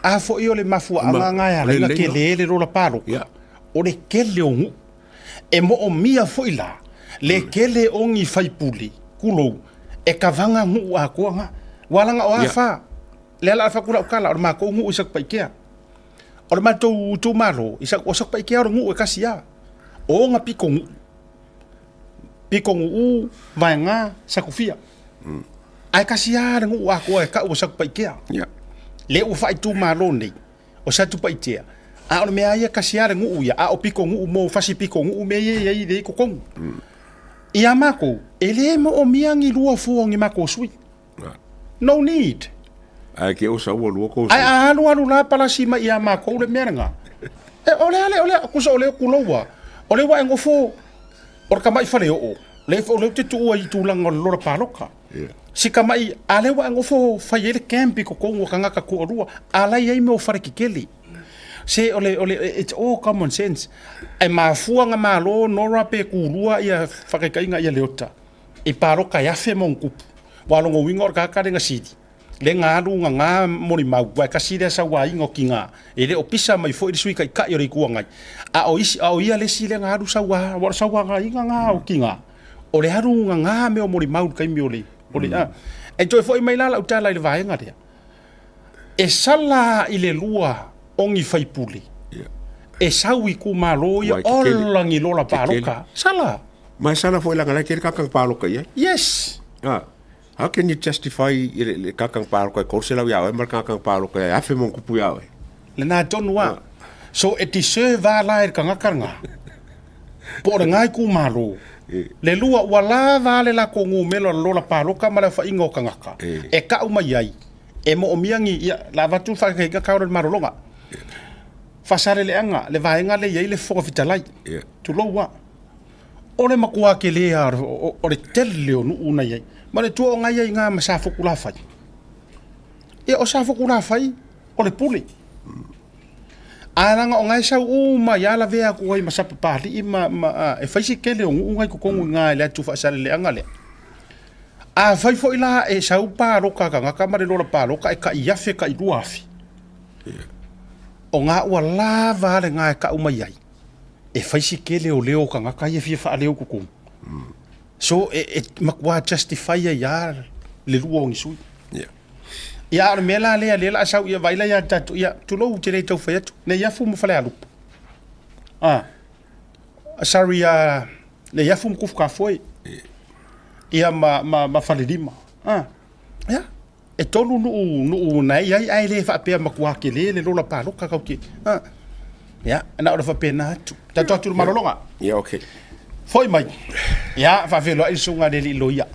A foi o le mafuaaga na e ala ai ona tele le lola palota, o le tele o nuu. E moomia foi la le tele o ni faipule, tulou, e kavaga nuu atoa na. Ua laga o a fa? Lea o le a fai atu lau tala, o le matou nuu i Satupaitea. O le matou itumalo, o Satupaitea o le nuu e tasi lava. O ona pitonuu. Pitonuu, Vaega, Satufia. Ae tasi lava le nuu atoa e tau o Satupaitea. Lea ua faaitumalo nei o Satupaitea, a o le mea lava ia e tasi lava le nuu ia, a o pitonuu mo fasi pitonuu mea ia e i ai i totonu. Ia matou, e le moomia ni lua fua o ni matou sui. No need. Ae ke o sau lua kou. Ae a alu alu la palasi mai ia makou le mea lena. E o le ale o le kusa o le kuloua. O le ua e ngofo o le tamai fale oo. Le o le te tuua i tulaga o le lola paloka. Si tamaʻi, a lea ua e nofo fai ai le camp i totonu o tagata toalua, a la e i ai mea o fale tetele. Se o le, o le, it's all common sense. E mafua na malo Nora pe tulua ia faataitaiga ia Leota i palota e afe ma ona tupu. Aua o lona uiga o le tagata lea na sili, lea na alu gagā molimau, aua e tasi lea sauaina o tina, e le o pisa mai foi le Sui Taitai o le Itu Agai, a o isi, a o ia le isi lea na alu saua, aua o le sauagaina lena o tina, o le alu gagā mea o molimau i le taimi o le, o le, a. E toe foi mai la lau tala i le vaega lea, e sala i le lua o ni faipule e sau i itumalo ia ola ni lola palota. Sala. Ma e sala foi leaga la e tele tagata na palota i ai. Yes. Ah. How can you justify i le, le tagata na palota e 300 ia oe ma le tagata na palota e afe ma ona tupu ia oe? Lena tonu a. So e deserve a la e le tagata lena. Po o lena itumalo. Le lua, ua lava a le latou numera o le lola palota ma le aofaiga o tagata e tau mai ai e moomia ni, ia, la avatu le faataitaiga tau le malologa. Faasaleleaga, le vaega lea e i ai le Fofoga Fetalai. Tulou a. O le matua tele lava o le tele o nuu na i ai. Ma le tua o na i ai i ina ma Safotulafai. Ia, o Safotulafai, o le pule. Ae leaga o na e sau uma ai lava lavea atu ai ma Sapapalii ma, ma, a, e fai si tele o nuu na i totonu i ina i le atu Faasaleleaga lea. Afai foi la e sau palota a tagata ma le lola palota e tai afe tai 2,000, o na ua lava a lena e tau mai ai e fai si tele o leo o tagata ia e fia faaleo i totonu. So e, e matua justify ai lava le lua o ni sui. Ia, a o le mea la lea, lea o le a sau, ia vaai la ia tatou, ia, tulou ou te le tau fai atu, Neiafu ma Falealupo. Ah, sorry, Neiafu ma Tufutafoe. Ia ma, ma, ma Falelima. Ah, ia, e tolu nuu, nuu na e i ai, ae le faapea matua tele le lola palota kau te, ah, ia, na o le faapena atu. Tatou atu i le malologa. Ia, okay. Foi mai. Ia, faafeiloai le susuga i le alii loia.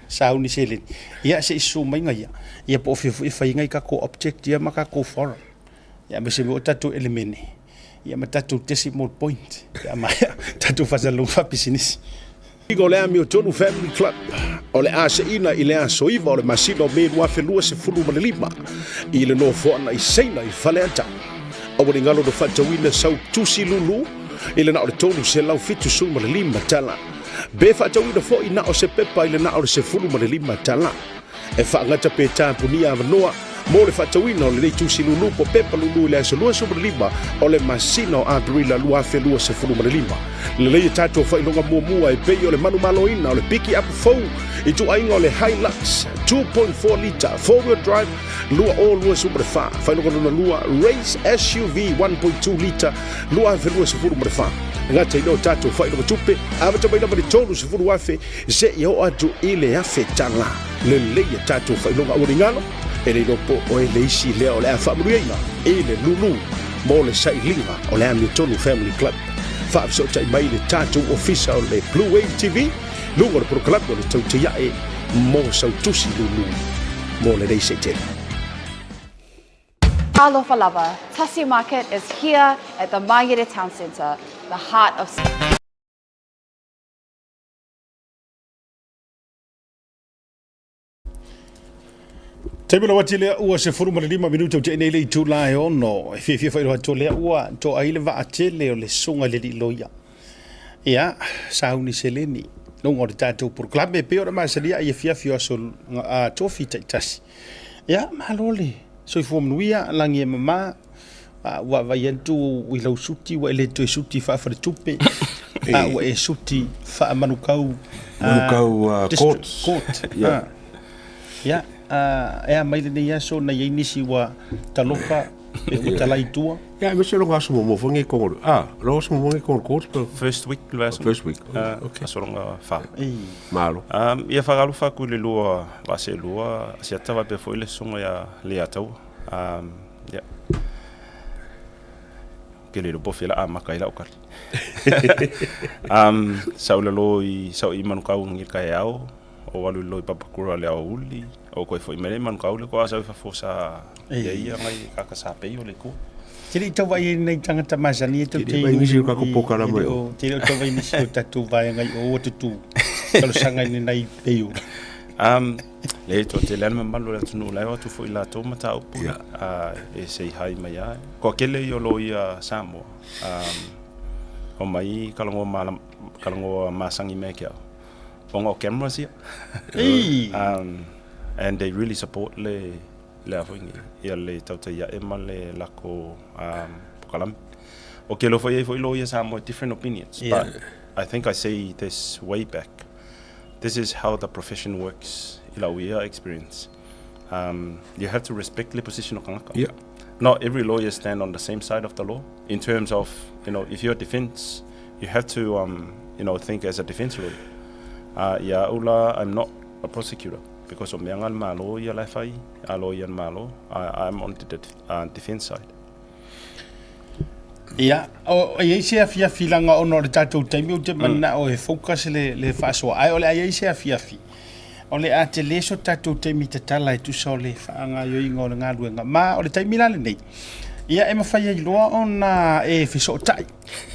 Sauni seleni. Ia, se i susu mai ia. Ia, po o fea foi e fai ai tatou object ia ma tatou forum. Ia, aemaise foi o tatou elemene, ia ma tatou decimal point, pe a maea tatou faasalalauga faapisinisi. O le Amiotonu Family Club o le a seina i le aso 9 o le masina o Me 2025 i le nofoaga i Saina i Faleata. Aua ne i galo na faatauina sau tusi lulu i le na o le $375 tala. Be faatauina foi na o se pepa i le na o le $15 tala. E faagata pe tapunia avanoa mo le faatauina o lenei tusi lulu po pepa lulu i le aso 25 o le masina o Aperila 2025. Lelei e tatou faailoga muamua e pei o le manumaloina o le piki apu fou i ituaiga o le Hilux 2.4 lita four wheel drive 2024, faailoga lona lua Race SUV 1.2 lita 2024. E gata i lea o tatou faailoga tupe, amata mai lava i le $30,000 seia oo atu i le $1,000. Lelei a tatou faailoga aualigalo, e le iloa po o e le isi lea o le a faamanuiaina i le lulu mo le sailiga o le Amiotonu Family Club. Faafesootai mai i le tatou ofisa o le Blue Wave TV, luga o le polokalame o le Tautaiae mo sau tusi lulu mo lenei seitele. Alofa lava, Tasi Market is here at the Mangere Town Centre, the heart of. Taimi lau ati lea ua 15 minute o te nei le itula e ono. E fiafia whairoa atu lea ua toa ai le vaa tele o le susuga i le alii loia. Ia, sauni seleni. Luga o le tatou polokalame e pei ona masalia i afiafi o aso tofi taitasi. Ia, malo le soifua manuia, lagi e mama. Ua vaai atu i lau suti ua e le toe suti faafaletupe, a ua e suti faamanukau. Manukau court. Court. Yeah. Ia, e a mai lenei aso na i ai nisi ua talofa pe ua talai i tua. Ia, aemaise o lona aso muamua foi nei i totonu o le, ah, lona aso muamua nei i totonu o le court pe? First week le vaiaso. First week, okay. Aso lona fa. Malo. Ia faagalofa atu i le lua vaaselua Asiata faapea foi le susuga ia Leiataua. Ia. Ou te le iloa po o fea o le a amata ai lau tali. Sa ou lalo i, sa ou i Manukau i le taeao, ou alu i lalo i Papakura i le aoauli, ou toe foi mai lea i Manukau lea faatoa sau i fafo sa i ai ia nai tagata sa pay o le itu. Te le i tau vaai ai nai tagata masani e tou te inu i tatou polokalame o. Te le o tau vaai nisi o tatou vaega i o ua tutu talosaga i nai pay. Um, le toatele lava le mamalu o le atunuu la e o atu foi i latou mataupu e say hi mai lava. Toatele ia o loia Samoa, um, omai talanoa malam, talanoa masani mai ia te au, ona o cameras ia. Um, and they really support le, le a foi nei, ia le tautai ae ma le lako um, pokalame. O ke alofa i ai foi loia Samoa, different opinions, but I think I say this way back. This is how the profession works i lau ia experience. Um, you have to respect le position o kangaka. Not every lawyer stand on the same side of the law in terms of, you know, if you're defense, you have to, you know, think as a defense lawyer. Ia au la, I'm not a prosecutor because o mea nga le Malo ia la e fai, a lawyer le Malo, I'm on the defense side. Ia, o, e i ai se afiafi leaga ona o le tatou taimi ou te manao e focus le, le faasoa, ae o le a i ai se afiafi, o le a tele so tatou taimi tatala e tusa o le faagaoioiga o le galuega. Ma o le taimi la lenei, ia e mafai ai loa ona e fesootai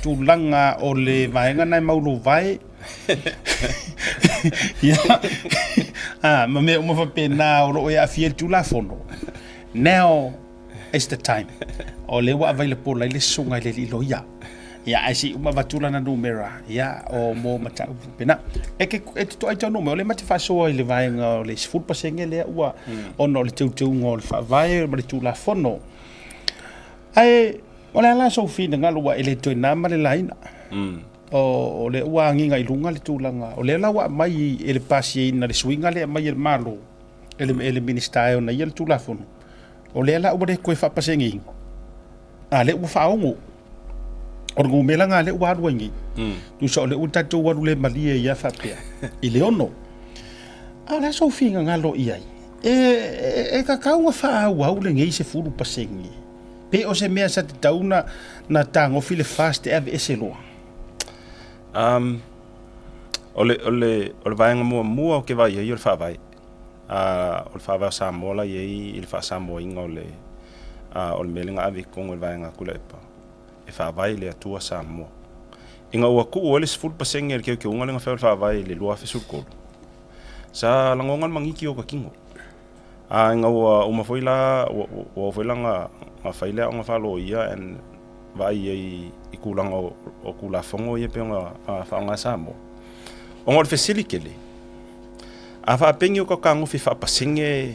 tulaga o le vaega na e maulovae, ia, a, ma mea uma faapena o lo o e aafia i le Tulafono. Now, It's the time. O lea ua available ai le susuga i le alii loia. Ia, ae se i uma avatu lana numera, ia, o mo mataupu faapena. E te, e te toai tau numera, o lea ma te faasoa i le vaega o le 10% lea ua, ona o le teuteuga o le faavae ma le Tulafono. Ae, o le a la sou finagalo ua e le toe na ma le laina? O, o lea ua agiga i luga le tulaga, o lea la ua aumai e le pasiaina le suiga lea e aumai e le Malo, e le, e le Minisita e ona ia le Tulafono. O lea la ua le toe faapasegiina, a lea ua faaogo. O le numera lena lea ua alu ai nei. Tusa o lea ua tatou alu le malie ia faapea i le 6. A o le a sou finagalo i ai? E, e, e tatau ona faaauau lenei 10%. Pe o se mea sa tatau na, na tagofi le FAST e aveese loa? Um, o le, o le, o le vaega muamua ou te vaai ai o le faavae. A o le faavae o Samoa la i ai i le faasamoaina o le o le mea lea na ave i totonu o le vaega a Tuilaepa e faavae i le Atua Samoa. Ina ua tuu ai le 10% e le teuteuga lea na fai o le faavae i le 2013, sa lagona le maniti o ota tino. A ina ua uma foi la, ua oo foi la na fai le aoga faaloia and vaai ai i tulaga o Tulafono ia pei ona faaaoga e Samoa. Ona o le fesili tele, A faapeni o ka kagofi faapasene,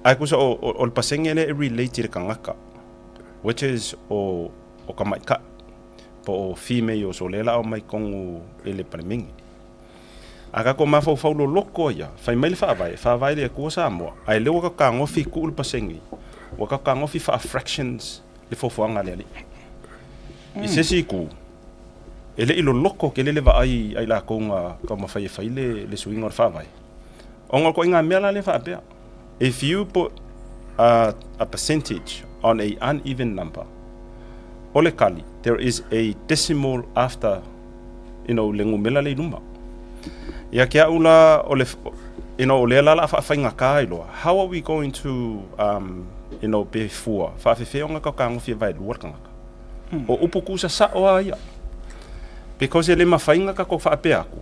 ae kusa o, o, o le pasene lea e relate i le tagata, which is o, o tamaitai, po o females o lea la aumai tonu i le Palemene. A tatou mafaufau loloto ia, fai mai le faavae, e faavae i le Atua Samoa, ae lea ua tatou kagofi tuu le pasene, ua tatou kagofi faa-fractions le foafoaga a le Alii. I se isi itu, e le i loloto tele le vaai a i latou na taumafai e fai le, le suiga o le faavae. Ona o le ituaiga mea la lea faapea, if you put a percentage on a uneven number, o le tali, there is a decimal after, you know, le numera lea i luma. Ia te au la, o le, you know, o lea la o le a faafaigata ai loa, how are we going to, you know, pe fua, faafefea ona tautagofie vaelua le tagata? O upu kusa sao a ia. Because e le mafai ona tatou faapea atu,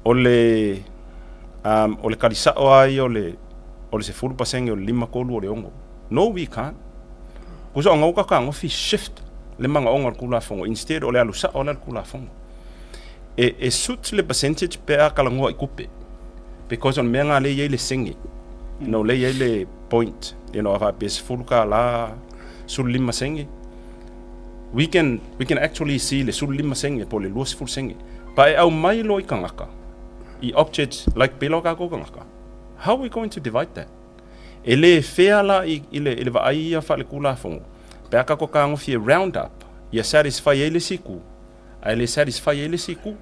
o le, o le tali sao a ia o le, o le 10% o le 5, 3 o le 6. No, we can't. Kusa o ngau tautagofie shift le manaoga o le Tulafono instead o le alu sao lea o le Tulafono. E, e suit le percentage pe a talanoa i tupe. Because o le mea lena lea e i ai le sene. You know, lea e i ai le point. You know, a faapea $10, 15 sene. We can, we can actually see le 15 sene po o le 20 sene. But e aumai loa i tagata, i objects like pela o tatou tagata, how are we going to divide that? E le fair la i, i le, i le vaai ia faaletulafono, pe a tatou tagofie round up, ia satisfy ai le isi itu, ae le satisfy ai le isi itu.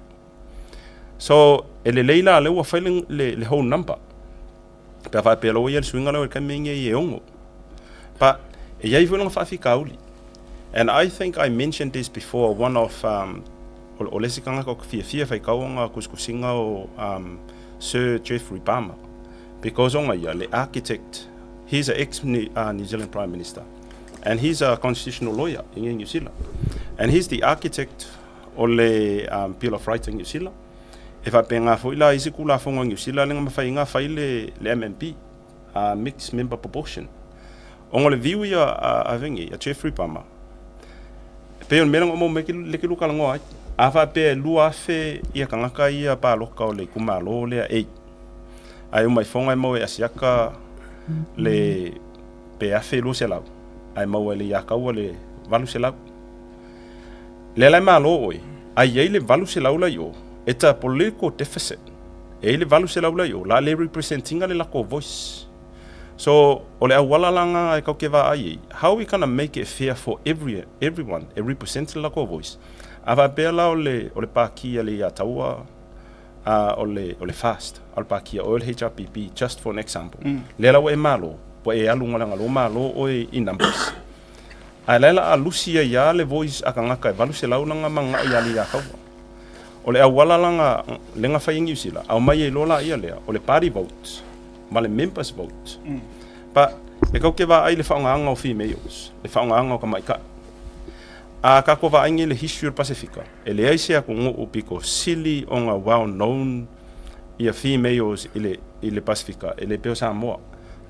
So, e lelei la lea ua fai le, le, le whole number. Pe a faapea loa ua i ai le suiga lea o le taimi lenei e 6. But, e i ai foi lona faafitauli. And I think I mentioned this before, one of, o, o le isi tagata ou te fiafia e faitau ona tusitusiga o Sir Geoffrey Palmer. Because ona ia, le architect, he's a ex New Zealand Prime Minister. And he's a constitutional lawyer i New Zealand. And he's the architect o le Bill of Rights i New Zealand. E faapena foi la isi Tulafono a Niu Sila lea na mafai ai ona fai le le MMP, Mixed Member Proportion. Ona o le view ia a Vengi, a Jeffrey Palmer, e pei o le mea lea na ou maua mai lea ke lua talanoa ai. A faapea e 2,000 ia tagata ia paloka o le itumalo lea A, ae uma ifoga e maua e Asiata le pe 1,200, ae maua e le Iataua le 800. Lea la e malo oe, a i ai le 800 la i o, it's a political deficit. E i ai le 800 la i o, la le represent ina le latou voice. So, o le auala la na e kau ke vaai ai, how we gonna make it fair for every, everyone e represent le latou voice? A faapea la o le, o le pāki a le Iataua, a o le, o le FAST, a o le pāki a oe o le HRPP, just for an example. Lea la ua e malo, ua e alu ma le malo oe i numbers. Ae la e la a lusi ai a le voice a tagata e 800 lana manao ia Aliiakaua. O le auala lana lega fai e Niu Sila, aumai ai loa laia lea, o le party vote ma le members vote. But e kau ke vaai le faaaogaina o females, le faaaogaina o tamaitai. A tatou vaai nei i le history o le Pasefika, e leai se atunuu pito sili ona well known ia females i le i le Pasefika e le pei o Samoa.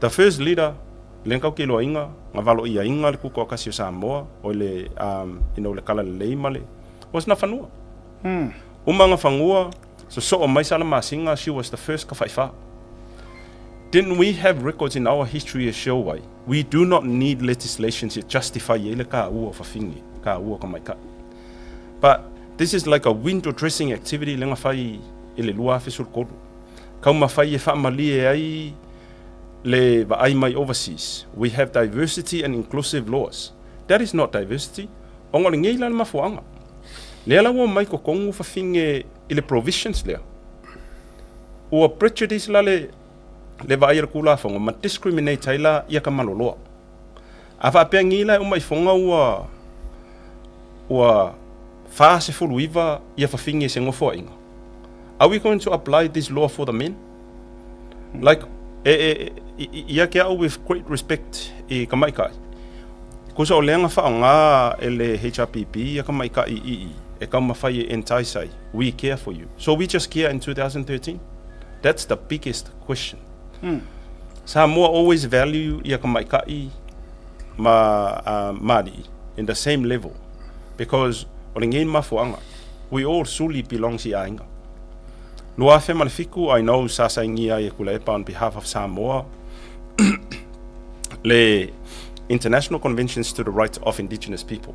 The first leader Lea tatou te iloaina, na valoiaina le Tutoatasi o Samoa, o le, you know, le Talalelei ma le, was Nafanua. Uma Nafanua, sosoo mai Salamasina, she was the first Tafaifa. Didn't we have records in our history e show ai, we do not need legislation to justify ai le taua o fafine, taua o tamaitai. But this is like a window dressing activity lea na fai i le 2013. Taumafai e faamalie ai le vaai mai overseas, we have diversity and inclusive laws. That is not diversity, ona o lenei la le mafuaaga. Lea la ua omai totonu fafine i le provisions lea. Ua prejudice la le le vaai a le Tulafono ma discriminate ai la ia Kamaloloa. A faapea nei la e uma ifoga ua ua 49 ia fafine i se nofoaiga, are we going to apply this law for the men? Like, e, e, e, ia ke au with great respect i ka maikai. Kusa o lea na whaonga e le HRPP ia ka maikai i i, e taumafai e entice ai. We care for you. So we just care in 2013? That's the biggest question. Samoa always value ia ka maikai ma uh, maali'i in the same level because o le ngei mafuanga we all suli belongs i aiga. 2007, I know sa sainia ai e Tuilaepa on behalf of Samoa le International Conventions to the Rights of Indigenous People.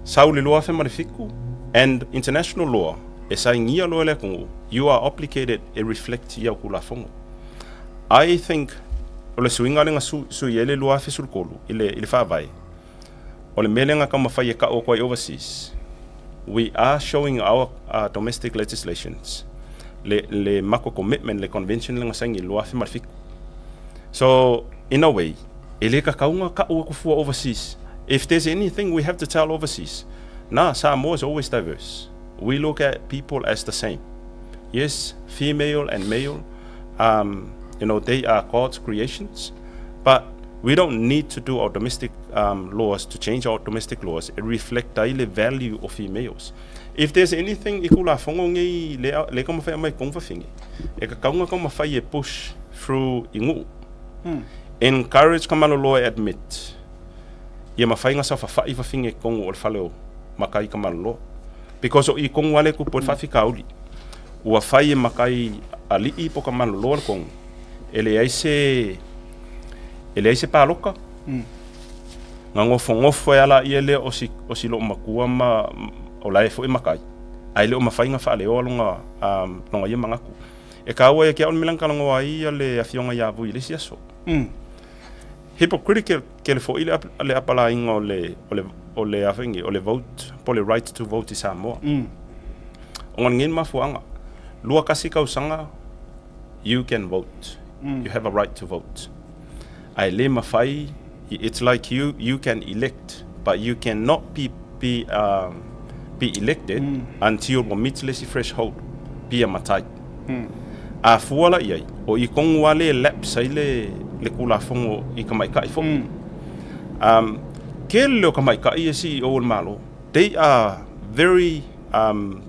Sau le 2007 and international law e sainia loa e le atunuu, you are obligated e reflect i au Tulafono. I think o le suiga lea na sui ai le 2013 i le, i le Faavae, O le mea lea na taumafai e kau atu ai overseas, we are showing our domestic legislations le, le matou commitment, le convention lea na saini i le 2007. So, in a way, e le tatau ona kau atu fua overseas. If there's anything we have to tell overseas, na, Samoa is always diverse. We look at people as the same. Yes, female and male, you know, they are God's creations, but we don't need to do our domestic laws, to change our domestic laws, e reflect ai le value o females. If there's anything i Tulafono nei lea lea taumafai e aumai i totonu fafine, e tatau ona taumafai e push through i nuu. Encourage ka malolo e admit ia mafai ona saofafai fafine i totonu o le fale o matai ka malolo. Because o i tonu lava lea e tupu ai le faafitauli. Ua fai e matai alii po o ka malolo le tonu, e leai se e leai se paloka. Na nofonofo ai lava laia lea o si, o si loomatua ma o la e foi matai, ae le o mafai ona faaleoa lona, um, lona ia manatu. E taua ia te au le mea lea na talanoa ai ia le afioga ia Vui i le isi aso. Hypocritical foi le, le apalaiga o le, o le, o le, a foi nei, o le vote, po o le right to vote i Samoa. Ona o lenei mafuaaga, 21 tausaga you can vote. You have a right to vote. Ae le mafai, it's like you, you can elect, but you cannot be, be, be elected until ua meet le isi threshold, be a matai. A fua la i ai, o i tonu lava le lapse ai le, le Tulafono i tamaitai foi. Um, tele o tamaitai e CEO o le Malo, they are very,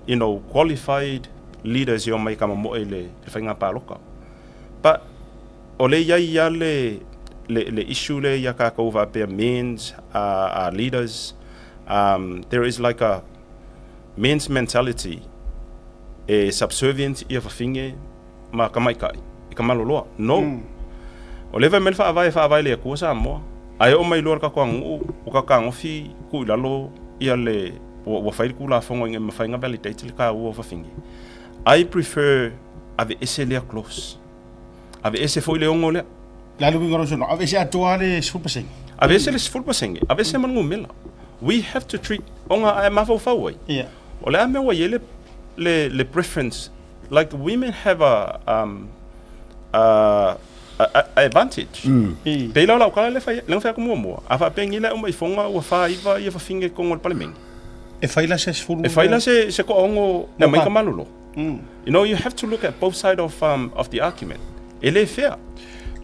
you know, qualified. leaders e omai e kamomo'e i le faiga paloka. But o lea e i ai lava le, le, le issue lea ia tatou faapea men's are leaders, there is like a men's mentality e subservient ia fafine ma tamaitai i ka maloloa. No. O lea e fai mai le Faavae e faavae i le Atua Samoa. Ae oo mai loa i le tatou aganuu ua tatou fetagofi tuu i lalo ia le, ua fai le Tulafono ina ia mafai ona validate le taua o fafine. I prefer aveese lea clause. Aveese foi le 6 lea. O le a le uiga o lau saunoaga? Aveese atoa le 10%? Aveese le 10%, aveese ma le numera. We have to treat, ona a e mafaufau ai, o le a mea ua i ai le, le, le preference, like women have a, um, a, a, a advantage. Pei la o lau tala lea fai, lea na fai atu muamua, a faapea nei la e uma ifoga ua 49 ia fafine i totonu o le Palemene. E fai la se 10 E fai la se, se toaono e aumai ka malolo. You know, you have to look at both side of, of the argument. E le fair.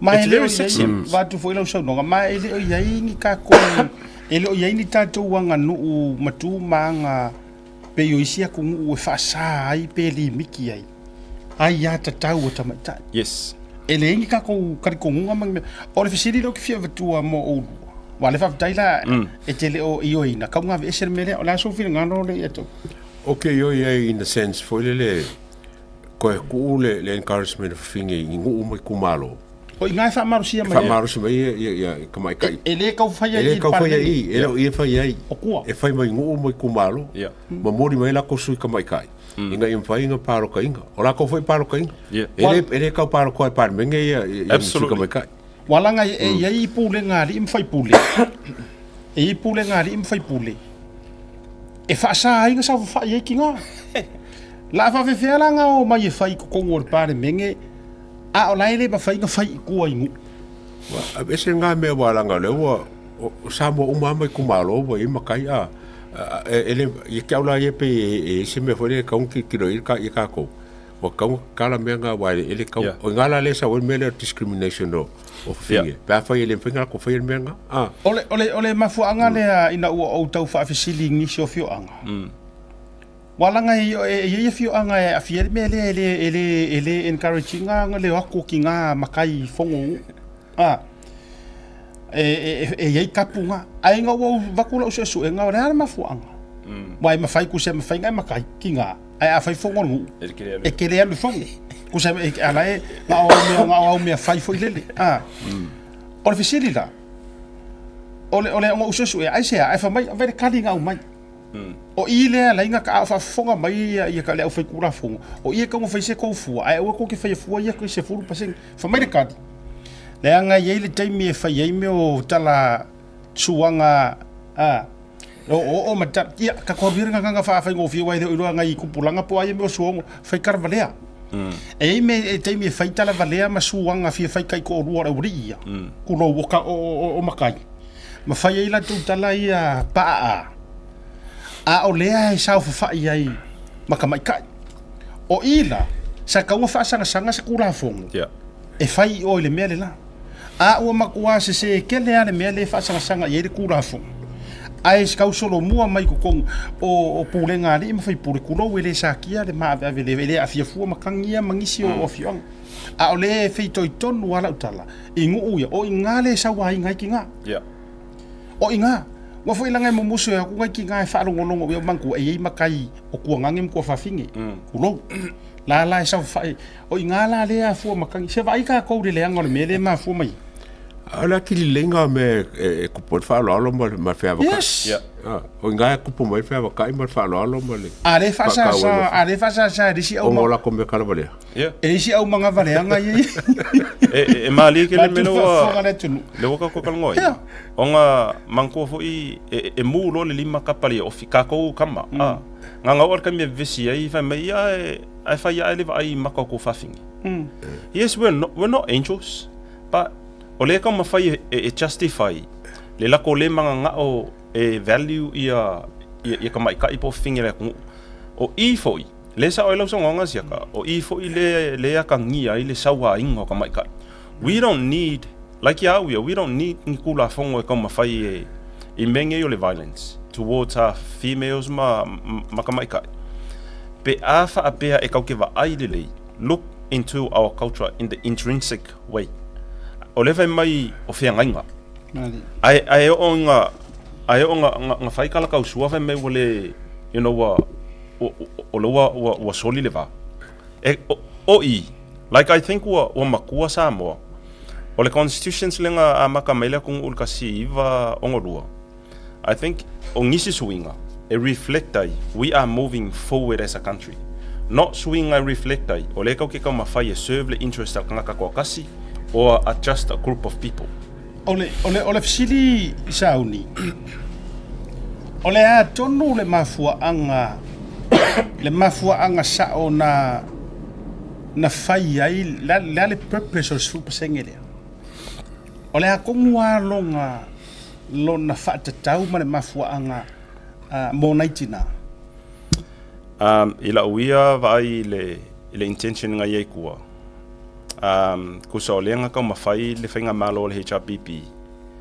Ma It's e le o very i ai, sexist. vaeatu foi lau saunoaga, ma e le o i ai ni tatou, e le o i ai ni tatou aganuu ma tu ma aga pei o isi atunuu e faasa ai pe limiti ai, aiatatau a tamaitai. Yes. E leai ni tatou talitonuga ma ni mea. O le fesili lea ou te fia avatua mo oulua, aua o lea faafetai la e te le o ioeina, tau na aveese le mea lea. O le a sou finagalo lea ia te au? Ok ioe ai in the sense foi lele koe tuu le, le encouragement e fafine i nuu ma itumalo. O i ina e faamalosia mai ai. E faamalosi mai ia, ia, ia tamaitai. E, e le tau faia i E le tau faia i, e le o i e fai ai. O tua. E fai mai nuu ma itumalo. Yeah. Momoli mai lakou sui tamaitai. Ina ia mafai ona palotaina. O lakou foi palotaina. Yeah. E le, e le tau palotoa e Palemene ia, ia sui tamaitai. Ua laga e i ai pulega a alii ma faipule, e i ai pulega a alii ma faipule e faasa ai ona saofafai ai tina. La a faafefea la ona omai e fai i totonu o le Palemene a o la e le mafai ona fai i tua i nuu. Ua ese lena mea ua laga o lea ua o Samoa uma lava ma itumalo ua i ai matai a e le ia te au la ia pei e i ai se mea foi lea e tatau ona tilotilo i ai tatou. Ua tatau ona tatala mea na aua e le tatau, o i ina la lea e sau ai le mea lea o le discrimination o fafine, pe afai e le mafai ona latou faia le mea lena. O le mafuaaga lea ina ua ou tau faafesili i nisi o afioaga, ua laga e i ai afioaga e aafia ai le mea lea e le encourage ina le o atu o tina matai i fono o nuu. E i ai tapu na. Ae ina ua ou avatu lau suesuega, o le a le mafuaaga? Aua e mafai, tusa e mafai ona e matai tina. Ae a fai fono a le nuu, e te le alu i fono. Tusa e ala e na o au mea, na o au mea fai foi lele. A. O le fesili la, o le, o le ona ou suesue, aisea, ae fai mai, avai le kali na aumai. O i lea e ala ai ona a o faafofoga mai ia, ia le aufaitulafono, o i e tatau ona fai se tou fua, ae aua tou te faia fua ia i se 10%. Fai mai le kali, leaga e i ai le taimi e fai ai mea o tala suaga, a, O o ma ta ia ka ko vira nga fa fa ngo fi wai le iloa ngai kupulanga po ai me o suongo fai kara valea. E ai me e taimi e fai tala valea ma suanga fia fai kai ko rua le uri ia. Ku lo o ka o o o makai. Ma fai ai latou tala ia paa a. A o lea e saofafai ai ma ka maikai. O i la sa taua faasagasanga se Tulafono e fai i o i le mea le la. A ua matua sesē tele lava le mea lea e faasagasanga i ai le Tulafono, ae tau solomua mai i totonu o pulega a alii ma faipule, tulou e le satia le maaveave e le aafia fua matagi ia ma nisi o afioaga. A o lea e fitoitonu lava lau tala i nuu ia, o i ina lea e sauaina ai tina. O i ina. Ua foi laga e mumusu e o atu nai tina e faalogologo i au manatua e i ai matai o tuagane ma tuafafine, tulou. La la e saofai, o i ina la lea e afua matagi. Se vaai tatou i le leaga o le mea lea e mafua mai ai. A o le atili leina o mea e tupu ai le faaaloalo ma le feavakai. Yes! Yeah. O i ina e tupu mai le feavakai ma le faaaloalo ma le A lea e faasasa, a lea e faasasa e le isi au Ona o latou mea kalavalea. Yeah. E le isi aumagavaleaga ia e E, e malie ke le Vaeatu mea le lea ua faafofoga a le atunuu. lea ua tatou talanoa ai. Yeah. Ona manatua foi e, e mu loa le lima kapa le ofi tatou kama. Ah. Nganga oo le taimi e vevesi ai fai mai ia e ae fai ae le vaai i maka o kou fafine. Yes, we're not angels, but o lea e taumafai e, e, e justify le lako le magagao e value ia ia, ia tamaitai po o fafine o le atunuu. O i foi, le sao ai lau saunoaga siaka, o i foi le le atagia ai le sauaina o tamaitai. We don't need, like ia au ia, we don't need ni Tulafono e taumafai e i mea nei o le violence towards our females ma, ma tamaitai. Pe a faapea e kau ke vaai lelei, look into our culture in the intrinsic way. O lea fai mai o feagaiga. Ae, ae oo ina, ae oo ina, ina, ina fai kalakausua fai mai ua le, you know, ua, ua, o lea ua, ua, ua soli le va. E, o, o i, like I think ua, ua matua Samoa. O le constitutions lea na amata mai le atunuu i le 1962, I think o nisi suiga e reflect ai we are moving forward as a country. Not suiga e reflect ai o lea tatou te taumafai e serve le interest a le tagata toatasi or a just a group of people. O le, o le, o le fesili i Sauni, o le a tonu le mafuaaga, le mafuaaga sao na, na fai ai, le a, le a le purpose o le 10% lea? O le a tonu lava lona, lona faatatau ma le mafuaaga mo nai tina? I lau ia vaai i le, i le intention na i ai tua, tusa o lea na taumafai le faigamalo a le HRPP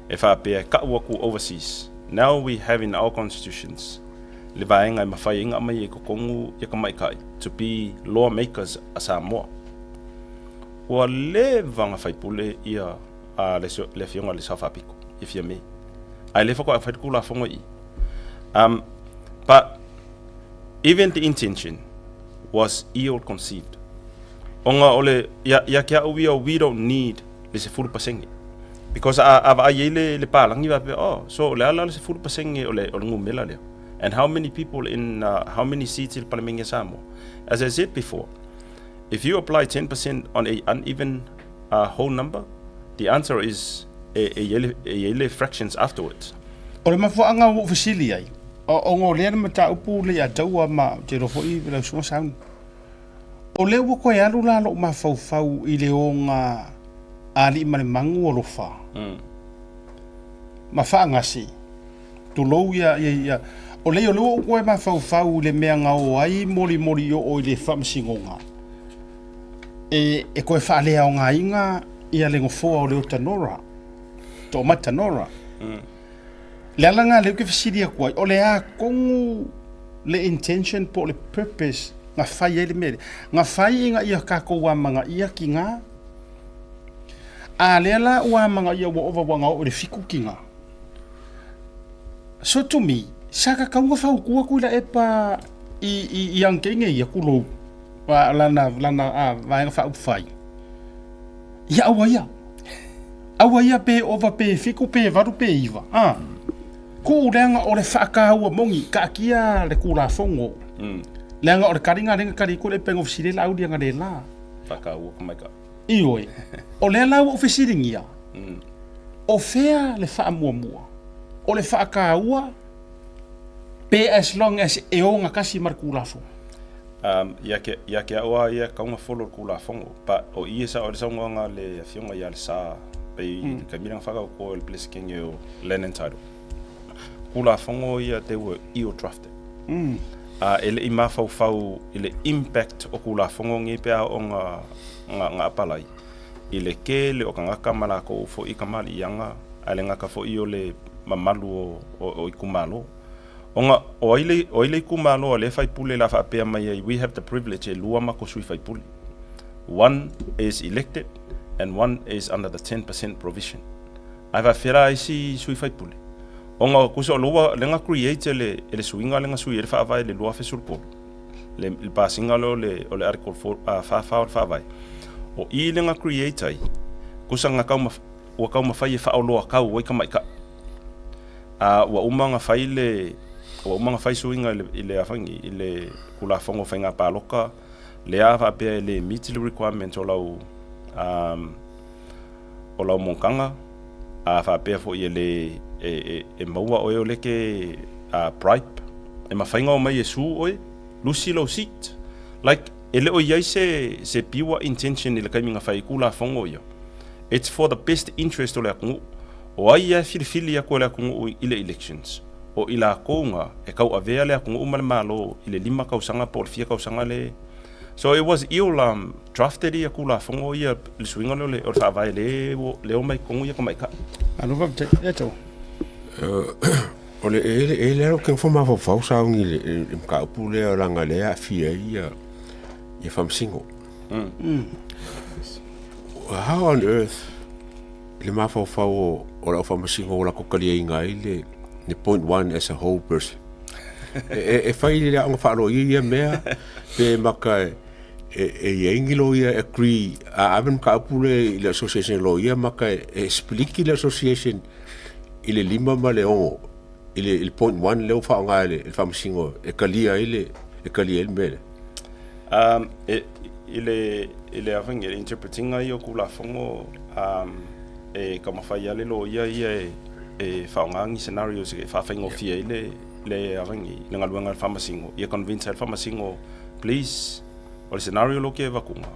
e faapea e kau atu overseas. Now we have in our constitutions le vaega e mafai ai ona aumai i totonu ia tamaitai to be law makers a Samoa. Ua leva ona faipule ia a le, le afioga i le Sao Faapito i Fiame. Ae le faatoa fai le Tulafono i i. But even the intention was ill conceived. Ona o le, ia, ia te au ia, we don't need le 10%. Because a, a vaai ai le, le palagi faapea, oh, so o le a la le 10% o le, o le numera lea. And how many people in, how many seats i le Palemene a Samoa? As I said before, if you apply 10% on a uneven whole number? The answer is e, e i ai le, e i ai le fractions afterwards. O le mafuaaga ua ou fesili ai, ona o lea le mataupu le ia taua ma ou te iloa foi lau susuga Sauni. O lea ua toe alu la lou mafaufau i le oga alii ma le magu alofa ma faagase, tulou ia, ia, ia, o lea o lea ua ou toe mafaufau i le mea na o ai molimoli oo i le faamasinoga. E, e toe faaleaogaina ia le nofoa o Leota Nora, Toomata Nora. Le ala lena lea ou te fesili atu ai, o le a tonu le intention po o le purpose na fai ai le mea lea? Na fai ina ia tatou amanaia tina, a lea la ua amanaia ua ova ua na oo i le 7 tina. So to me, sa tatau ona fautua Tuilaepa i, i, i ana teine ia, tulou, lana, lana a, Vaega Faaupufai, ia aua ia. Aua ia pe ova pe 7 pe 8 pe 9. A, tuu leaga o le faataua moni, taatia le Tulafono. Leaga o le taliga lea na tali atu le upega ofisili ai Laauli analeila. Faataua ka maika. Ioe. O lea la ua ou fesiligia, o fea le faamuamua? O le faataua pe as long as e ogatasi ma le Tulafono? Ia ke, ia ke au a ia kaunga follow le Tulafono, but o i e sao ai le saunoaga a le afioga ia Lesa, pei mm. taimi lea na whakaukoa i le Pelesekenge o Land and Title. Tulafono ia they were ill drafted. E le i mafaufau i le impact o Tulafono nei pe a oo nga, nga, nga apalai i le tele o tagata ma lakou foi kamaliiaga ae le gata foi o le mamalu o, o, o itumalo. Ona o ai le, o ai le itumalo a lea faipule la faapea mai ai we have the privilege e lua matou sui faipule. One is elected and one is under the 10% provision. Ae faapefea la isi sui faipule? Ona tusa o lea ua lea na create e le, e le suiga lea na sui ai le faavae i le 2013, le, le pasiga lea o le, o le article 44 o le faavae. O i lea na create ai, tusa na taumaf, ua taumafai e faaoloatau ai tamaitai. A ua uma ona fai le, ua uma ona fai suiga i le, i le afagi, i le Tulafono o Faiga Palota, lea a faapea e le meet le requirement o lau, um, o lau monotaga, a faapea foi e le, e, e, e maua oe o le ke bribe, e mafai ona omai e sue oe, lusi lou seat. Like, e le o i ai se, se pure intention i le taimi na fai ai Tulafono ia. It's for the best interest o le atunuu. O ai ia e filifili atu e le atunuu i le elections? O i lakou na e tauavea le atunuu ma le Malo i le 5 tausaga po o le fia tausaga le. So it was ill drafted ia Tulafono ia le suiga lea o le Faavae le le omai i totonu ia tamaitai. Malo faafetai. Ia Tau. O le e le e le alo ke fo mafaufau sauni le le mataupu lea leaga lea e aafia ai ia ia Faamasino. How on earth le mafaufau o o le au Faamasino ua latou taliaina ai le le point one as a whole person. E e e fai i le aoga faaloia ia mea pe maka e e i ai ni loia e agree a ave le mataupu lea i le association a loia maka e split le association i le 5 ma le 6 i le, i le point 1 lea ua faaaoga e le, le faamasino e talia ai le, e talia ai le mea lea. E, i le, i le avangi, le interpretinga ia o Tulafono, e taumafai lava le loia ia e, e faaaoga ni scenarios e faafaigofie ai le, le avangi, le galuega a le faamasino, ia convince ai le faamasino, please, o le scenario lea ou te avatuga,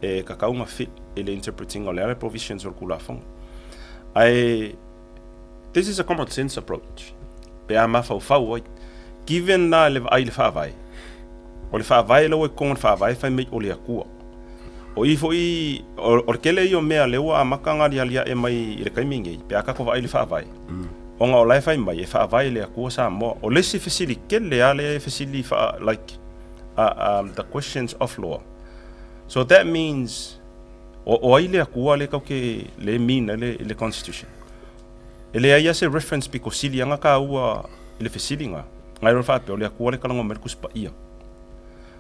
e tatau ona fit i le interpretinga o le a le provisions o le Tulafono. Ae, this is a common sense approach, pe a mafaufau ai. Given la le vaai i le Faavae, o le Faavae la ua i totonu o le Faavae fai mai o le Atua. O i foi, o le tele ia o mea lea ua amata ona alialiae mai i le taimi nei, pe a tatou vaai i le Faavae, ona o la e fai mai e faavae i le Atua Samoa. O le isi fesili tele lava lea e fesili faa, like, the questions of law. So that means o, o ai le Atua lea tatou te le mean ai le, le constitution. E leai lava se reference pito sili ana taua i le fesiliga, nai lo le faapea o le Atua le talanoa mai le Tusi Paia.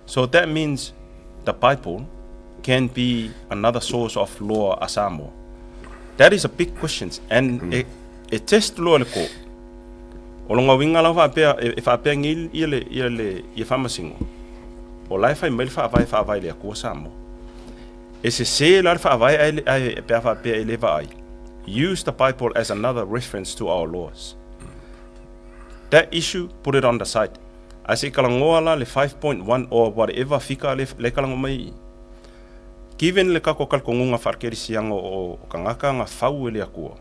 So that means the Bible can be another source of law a Samoa. That is a big questions and e, e test loa le court. O lona uiga la faapea e, e faapea nei ia le ia le ia Faamasino. O la e fai mai le faavae faavae i le Atua Samoa. E sese la le faavae ae, ae pe a faapea e le vaai. Use the Bible as another reference to our laws. That issue, put it on the side. Ae se i talanoa la le 5.1 or whatever fika le, le talanoa mai i i. Given le tatou talitonuga faakerisiano o tagata na fau e le Atua,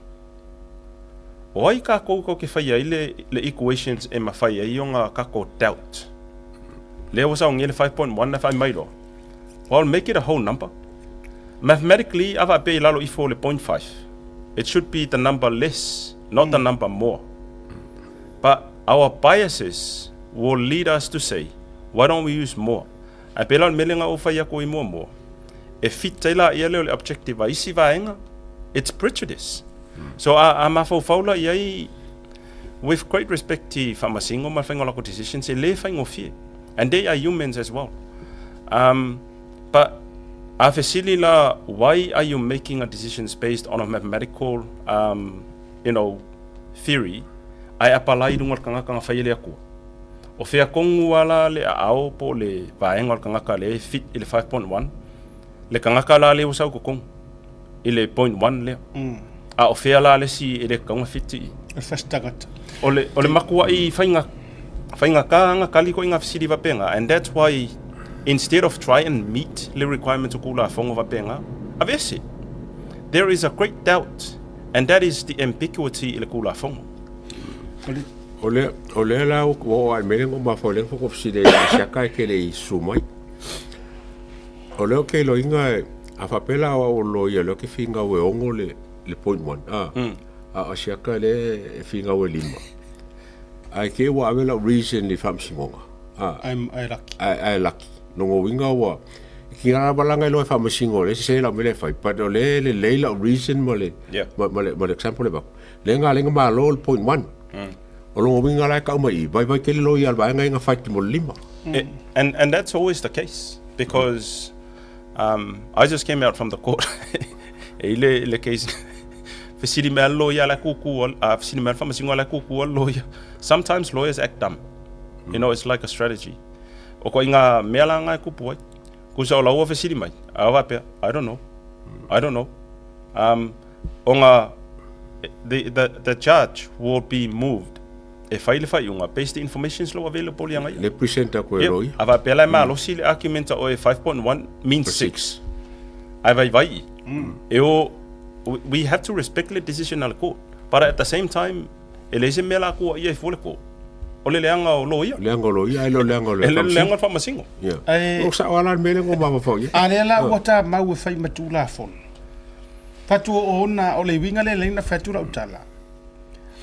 o ai tatou tatou te faia ai le, le equations e mafai ai ona tatou doubt? Lea ua saunia le 5.1 na fai mai loa. Well, make it a whole number. Mathematically, a faapea i lalo ifo o le 0.5, it should be the number less, not the number more. But our biases will lead us to say, why don't we use more? Ae pēlā o le mea lea na ou fai atu ai muamua, e fit ai laia lea o le objective a isi vaega, it's prejudice. So a, a mafaufau la i ai, with great respect i Faamasino ma le faiga o latou decisions, e le faigofie. And they are humans as well. But a fesili la, why are you making a decisions based on a mathematical, you know, theory, ae apalai i luga o le tagata na fai e le Atua? O fea tonu lava la le aao po o le vaega o le tagata lea e fit i le 5.1, le tagata la lea ua sau i totonu i le .1 lea. A o fea la le isi e le tatau ona fit i i? O le first tagata. O le, o le matuai faiga, faigata ona tali koe i ngā fesili faapena and that's why instead of try and meet le requirements o Tulafono faapena, aveese. There is a great doubt and that is the ambiguity i le Tulafono. O le O lea, o lea la ua oo ae mai le mafaufau lea na fesili ai ia Siaka e te le i susu mai. O lea ou te iloaina e, a faapea la o au o le loia lea ou te finau e 6 le, le point one, a, a o Siaka lea e finau e 5. Ae te i ua ave lau reason i le faamasinoga, a, Ae, ae laki. ae, ae laki. Lona uiga ua, e kina lava laga iloa e faamasino o lea e sese lau mea lea e fai, but o lea e lelei lau reason ma le, Yeah. ma, ma le, ma le example e avatu. Lea na ala ai ona malo le point one. O lona uiga la e tau mai i, vaivai tele loia a le vaega ia na fight mo le 5. And, and that's always the case because I just came out from the court e i le, le case fesili mai a le loia la e kūkū a, fesili mai a le faamasino la e kūkū a le loia. Sometimes lawyers act dumb. You know, it's like a strategy. O ituaiga mea la na e tupu ai. Tusa o laua fesili mai, a o faapea, I don't know. I don't know. Ona the, the, the judge will be moved e fai le faaiuga based the information lo available ia ngai. Le present aku e lawyer. A faapea la e malosi le argument a oe 5.1 means 6. Ae vaivai i. E o, we have to respect le decision a le court. But at the same time, e leai se mea la kua ia i fua le court. O le leaga o loia. Leaga o loia, ae le o leaga o le E le o le leaga o le faamasino. Yeah. Ae, O sao ala le mea lea na ou mafaufau i ai. A lea la ua ta mau e fai ma Tulafono. Fatu o ona, o le uiga lea e ala ai ona fai atu lau tala.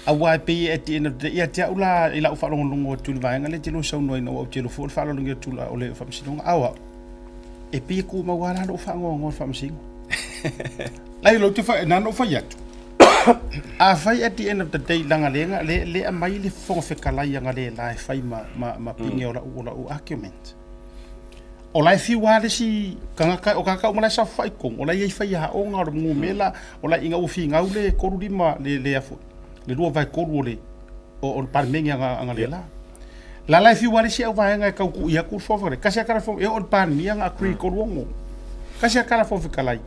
Aua e pei at the end of the day, ia te au la i lau faalogologo atu i le vaega lea e te lua saunoaina aua ou te iloa foi o le faaaloalogia atu o le Faamasinoga. A o au, e pei e tumau lava la lou faanoanoa i le Faamasino. Ai lou te fai, na ona ou fai atu, afai at the end of the day leaga lea, lea, lea aumai le Fofoga Fetalai analeila e fai ma, ma, ma pine o lau, o lau argument. O la e fiu lava le isi tagata, o tagata uma la e saofafai i totonu, o la e i ai faiaoga, o le numera, o la ina ua finau le 35, le, le, a foi, le 2/3 o le, o, o le Palemene aga, analeila. La la e fiu lava le isi auvaega e tau tui atu le Fofoga Fetalai. Tasi lava tala e oo i le Palemia na agree 36. Tasi lava tala Fofoga Fetalai,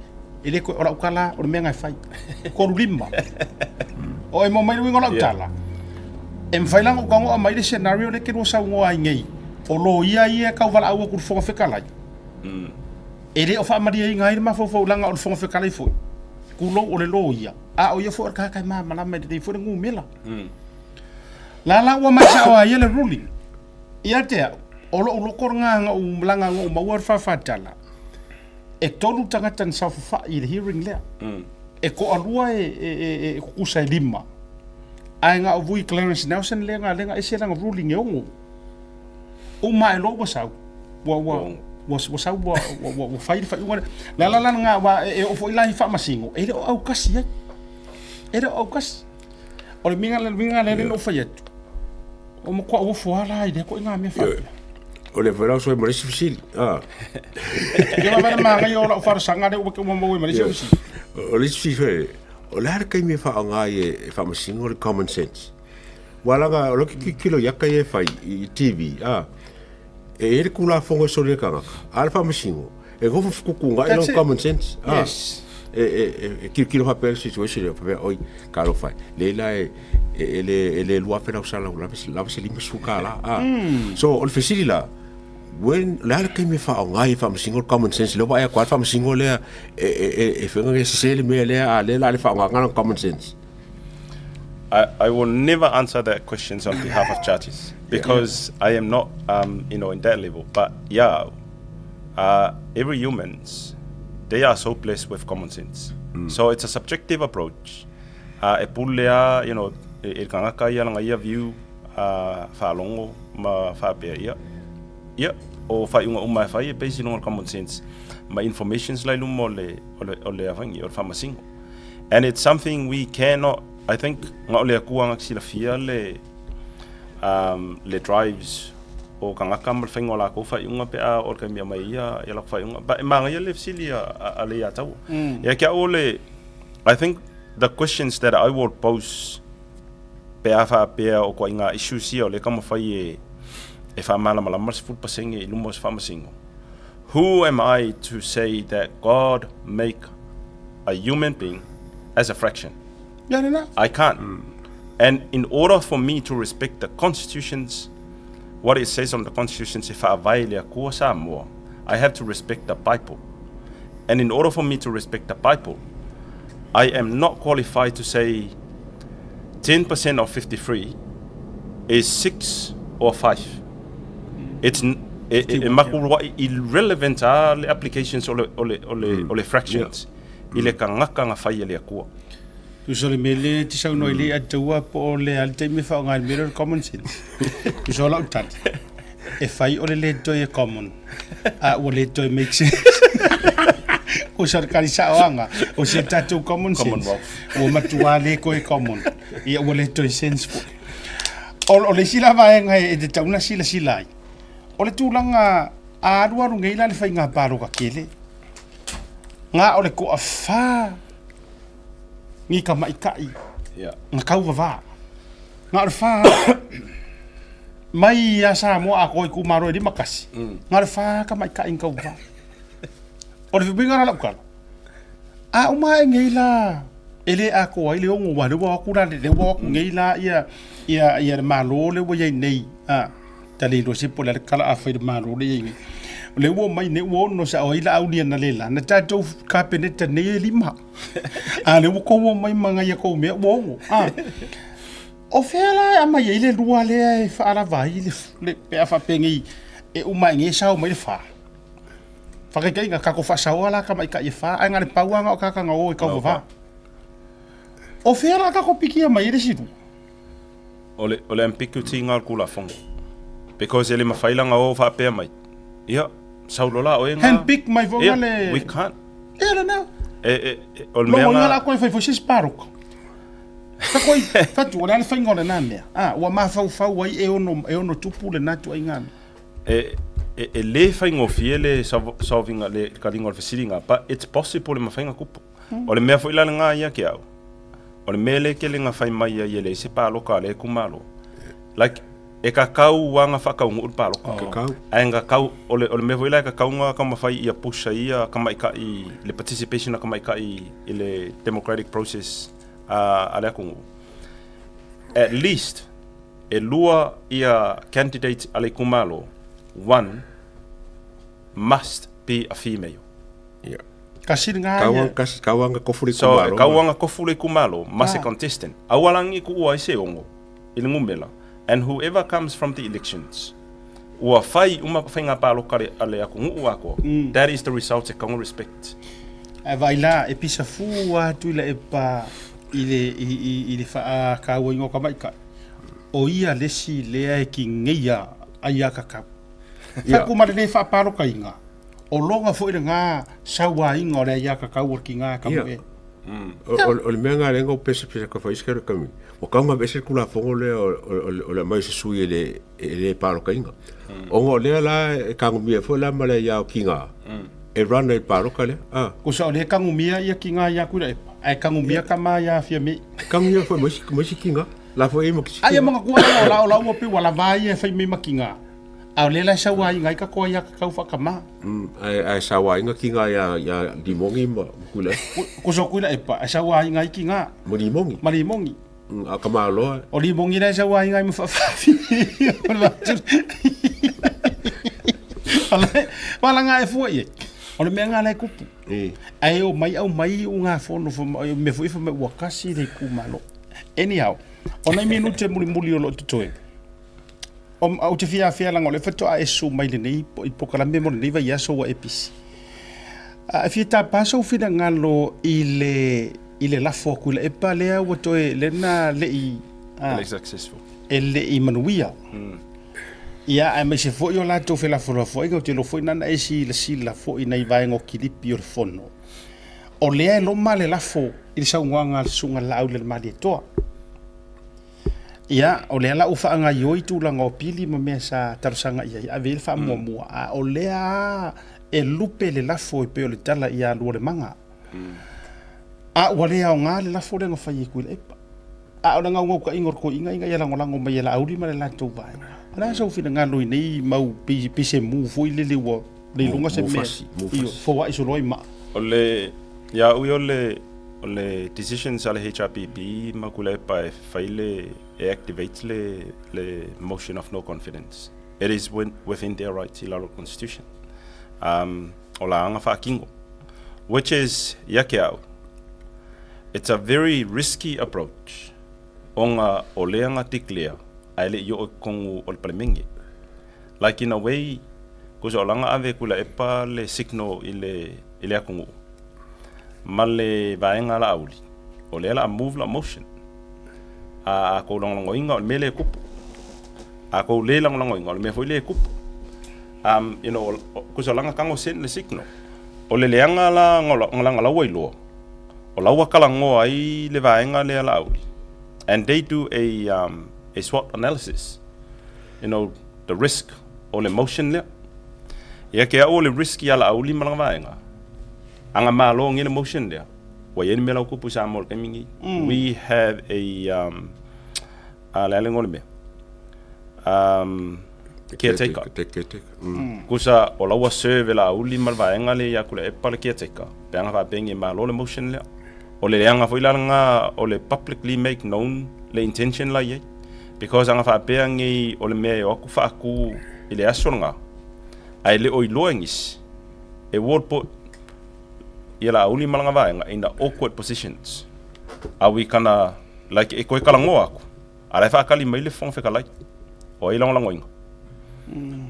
e le toe, o lau tala, o le mea na e fai. 35. O e maua mai le uiga o lau tala, e mafai la ona ou tago aumai le scenario lea e te lua saunoa ai nei, o loia ia e tau valaau atu i le Fofoga Fetalai, e le o faamalieina ai le mafaufau leaga o le Fofoga Fetalai foi, tulou, o le loia, a o ia foi o le tagata e malamalama lelei foi le numera. La la ua maisao a ia le ruling. Ia te au, o lou loko lena na ou malaga na ou maua le faafatala, e tolu tagata na saofafai i le hearing lea. E toalua e, e, e, e tutusa e lima. Ae na o vui Clarence Nelson lea na, lea na ese lana ruling e ono. Uma ae loa ua sau. Ua, ua, ua, ua sau ua, ua, ua, ua fai le faaiuga lea. Le ala la lena, aua e, e oo foi la i faamasino, e le o aukasi ai. E le o aukasi. O le uiga le uiga lea na ou fai atu, ua matua ofo lava la i lea ituaiga mea faapea. O le foi la soi ma le isi fesili. Ah. Ia ma vale manaia o lau falosaga lea ua maua ai ma le isi fesili. O le isi fesili foi, o le a le taimi e faaaoga ai e Faamasino le common sense? Aua leaga o lea ou te tilotilo i ata ia e fai i TV, ah, e i ai le Tulafono e soli ai le tagata, a o le Faamasino, e nofo fetutuunai lona common sense. Ah, yes. E, e, e, e tilotilo faapea le situation lea, faapea, oi, talofa e, lea la e, e, e le, e le 2000 lau sala, ua lava, lava se $50. Ah. So, o le fesili la, when, o le a le taimi e faaaoga ai e Faamasino le common sense, lea ua vaai atu lava le Faamasino lea, e, e, e, e faiga e sese le mea lea, a o lea o le a le faaaogaina lana common sense. I, I will never answer that questions on behalf of judges because I am not, you know, in that level. But yeah, every humans, they are so blessed with common sense. So it's a subjective approach. E pule lava, you know, e le tagata ia lana ia view, faalogo ma faapea, ia, ia, o faaiuga uma e fai e base i luga o le common sense ma informations la i luma o le, o le, o le, o le faamasino. And it's something we cannot, I think, na o le Atua na te silafia le, um, le drives o tagata ma le faiga o latou faaiuga pe a oo i le taimi e aumai ai ia latou faaiuga. But e manaia le fesili a, a, a Leiataua. Ia te au o le, I think the questions that I will pose pe a faapea o ituaiga issues ia o lea e taumafai e, e faamalamalama le 10% i luma o se faamasino, who am I to say that God make a human being as a fraction? Ia lena. I can't. And in order for me to respect the constitutions, what it says on the constitutions e faavae i le Atua Samoa, I have to respect the Bible. And in order for me to respect the Bible, I am not qualified to say 10% of 53 is 6 or 5. It's e, e, e makurua'i irrelevant a le applications o le, o le, o le, o le fractions i le tagata na fai e le Atua. Tusa o le mea lea e te saunoa ai le Ataua po o le a le taimi e faaaoga ai le mea lea o le common sense. Tusa o lau tali, e fai o le le toe e common, a ua le toe make sense. Tusa o le tali saoaga, o si a tatou common sense, ua matua le toe common, ia ua le toe sense foi. O, o le isi la vaega e tatau ona silasila ai, o le tulaga a alualu nei la le faiga palota tele, na o le toafa ni tamaitai na tauvavā. Na o le fa mai ia Samoa atoa itumalo e 51, na o le fa tamaitai na tauvavā. O le uiga la o lau tala, a uma ae nei la e le atoa ai le ono aua lea ua o atu la, lea ua o atu nei la ia ia ia le Malo lea ua i ai nei, a, ta le iloa se po o le a le tala a fai i le Malo lea e i ai nei. O lea ua omai nei ua ono sao ai Laauli analeila, na tatou Kapeneta nei e lima. A lea ua tou omai ma nai a tou mea ua ono. A, o fea la e aumai ai le lua lea e faalava ai le, le pe a faapea nei e uma ae nei e sao mai le fa. Faataitaiga, tatou faasaoa la tamaitai e fa, ae na o le pau lava na o tagata na o e tauvava. O fea la tatou pikia mai ai le isi lua? O le, o le ambiguity nga o le Tulafono. Because e le mafai la ona o faapea mai, ia, sau loa la oe nga... Handpick mai foi Ia, nga le... we can't. Ia lena. E, e, e, o le mea Logo nga... inga la koe fai foi se isi paloka. Fa koe, fatu, o le a le faiga o lena mea? A, ua mafaufau ai e ono, e ono tupu lena tuaiga mea. E, e, e le faigofie le solving le kaliga o le fesiliga, but it's possible e mafai ona tupu. O le mea foi la lena ia ke au, o le mea lea e tele na fai mai ai e leai se paloka a lea itumalo. Like, e kakau lava na faataunuu le paloka. Kakau. Ae kakau, o le, o le mea foi la e kakau na taumafai ia push ai ia tamaitai, le participation a tamaitai i le democratic process a, a le atunuu. At least, e lua ia candidates a le itumalo, one must be a female. Ia. Kasi lena Kau ia. ang kasi kau ang kofu le So, itumalo. e kau anga kofu le itumalo, ma se contestant. Aua la ni kuua ai se ono i le numela. And whoever comes from the elections, ua fai uma faiga paloka a le atunuu atoa, that is the result e kau respect. Ae vaai la, e pisa fua atu i Laepa i le, i, i, i le faakauaiga o tamaitai, o ia le isi lea e kigeia ai a kakau. Ia. Fai ku ma le le faapalokaina, o lona foi lena sauaina o le ai a kakau o le kiga e Ia. kamuʻe. O, o, o le mea nga lenga o pese pese ka fai iska kami. O kau nga vese kula fongo le o o o le mai se sui e le e le palokaina. Ongo lea la e kangumia fo la ma le ia o kinga. E rana i paloka le. Ah. Kusa o lea e kagumia ia kiga ia Tuilaepa, ae kagumia kama ia Fiame. Kangumia fo mai mai si kinga. La fo e mo ki Aia manatua lea o la o la ua pei ua lava ia e fai mai ma kiga, a o lea la e sauaina ai ka toa ia kakau faakama. Ae ae sauaina kinga ia ia limongi ma Tuilaepa. Kusa o Tuilaepa e sauaina ai kiga. Ma limongi. Ma limongi. A ka maloa. O limongi la e sauaina ai ma faafaafine. O le malaga e fua i ai. O le mea lena la e kupu. Ae omai aumai ugafono mea foi fai mai ua kasi le itumalo. Anyhow, o nai minute mulimuli o loo totoe, ou te fia afea leaga o lea faatoa e susu mai lenei i polokalame mo lenei vaiaso ua e pisi. E fia tapa sou finagalo i le i le lafo atu i Laepa lea ua toe lena lei E le successful. E lei manuia. Ia, aemaise foi o latou felafolafoaiga, ou te iloa foi na ona e silasila foi i nai vaega o kilipi o le fono. O lea e loma le lafo i le saunoaga a le Susuga Laaulialemalietoa. Ia, o lea la ua faagaioi tulaga o pili ma mea sa talosaga i ai, ave i ai le faamuamua, a o lea lava e lupe le lafo e pei o le tala ia Lualemaga. A ua le aoga le lafo lea na fai e Tuilaepa. A o le naunautaiga o le toeaina ina ia lagolago mai e Laauli ma le latou vaega. O le a sou finagalo i nei mau pei se mu foi lele ua le iloga se mea ioe, foai solo ai maa. O le, ia au ia o le, o le decisions a le HRPP ma Tuilaepa e fai le, e activate le, le motion of no confidence. It is within their rights i lalo o le constitution. Um, o la aga faatino. Which is, ia ke au, it's a very risky approach ona o lea na declare ae le i oo i totonu o le Palemene. Like in a way, kusa o lana ave Tuilaepa le signal i le, i le atunuu ma le vaega Laauli, o lea la a move la motion. A a kou lagolagoina o le mea lea e tupu. A kou le lagolagoina o le mea foi lea e tupu. Um, you know, kusa o lana tago send le signal. O le leaga la na lana laua iloa, o la ua talanoa ai le vaega lea Laauli. And they do a, um, a SWOT analysis. You know, the risk o le motion lea. Ia ke au o le risk ia Laauli ma lana vaega, aga malo nge le motion lea, ua i ai le mea la ua tupu i Samoa i le taimi lenei. We have a, um, a le a le igoa o le mea? Um, caretaker. Caretaker. Kusa o la ua serve e Laauli ma le vaega lea ia Tuilaepa le caretaker, pe aga faapea nge malo le motion lea. O le leaga foi la lena o le publicly make known le intention la i ai. Because aga faapea nei o le mea e o atu faatu i le aso lena, ae le o iloa e nisi, e would put ia Laauli ma lana vaega in the awkward positions. Are we gonna, like e toe talanoa atu, a o la e faatali mai le Fofoga Fetalai, o ai lagolagoina.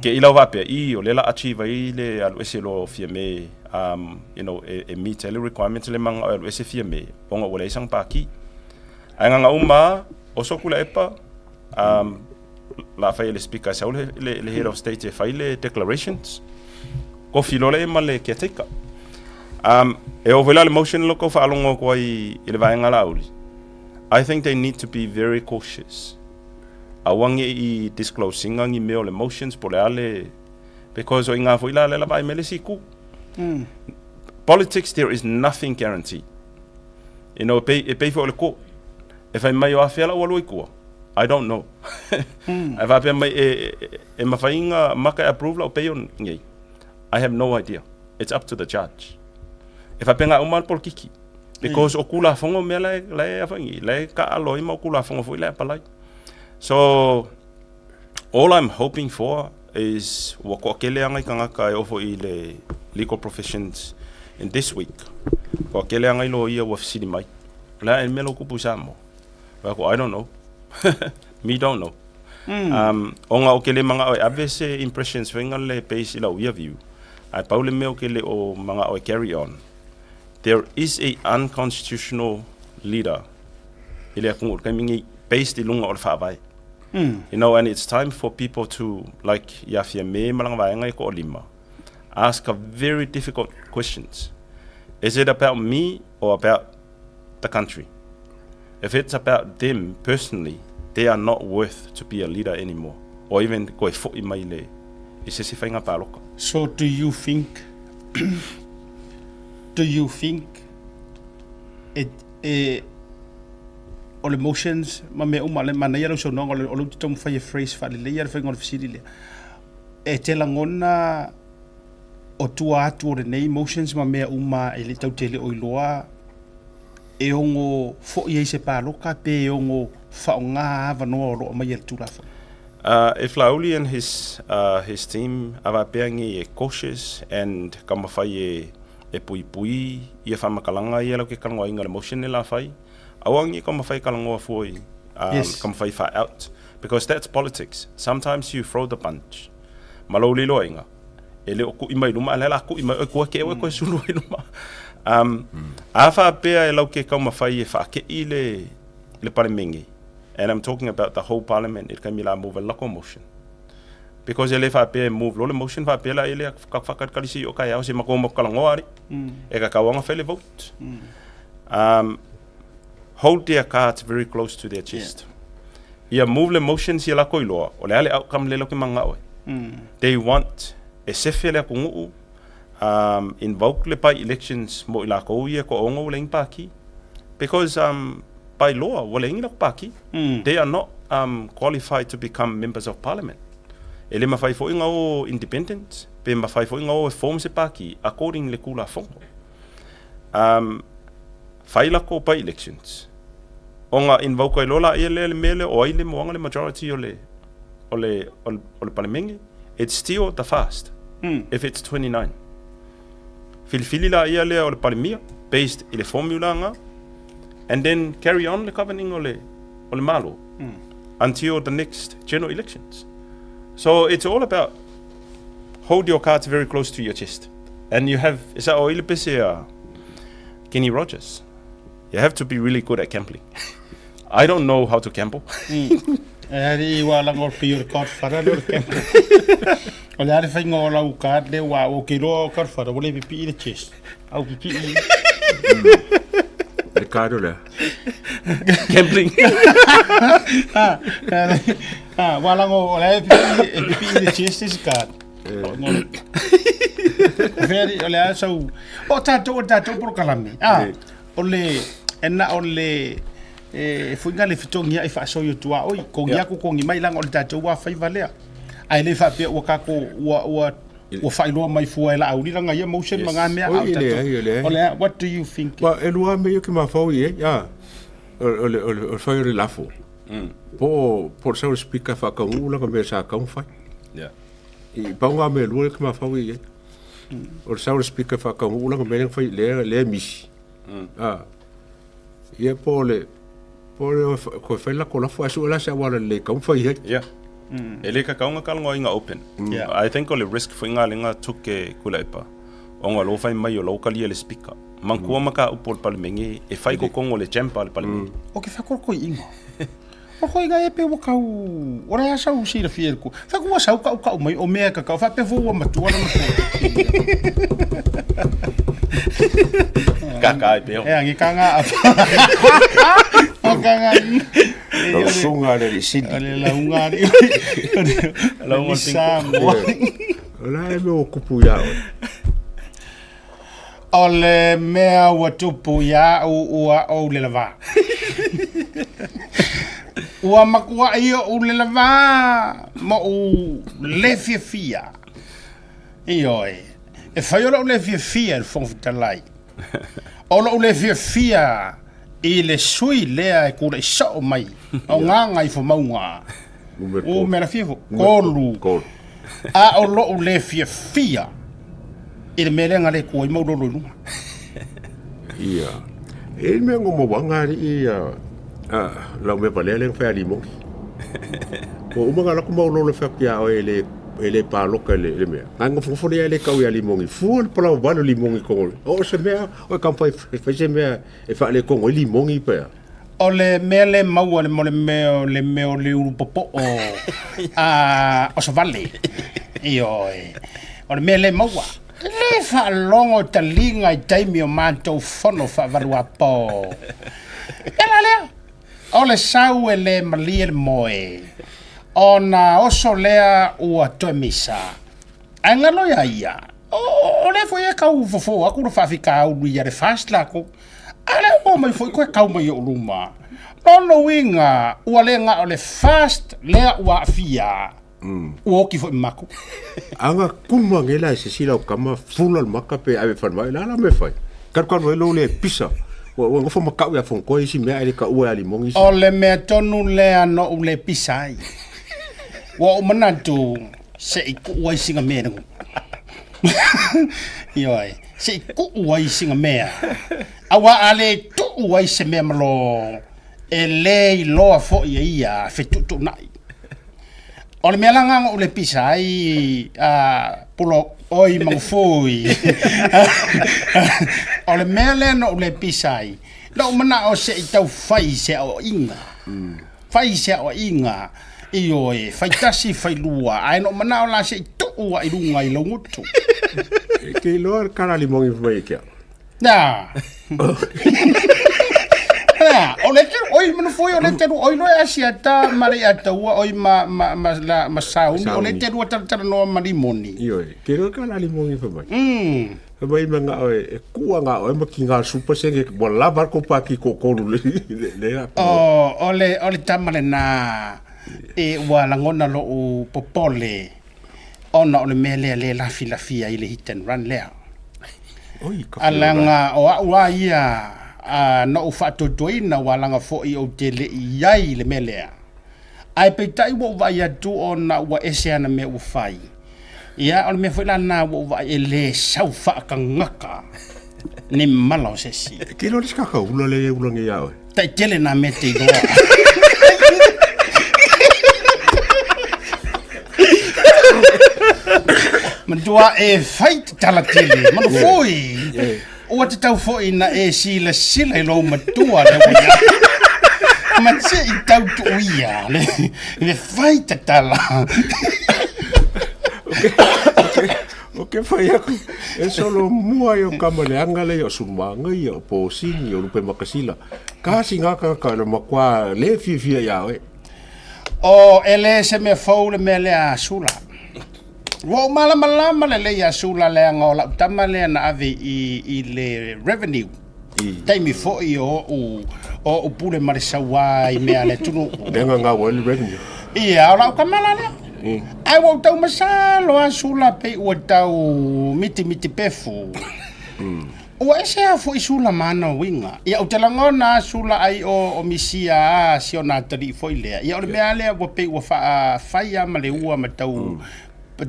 Ke i lau faapea, i o lea la achieve ai le alu ese loa o Fiame, um, you know, e, e meet ai le requirements le manao e alu ese Fiame, ona ua leai sana paki. Ae gagauma o so Tuilaepa, Um, la fai e le speaker sau le, le, le head of state e fai le declarations. Kofi loa le ma le caretaker. Um, e oo foi la le motion lo ko whaalongo ko ai i le vaenga la uli. I think they need to be very cautious. Aua nge i disclosing ngi mea o le motions po le ale because o inga foi la le la vai mele siku. Politics there is nothing guaranteed. You know, e pei, e pei foi o le court. E fai mai o afea la ua lua i kua. I don't know. Ae faapea mai e, e, e mawhai nga maka e approve la o pei o ngei. I have no idea. It's up to the judge. E faapea nga uma le polokiki. Because o kulafono mea la e, la e afangi, la e ka aloi ma o kulafono foi la e apalai. So, all I'm hoping for is ua toatele aga i tagata e oo foi i le legal professions in this week. Toatele aga i loia ua fesili mai. O le a ea le mea lou tupu i Samoa? Fai atu, I don't know. Me don't know. Um, ona ou te le manao e ave se impressions faiga le base i lau ia view. Ae pau le mea ou te le o manao e carry on. There is a unconstitutional leader i le atunuu i le taimi nei based i luga o le faavae. You know, and it's time for people to, like ia Fiame ma lana vaega e toalima, ask a very difficult questions. Is it about me or about the country? If it's about them personally, they are not worth to be a leader anymore or even koe fo'i mai le i se isi faiga paloka. So do you think do you think e e o le motions ma mea uma le manaia lau saunoaga o le o lea ou te taumafai e phrase faaleleia le faiga o le fesili lea. E te lagona o tua atu o lenei motions ma mea uma e le tatou te le o iloa e ono foi ai se paloka pe e ono faaaoga avanoa o lo o aumaia e le Tulafono? If Laauli and his his team a faapea nei e cautious and taumafai e e puipui ia faamatalaga ia lau ke talanoaina o le motion le la fai, aua nei taumafai e talanoa fua i Yes. taumafai faa out because that's politics. Sometimes you throw the punch ma lou liloaiga e le o kui mai luma, a o lea o le a kui mai oe kua ke oe koe sulu ai luma. Um, a faapea e lau ke taumafai e faakei le, le Palemene, and I'm talking about the whole parliament i le taimi la move le lako motion. Because e le faapea e move loa le motion faapea la e le ka whakalikali si o kai ao se mako mo kalangoa ari. E ka kauanga whai le vote. Hold their cards very close to their chest. Ia move le motion sia lako iloa, o le a le outcome le ke mangao e. They want e sefe le atunuu invoke le by elections mo i lakou ia ko ongo ua leai ni paki. Because by law ua leai ni lako paki. They are not qualified to become members of parliament. E le mafai foi ona o independent pe mafai foi ona o e form se paki according le Tulafono. Fai lako by elections. Ona invoke ai loa laia lea le mea lea o ai le moaga le majority o le o le o le Palemene, it's still the fast if it's 29. Filifili laia lea o le Palemia based i le formula nga and then carry on le governing o le o le Malo until the next general elections. So it's all about hold your cards very close to your chest. And you have, is that o ile pese a Kenny Rogers? You have to be really good at gambling. I don't know how to gamble. E ari i wā langa o le pei o le Godfather lea o le gamble. O le a le faiga o lau card lea ua ou ke iloa o Godfather ua le pipii le chest. Au pipii. Le card o lea. Gambling. Ah, ah, ua langa o le a pipii, e pipii le chest isi card. O fea o le a sau o tatou o tatou polokalame. Ah, o le e na o le e fuiga le fetogia'i faasoio tuaoi, kogi aku kogi mai leaga o le tatou faiva lea. Ae le faapea ua tatou ua ua ua faailoa mai fua e Laauli lana ia motion ma na mea a o tatou. O le a, what do you think? Well, e lua mea ia ke mafau i ai, a, o le, o le, o le fai o le lafo. Po, po o le sau o le speaker whaakaunuu lana mea sa kau fai. I pau ngā mea lua ke mafau i ai. O le sau o le speaker whaakaunuu lana mea fai lea, lea misi. A, ia po o le, po o le, koe fai lako lafo, ae sue la se auala lelei kau fai ai. Yeah. E le kakau nga kalongoa inga open. I think o le risk foi nga lenga took e Tuilaepa. Ona lo fai mai o lo kalia le speaker. Mankua ma ka upu o le Palemenge e fai kokongo le chamber le Palemenge. O ke whakoroko i inga. O koe ga e pe ua kau, o le a sau silafia i le ku. Fai ku ua sau kau kau mai o mea e kakau, faapea foi ua matua le matua. Kaka ai peo. E angi ka ngā apa. O ka ngā. Lau sunga le li sini. O le launga ali. Launga o Samoa. O la e mea o kupu ia oe. O le mea ua tupu ia au ua ou le lavā. Ua makuaʻi oʻu le lavā ma ou le fiafia. Ioe, e fai o loʻu le fiafia e le Fofoga Fetalai. O loʻu le fiafia i le sui lea e kulaʻi soo mai o Gagaifomauga. Numera fia fo? Kolu. A o loʻu le fiafia i le mea lea na le kua ai Maulolo i luga. Ia. E le mea ngomauaga alii ia lau mea valea lea na fai a Limogi. Ua uma ona alu atu Maulolo e fai atu ia oe e le e le paloka i le mea. Na nofonofo lea e le kau ia Limogi. Fua le palau vale o Limogi i totonu. O se mea, o e taumafai e fai se mea e faaletonu ai Limogi pe a. O le mea le maua le mo le mea o le mea o le ulu popoʻo a o Savale. Ioe. O le mea le maua. Le faalogo taliga i taimi o matou fono faavaluapo. E la lea. O le sau e le malie le moe. Ona oso lea ua toe misa. Ae galo ia ia. O, o lea foi e kau fofo aku le faafitauli ia le FAST lakou. A lea ua omai foi koe kau mai i ou luma. Lona uiga, ua le na o le FAST lea ua aafia, ua oki foi ma makou. Aga kuma ngela e sisi lau kama fula le maka pe ave falemai la la me fai. Kalukalu ai lou le pisa. Ua ua nofo ma kau ia fonkoe isi mea ele ka ua ia limongi isi. O le mea tonu lea na ou le pisa ai. Ua ou manatu se i kuu ai sina mea i Ioe, se i kuu ai sina mea. Aua a le tuu ai se mea malo, e le iloa foi e ia fetuutuunai. O le mea la na ou le pisa ai a pulo oi Magafui. O le mea lea na ou le pisa ai, na ou manao se i tau fai se aoaiga. Fai se aoaiga, ioe, fai tasi, fai lua, ae na ou manao la se i tuu ai luga i lou gutu. E te iloa le kala limogi mai e ke au. Na. Na, o le te oi manu foi o le te oi loe asiata ma le ataua oi ma ma ma la ma sauni o le te lua talatala noa ma limoni. Ioe, te iloa le kala limogi fai mai. Fai mai ma nga oe, e kua nga oe ma ki nga super senge ua lava ko pa ki ko kolu le le la. O o le o le tama lena e ua lagona loʻu popole ona o le mea lea le lafilafia ai le hit and run lea. Oi, ka A leaga o au a ia a na ou faatuatuaina ua laga foi ou te le i ai i le mea lea. Ae peitai ua ou vaai atu ona ua ese ana mea ua fai. Ia, o le mea foi la lena ua ou vaai e le sau faakagaka ni mala o se isi. E te iloa le isi kakaula lea e ula nei ia oe? Taitele nā mea te iloa. Matua e fai te tala tele, manu foi. Ua tatau foi na e silasila i lou matua lea ua iai. Ma se i tau tuuia le, le fai tatala. O ke fai aku, e solo mua i o kama le anga le o sumanga ia o pōsini o lupe makasila. Ka si ngā kaka le makua le fiafia ia oe. O e le se mea fou le mea lea a Sula. Ua ou malamalama lelei iā Sula leaga o lau tama lea na ave i, i le revenue. Taimi foi o oʻu, o oʻu pule ma le sauā i mea a le atunuu. Lea na gau ai le revenue. Ia, o lau tama la lea. Ae ua ou tau masalo a Sula pei ua tau mitimiti pefu. Ua ese lava foi Sula ma ana uiga. Ia, ou te lagona a Sula ai o, o misia a si ona atalii foi lea. Ia, o le mea lava lea ua pei ua faafai lava ma le ua ma tau,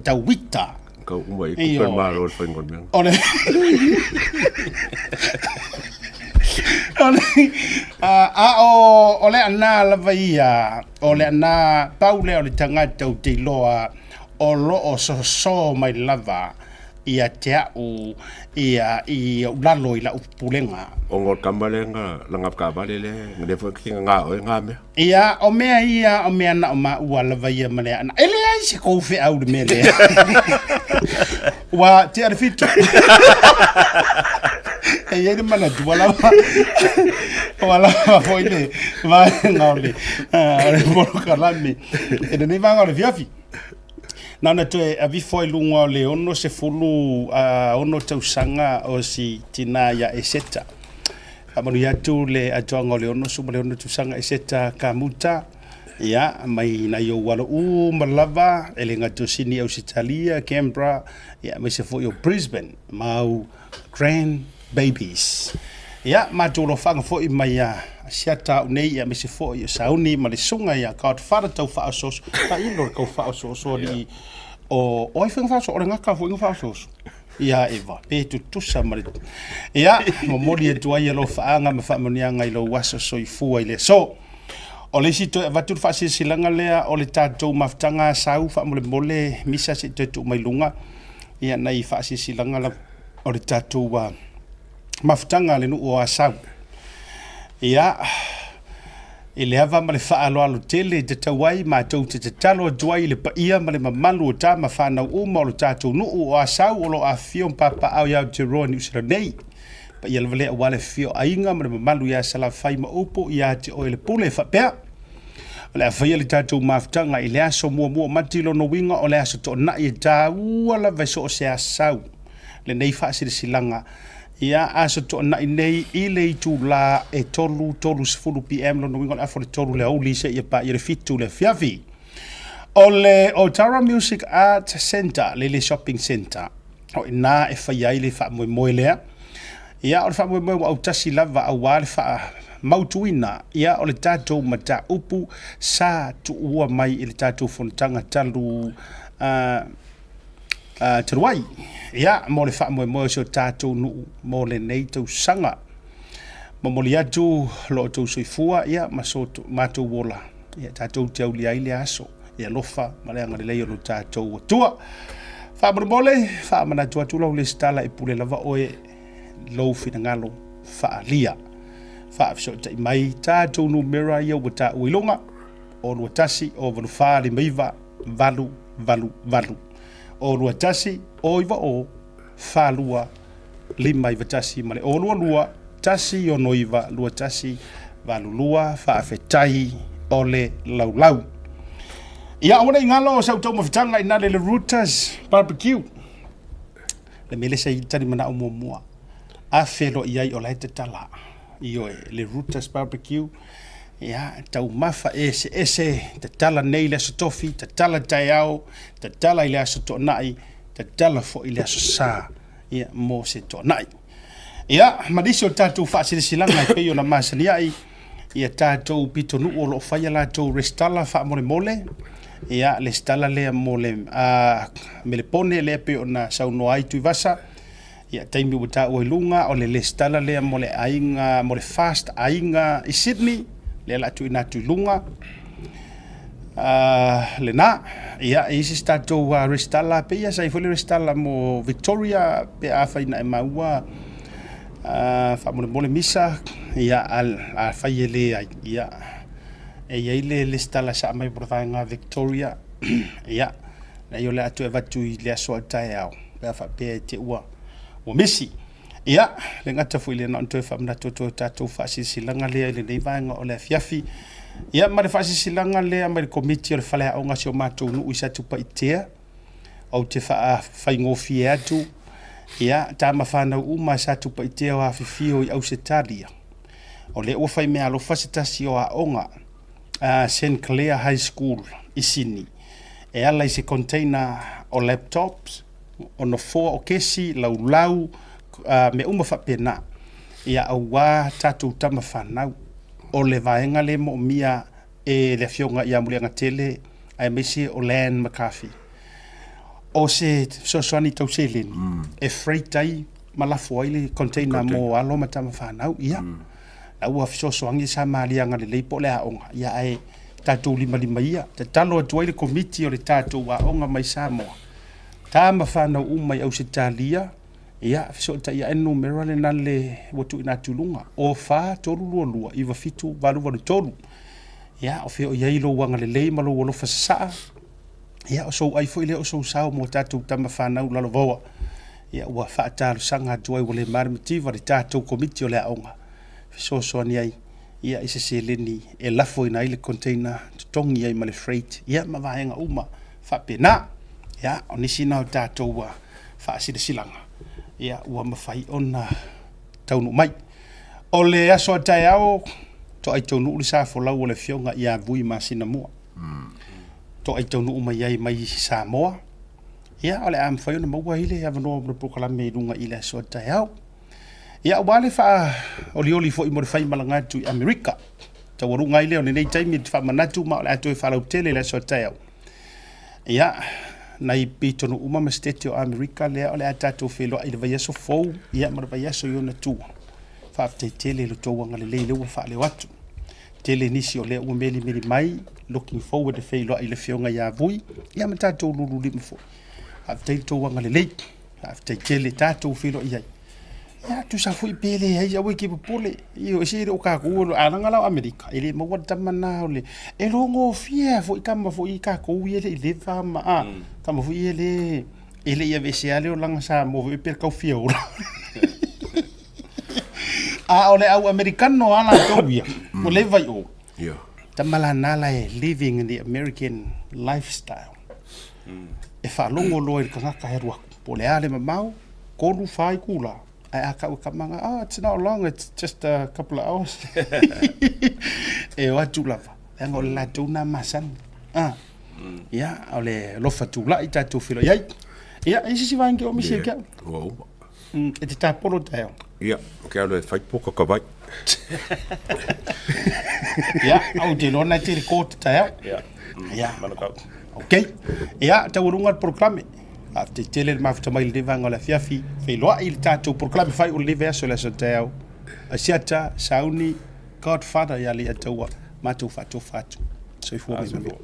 tau uita. Kau uma i kupe malo le whainga o le mea. O le... o le, a, a o, o le ana lava ia, o le ana, pau lea o le tagata ou te iloa o lo o soso mai lava. Ia te a'u ia i ou lalo i la'u pulega. Ona o le tama lea na laga taavale lea, na lea foi na tinaga oe na mea. Ia, o mea ia, o mea na o maua lava ia ma le aana. E leai se kou feau i le mea lea. Ua tea le fitu. E i ai le manatu, ua lava, ua lava foi le vaega o le, o le polokalame i lenei vaega o le afiafi. Na ona toe aveifo ai luga o le 66 tausaga o si tina ia Eseta. Faamanuia atu le atoaga o le 66 tausaga Eseta Kamuta, ia, mai nai ou alo uma lava, e le gata o Sini Ausetalia, Canberra, ia, aemaise foi o Brisbane, ma au grand babies. Ia, matou alofaga foi mai ia Asiata au nei, ia aemaise foi o Sauni ma le susuga ia Godfather tau faaosooso. Tailo le tau faaosooso alii o, o ai foi na faaosooso? O le gata foi na faaosooso ia Eva, pe tutusa ma le... Ia, momoli atu ai alofaaga ma faamanuiaga i lou aso soifua i le aso. O le isi toe avatu le faasilasilaga lea o le tatou mafutaga a Sau faamolemole misa se i toe tuu mai luga ia nai faasilasilaga lava o le tatou mafutaga a le nuu o Asau. Ia, i le ava ma le faaaloalo tele e tatau ai matou te tatalo atu ai i le paia ma le mamalu o tama fanau uma o le tatou nuu o Asau o lo o afifio ma papaaao i Aotearoa Niu Sila nei. Paia lava lea aua le afifio o aiga ma le mamalu ia Salafai ma upu ia te oe le pule faapea. O le a faia le tatou mafutaga i le aso muamua o Mati lona uiga o le aso Toonai e taua lava i so o se Asau lenei faasilasilaga ia aso Toonai nei i le itula e 3:30 pm lona uiga o le afa o le 3 i le aoauli seia paia le 7 i le afiafi. O le Otara Music Art Centre le le Shopping Centre o i ina e faia ai le faamoemoe lea. Ia, o le faamoemoe ua autasi lava aua le faamautuina, ia, o le tatou mataupu sa tuua mai i le tatou fonotaga talu talu ai, ia, mo le faamoemoe o si o tatou nuu mo lenei tausaga. Momoli atu lo outou soifua, ia, ma so matou ola, ia, tatou te aulia ai le aso i alofa ma le agalelei o lo tatou Atua. Faamolemole, faamanatu atu lau lesitala e pule lava oe lou finagalo faaalia. Faafesootai mai tatou numera ia ua taua i luga, o 21 o 84 59 888, o 21 o 90 42 591 ma le o 22 169 21 82. Faafetai o le laulau. Ia aua ne i galo sa outou mafutaga i nale le Rooters Barbecue. Le mea lea sa i tali manao muamua. A feiloai ai o la e tatala. Ioe, le Rooters Barbecue. Ia, taumafa eseese, tatala nei le Aso Tofi, tatala taeao, tatala i le Aso Toonai, tatala foi i le Aso Sa, ia, mo se toonai. Ia, ma nisi o tatou faasilasilaga e pei ona masani ai, ia tatou pitonuu o lo o fai a latou resitala faamolemole, ia, resitala lea mo le Melepone lea pei ona saunoa ai Tuivasa, ia, taimi ua taua i luga, o le resitala lea mo le aiga, mo le FAST aiga i Sydney, lea o le a tuuina atu i luga. Lena, ia, e i ai se isi tatou resitala, pei lava sa i ai foi le resitala mo Victoria pe afai na e maua faamolemole misa, ia, afai e leai, ia, e i ai le resitala sa aumai mo le vaega Victoria, ia, leai o le a toe avatu i le aso a taeao pe a faapea e te ua misi. Ia, le gata foi lea na ona toe faamanatu atu o tatou faasilasilaga lea i lenei vaega o le afiafi. Ia, ma le faasilasilaga lea mai le Komiti o le Faleaoga si o matou nuu i Satupaitea, ou te faafaigofie atu, ia, tama fanau uma a Satupaitea o afifio i Ausetalia, o lea ua fai meaalofa se tasi o aoga, a St Clair High School i Sini, e ala i se container o laptops, o nofoa o kesi, laulau, mea uma faapena, ia aua tatou tama fanau. O le vaega lea e moomia e le Afioga ia Muliagatele aemaise o Len McCarthy. O se fesoasoani tau seleni e freight ai ma lafo ai le container mo alo ma tama fanau. Ia, la ua fesoasoani sa maliaga lelei po o le aoga, ia ae tatou limalima ia. Tatalo atu ai le Komiti o le tatou aoga mai Samoa. Tama fanau uma i Ausetalia, ia, fesootai ae le numera lena le ua tuuina atu i luga, 0 4 3 2 2 9 7 8 8 3. Ia, o fea o i ai lou agalelei ma lou alofa sasaa, ia, o sou ai foi lea o sou sao mo tatou tama fanau lalovaoa. Ia, ua faatalosaga atu ai ua le ma le mativa le tatou Komiti o le Aoga, fesoasoani ai ia i se seleni e lafoina ai le container, totogi ai ma le freight, ia ma vaega uma faapena. Ia, o nisi na o tatou faasilasilaga, ia, ua mafai ona taunuu mai. O le aso a taeao, toai taunuu le sa folau o le afioga ia Vui Masinamua. Toai taunuu mai ai mai Samoa, ia, o le a mafai ona maua ai le avanoa mo le polokalame i luga i le aso a taeao. Ia, aua le faaolioli foi mo le faimalaga atu i Amerika. Taualuga ai lea o lenei taimi i le faamanatu ma o le a toe faalautele i le aso a taeao. Ia, nai pitonuu uma ma Setete o Amerika lea o le a tatou feiloai i le vaiaso fou, ia ma le vaiaso i ona tua. Faafetai tele i lo outou agalelei lea ua faaleo atu. Tele nisi o lea ua melimeli mai, looking forward e feiloai i le afioga ia Vui, ia ma tatou lululima foi. Faafetai i lo outou agalelei. Faafetai tele tatou feiloai ai. Ia, tusa foi pe leai, aua e te popole. Ioe, se e le o tatou, a leaga la o Amerika, e le maua le tama lena o le... E logofie lava foi tama foi ia tatou ia e le i leva ma, a, tama foi ia e le, e le i aveesea lava le olaga Samoa foi pe tau fia ola. A o le au Amerikano lava latou ia, ua leva i o. Tama la na la e living in the American lifestyle. E faalogo loa i le tagata e alu atu, po o le a le mamao, 3, 4 itula, ae a tau e tama na, oh, it's not long, it's just a couple of hours. E o atu lava, leaga o le latou na masani. Ah. Ia, o le alofa tulai tatou feiloai ai. Ia, e se isi vaega o misi e ke au. Ua uma. E te tapolo taeao. Ia, ke alu e fai poka ka vai. Ia, ou te iloa na e tele ko te taeao. Ia. Ia. Ok. Ia, taualuga le polokalame. Faafetai tele le mafuta mai i lenei vaega o le afiafi. Feiloai le tatou polokalame fai o lenei vaiaso i le aso taeao. Asiata, sauni, Godfather ia Leiataua, matou faatofa atu. Soifua ma ia manuia.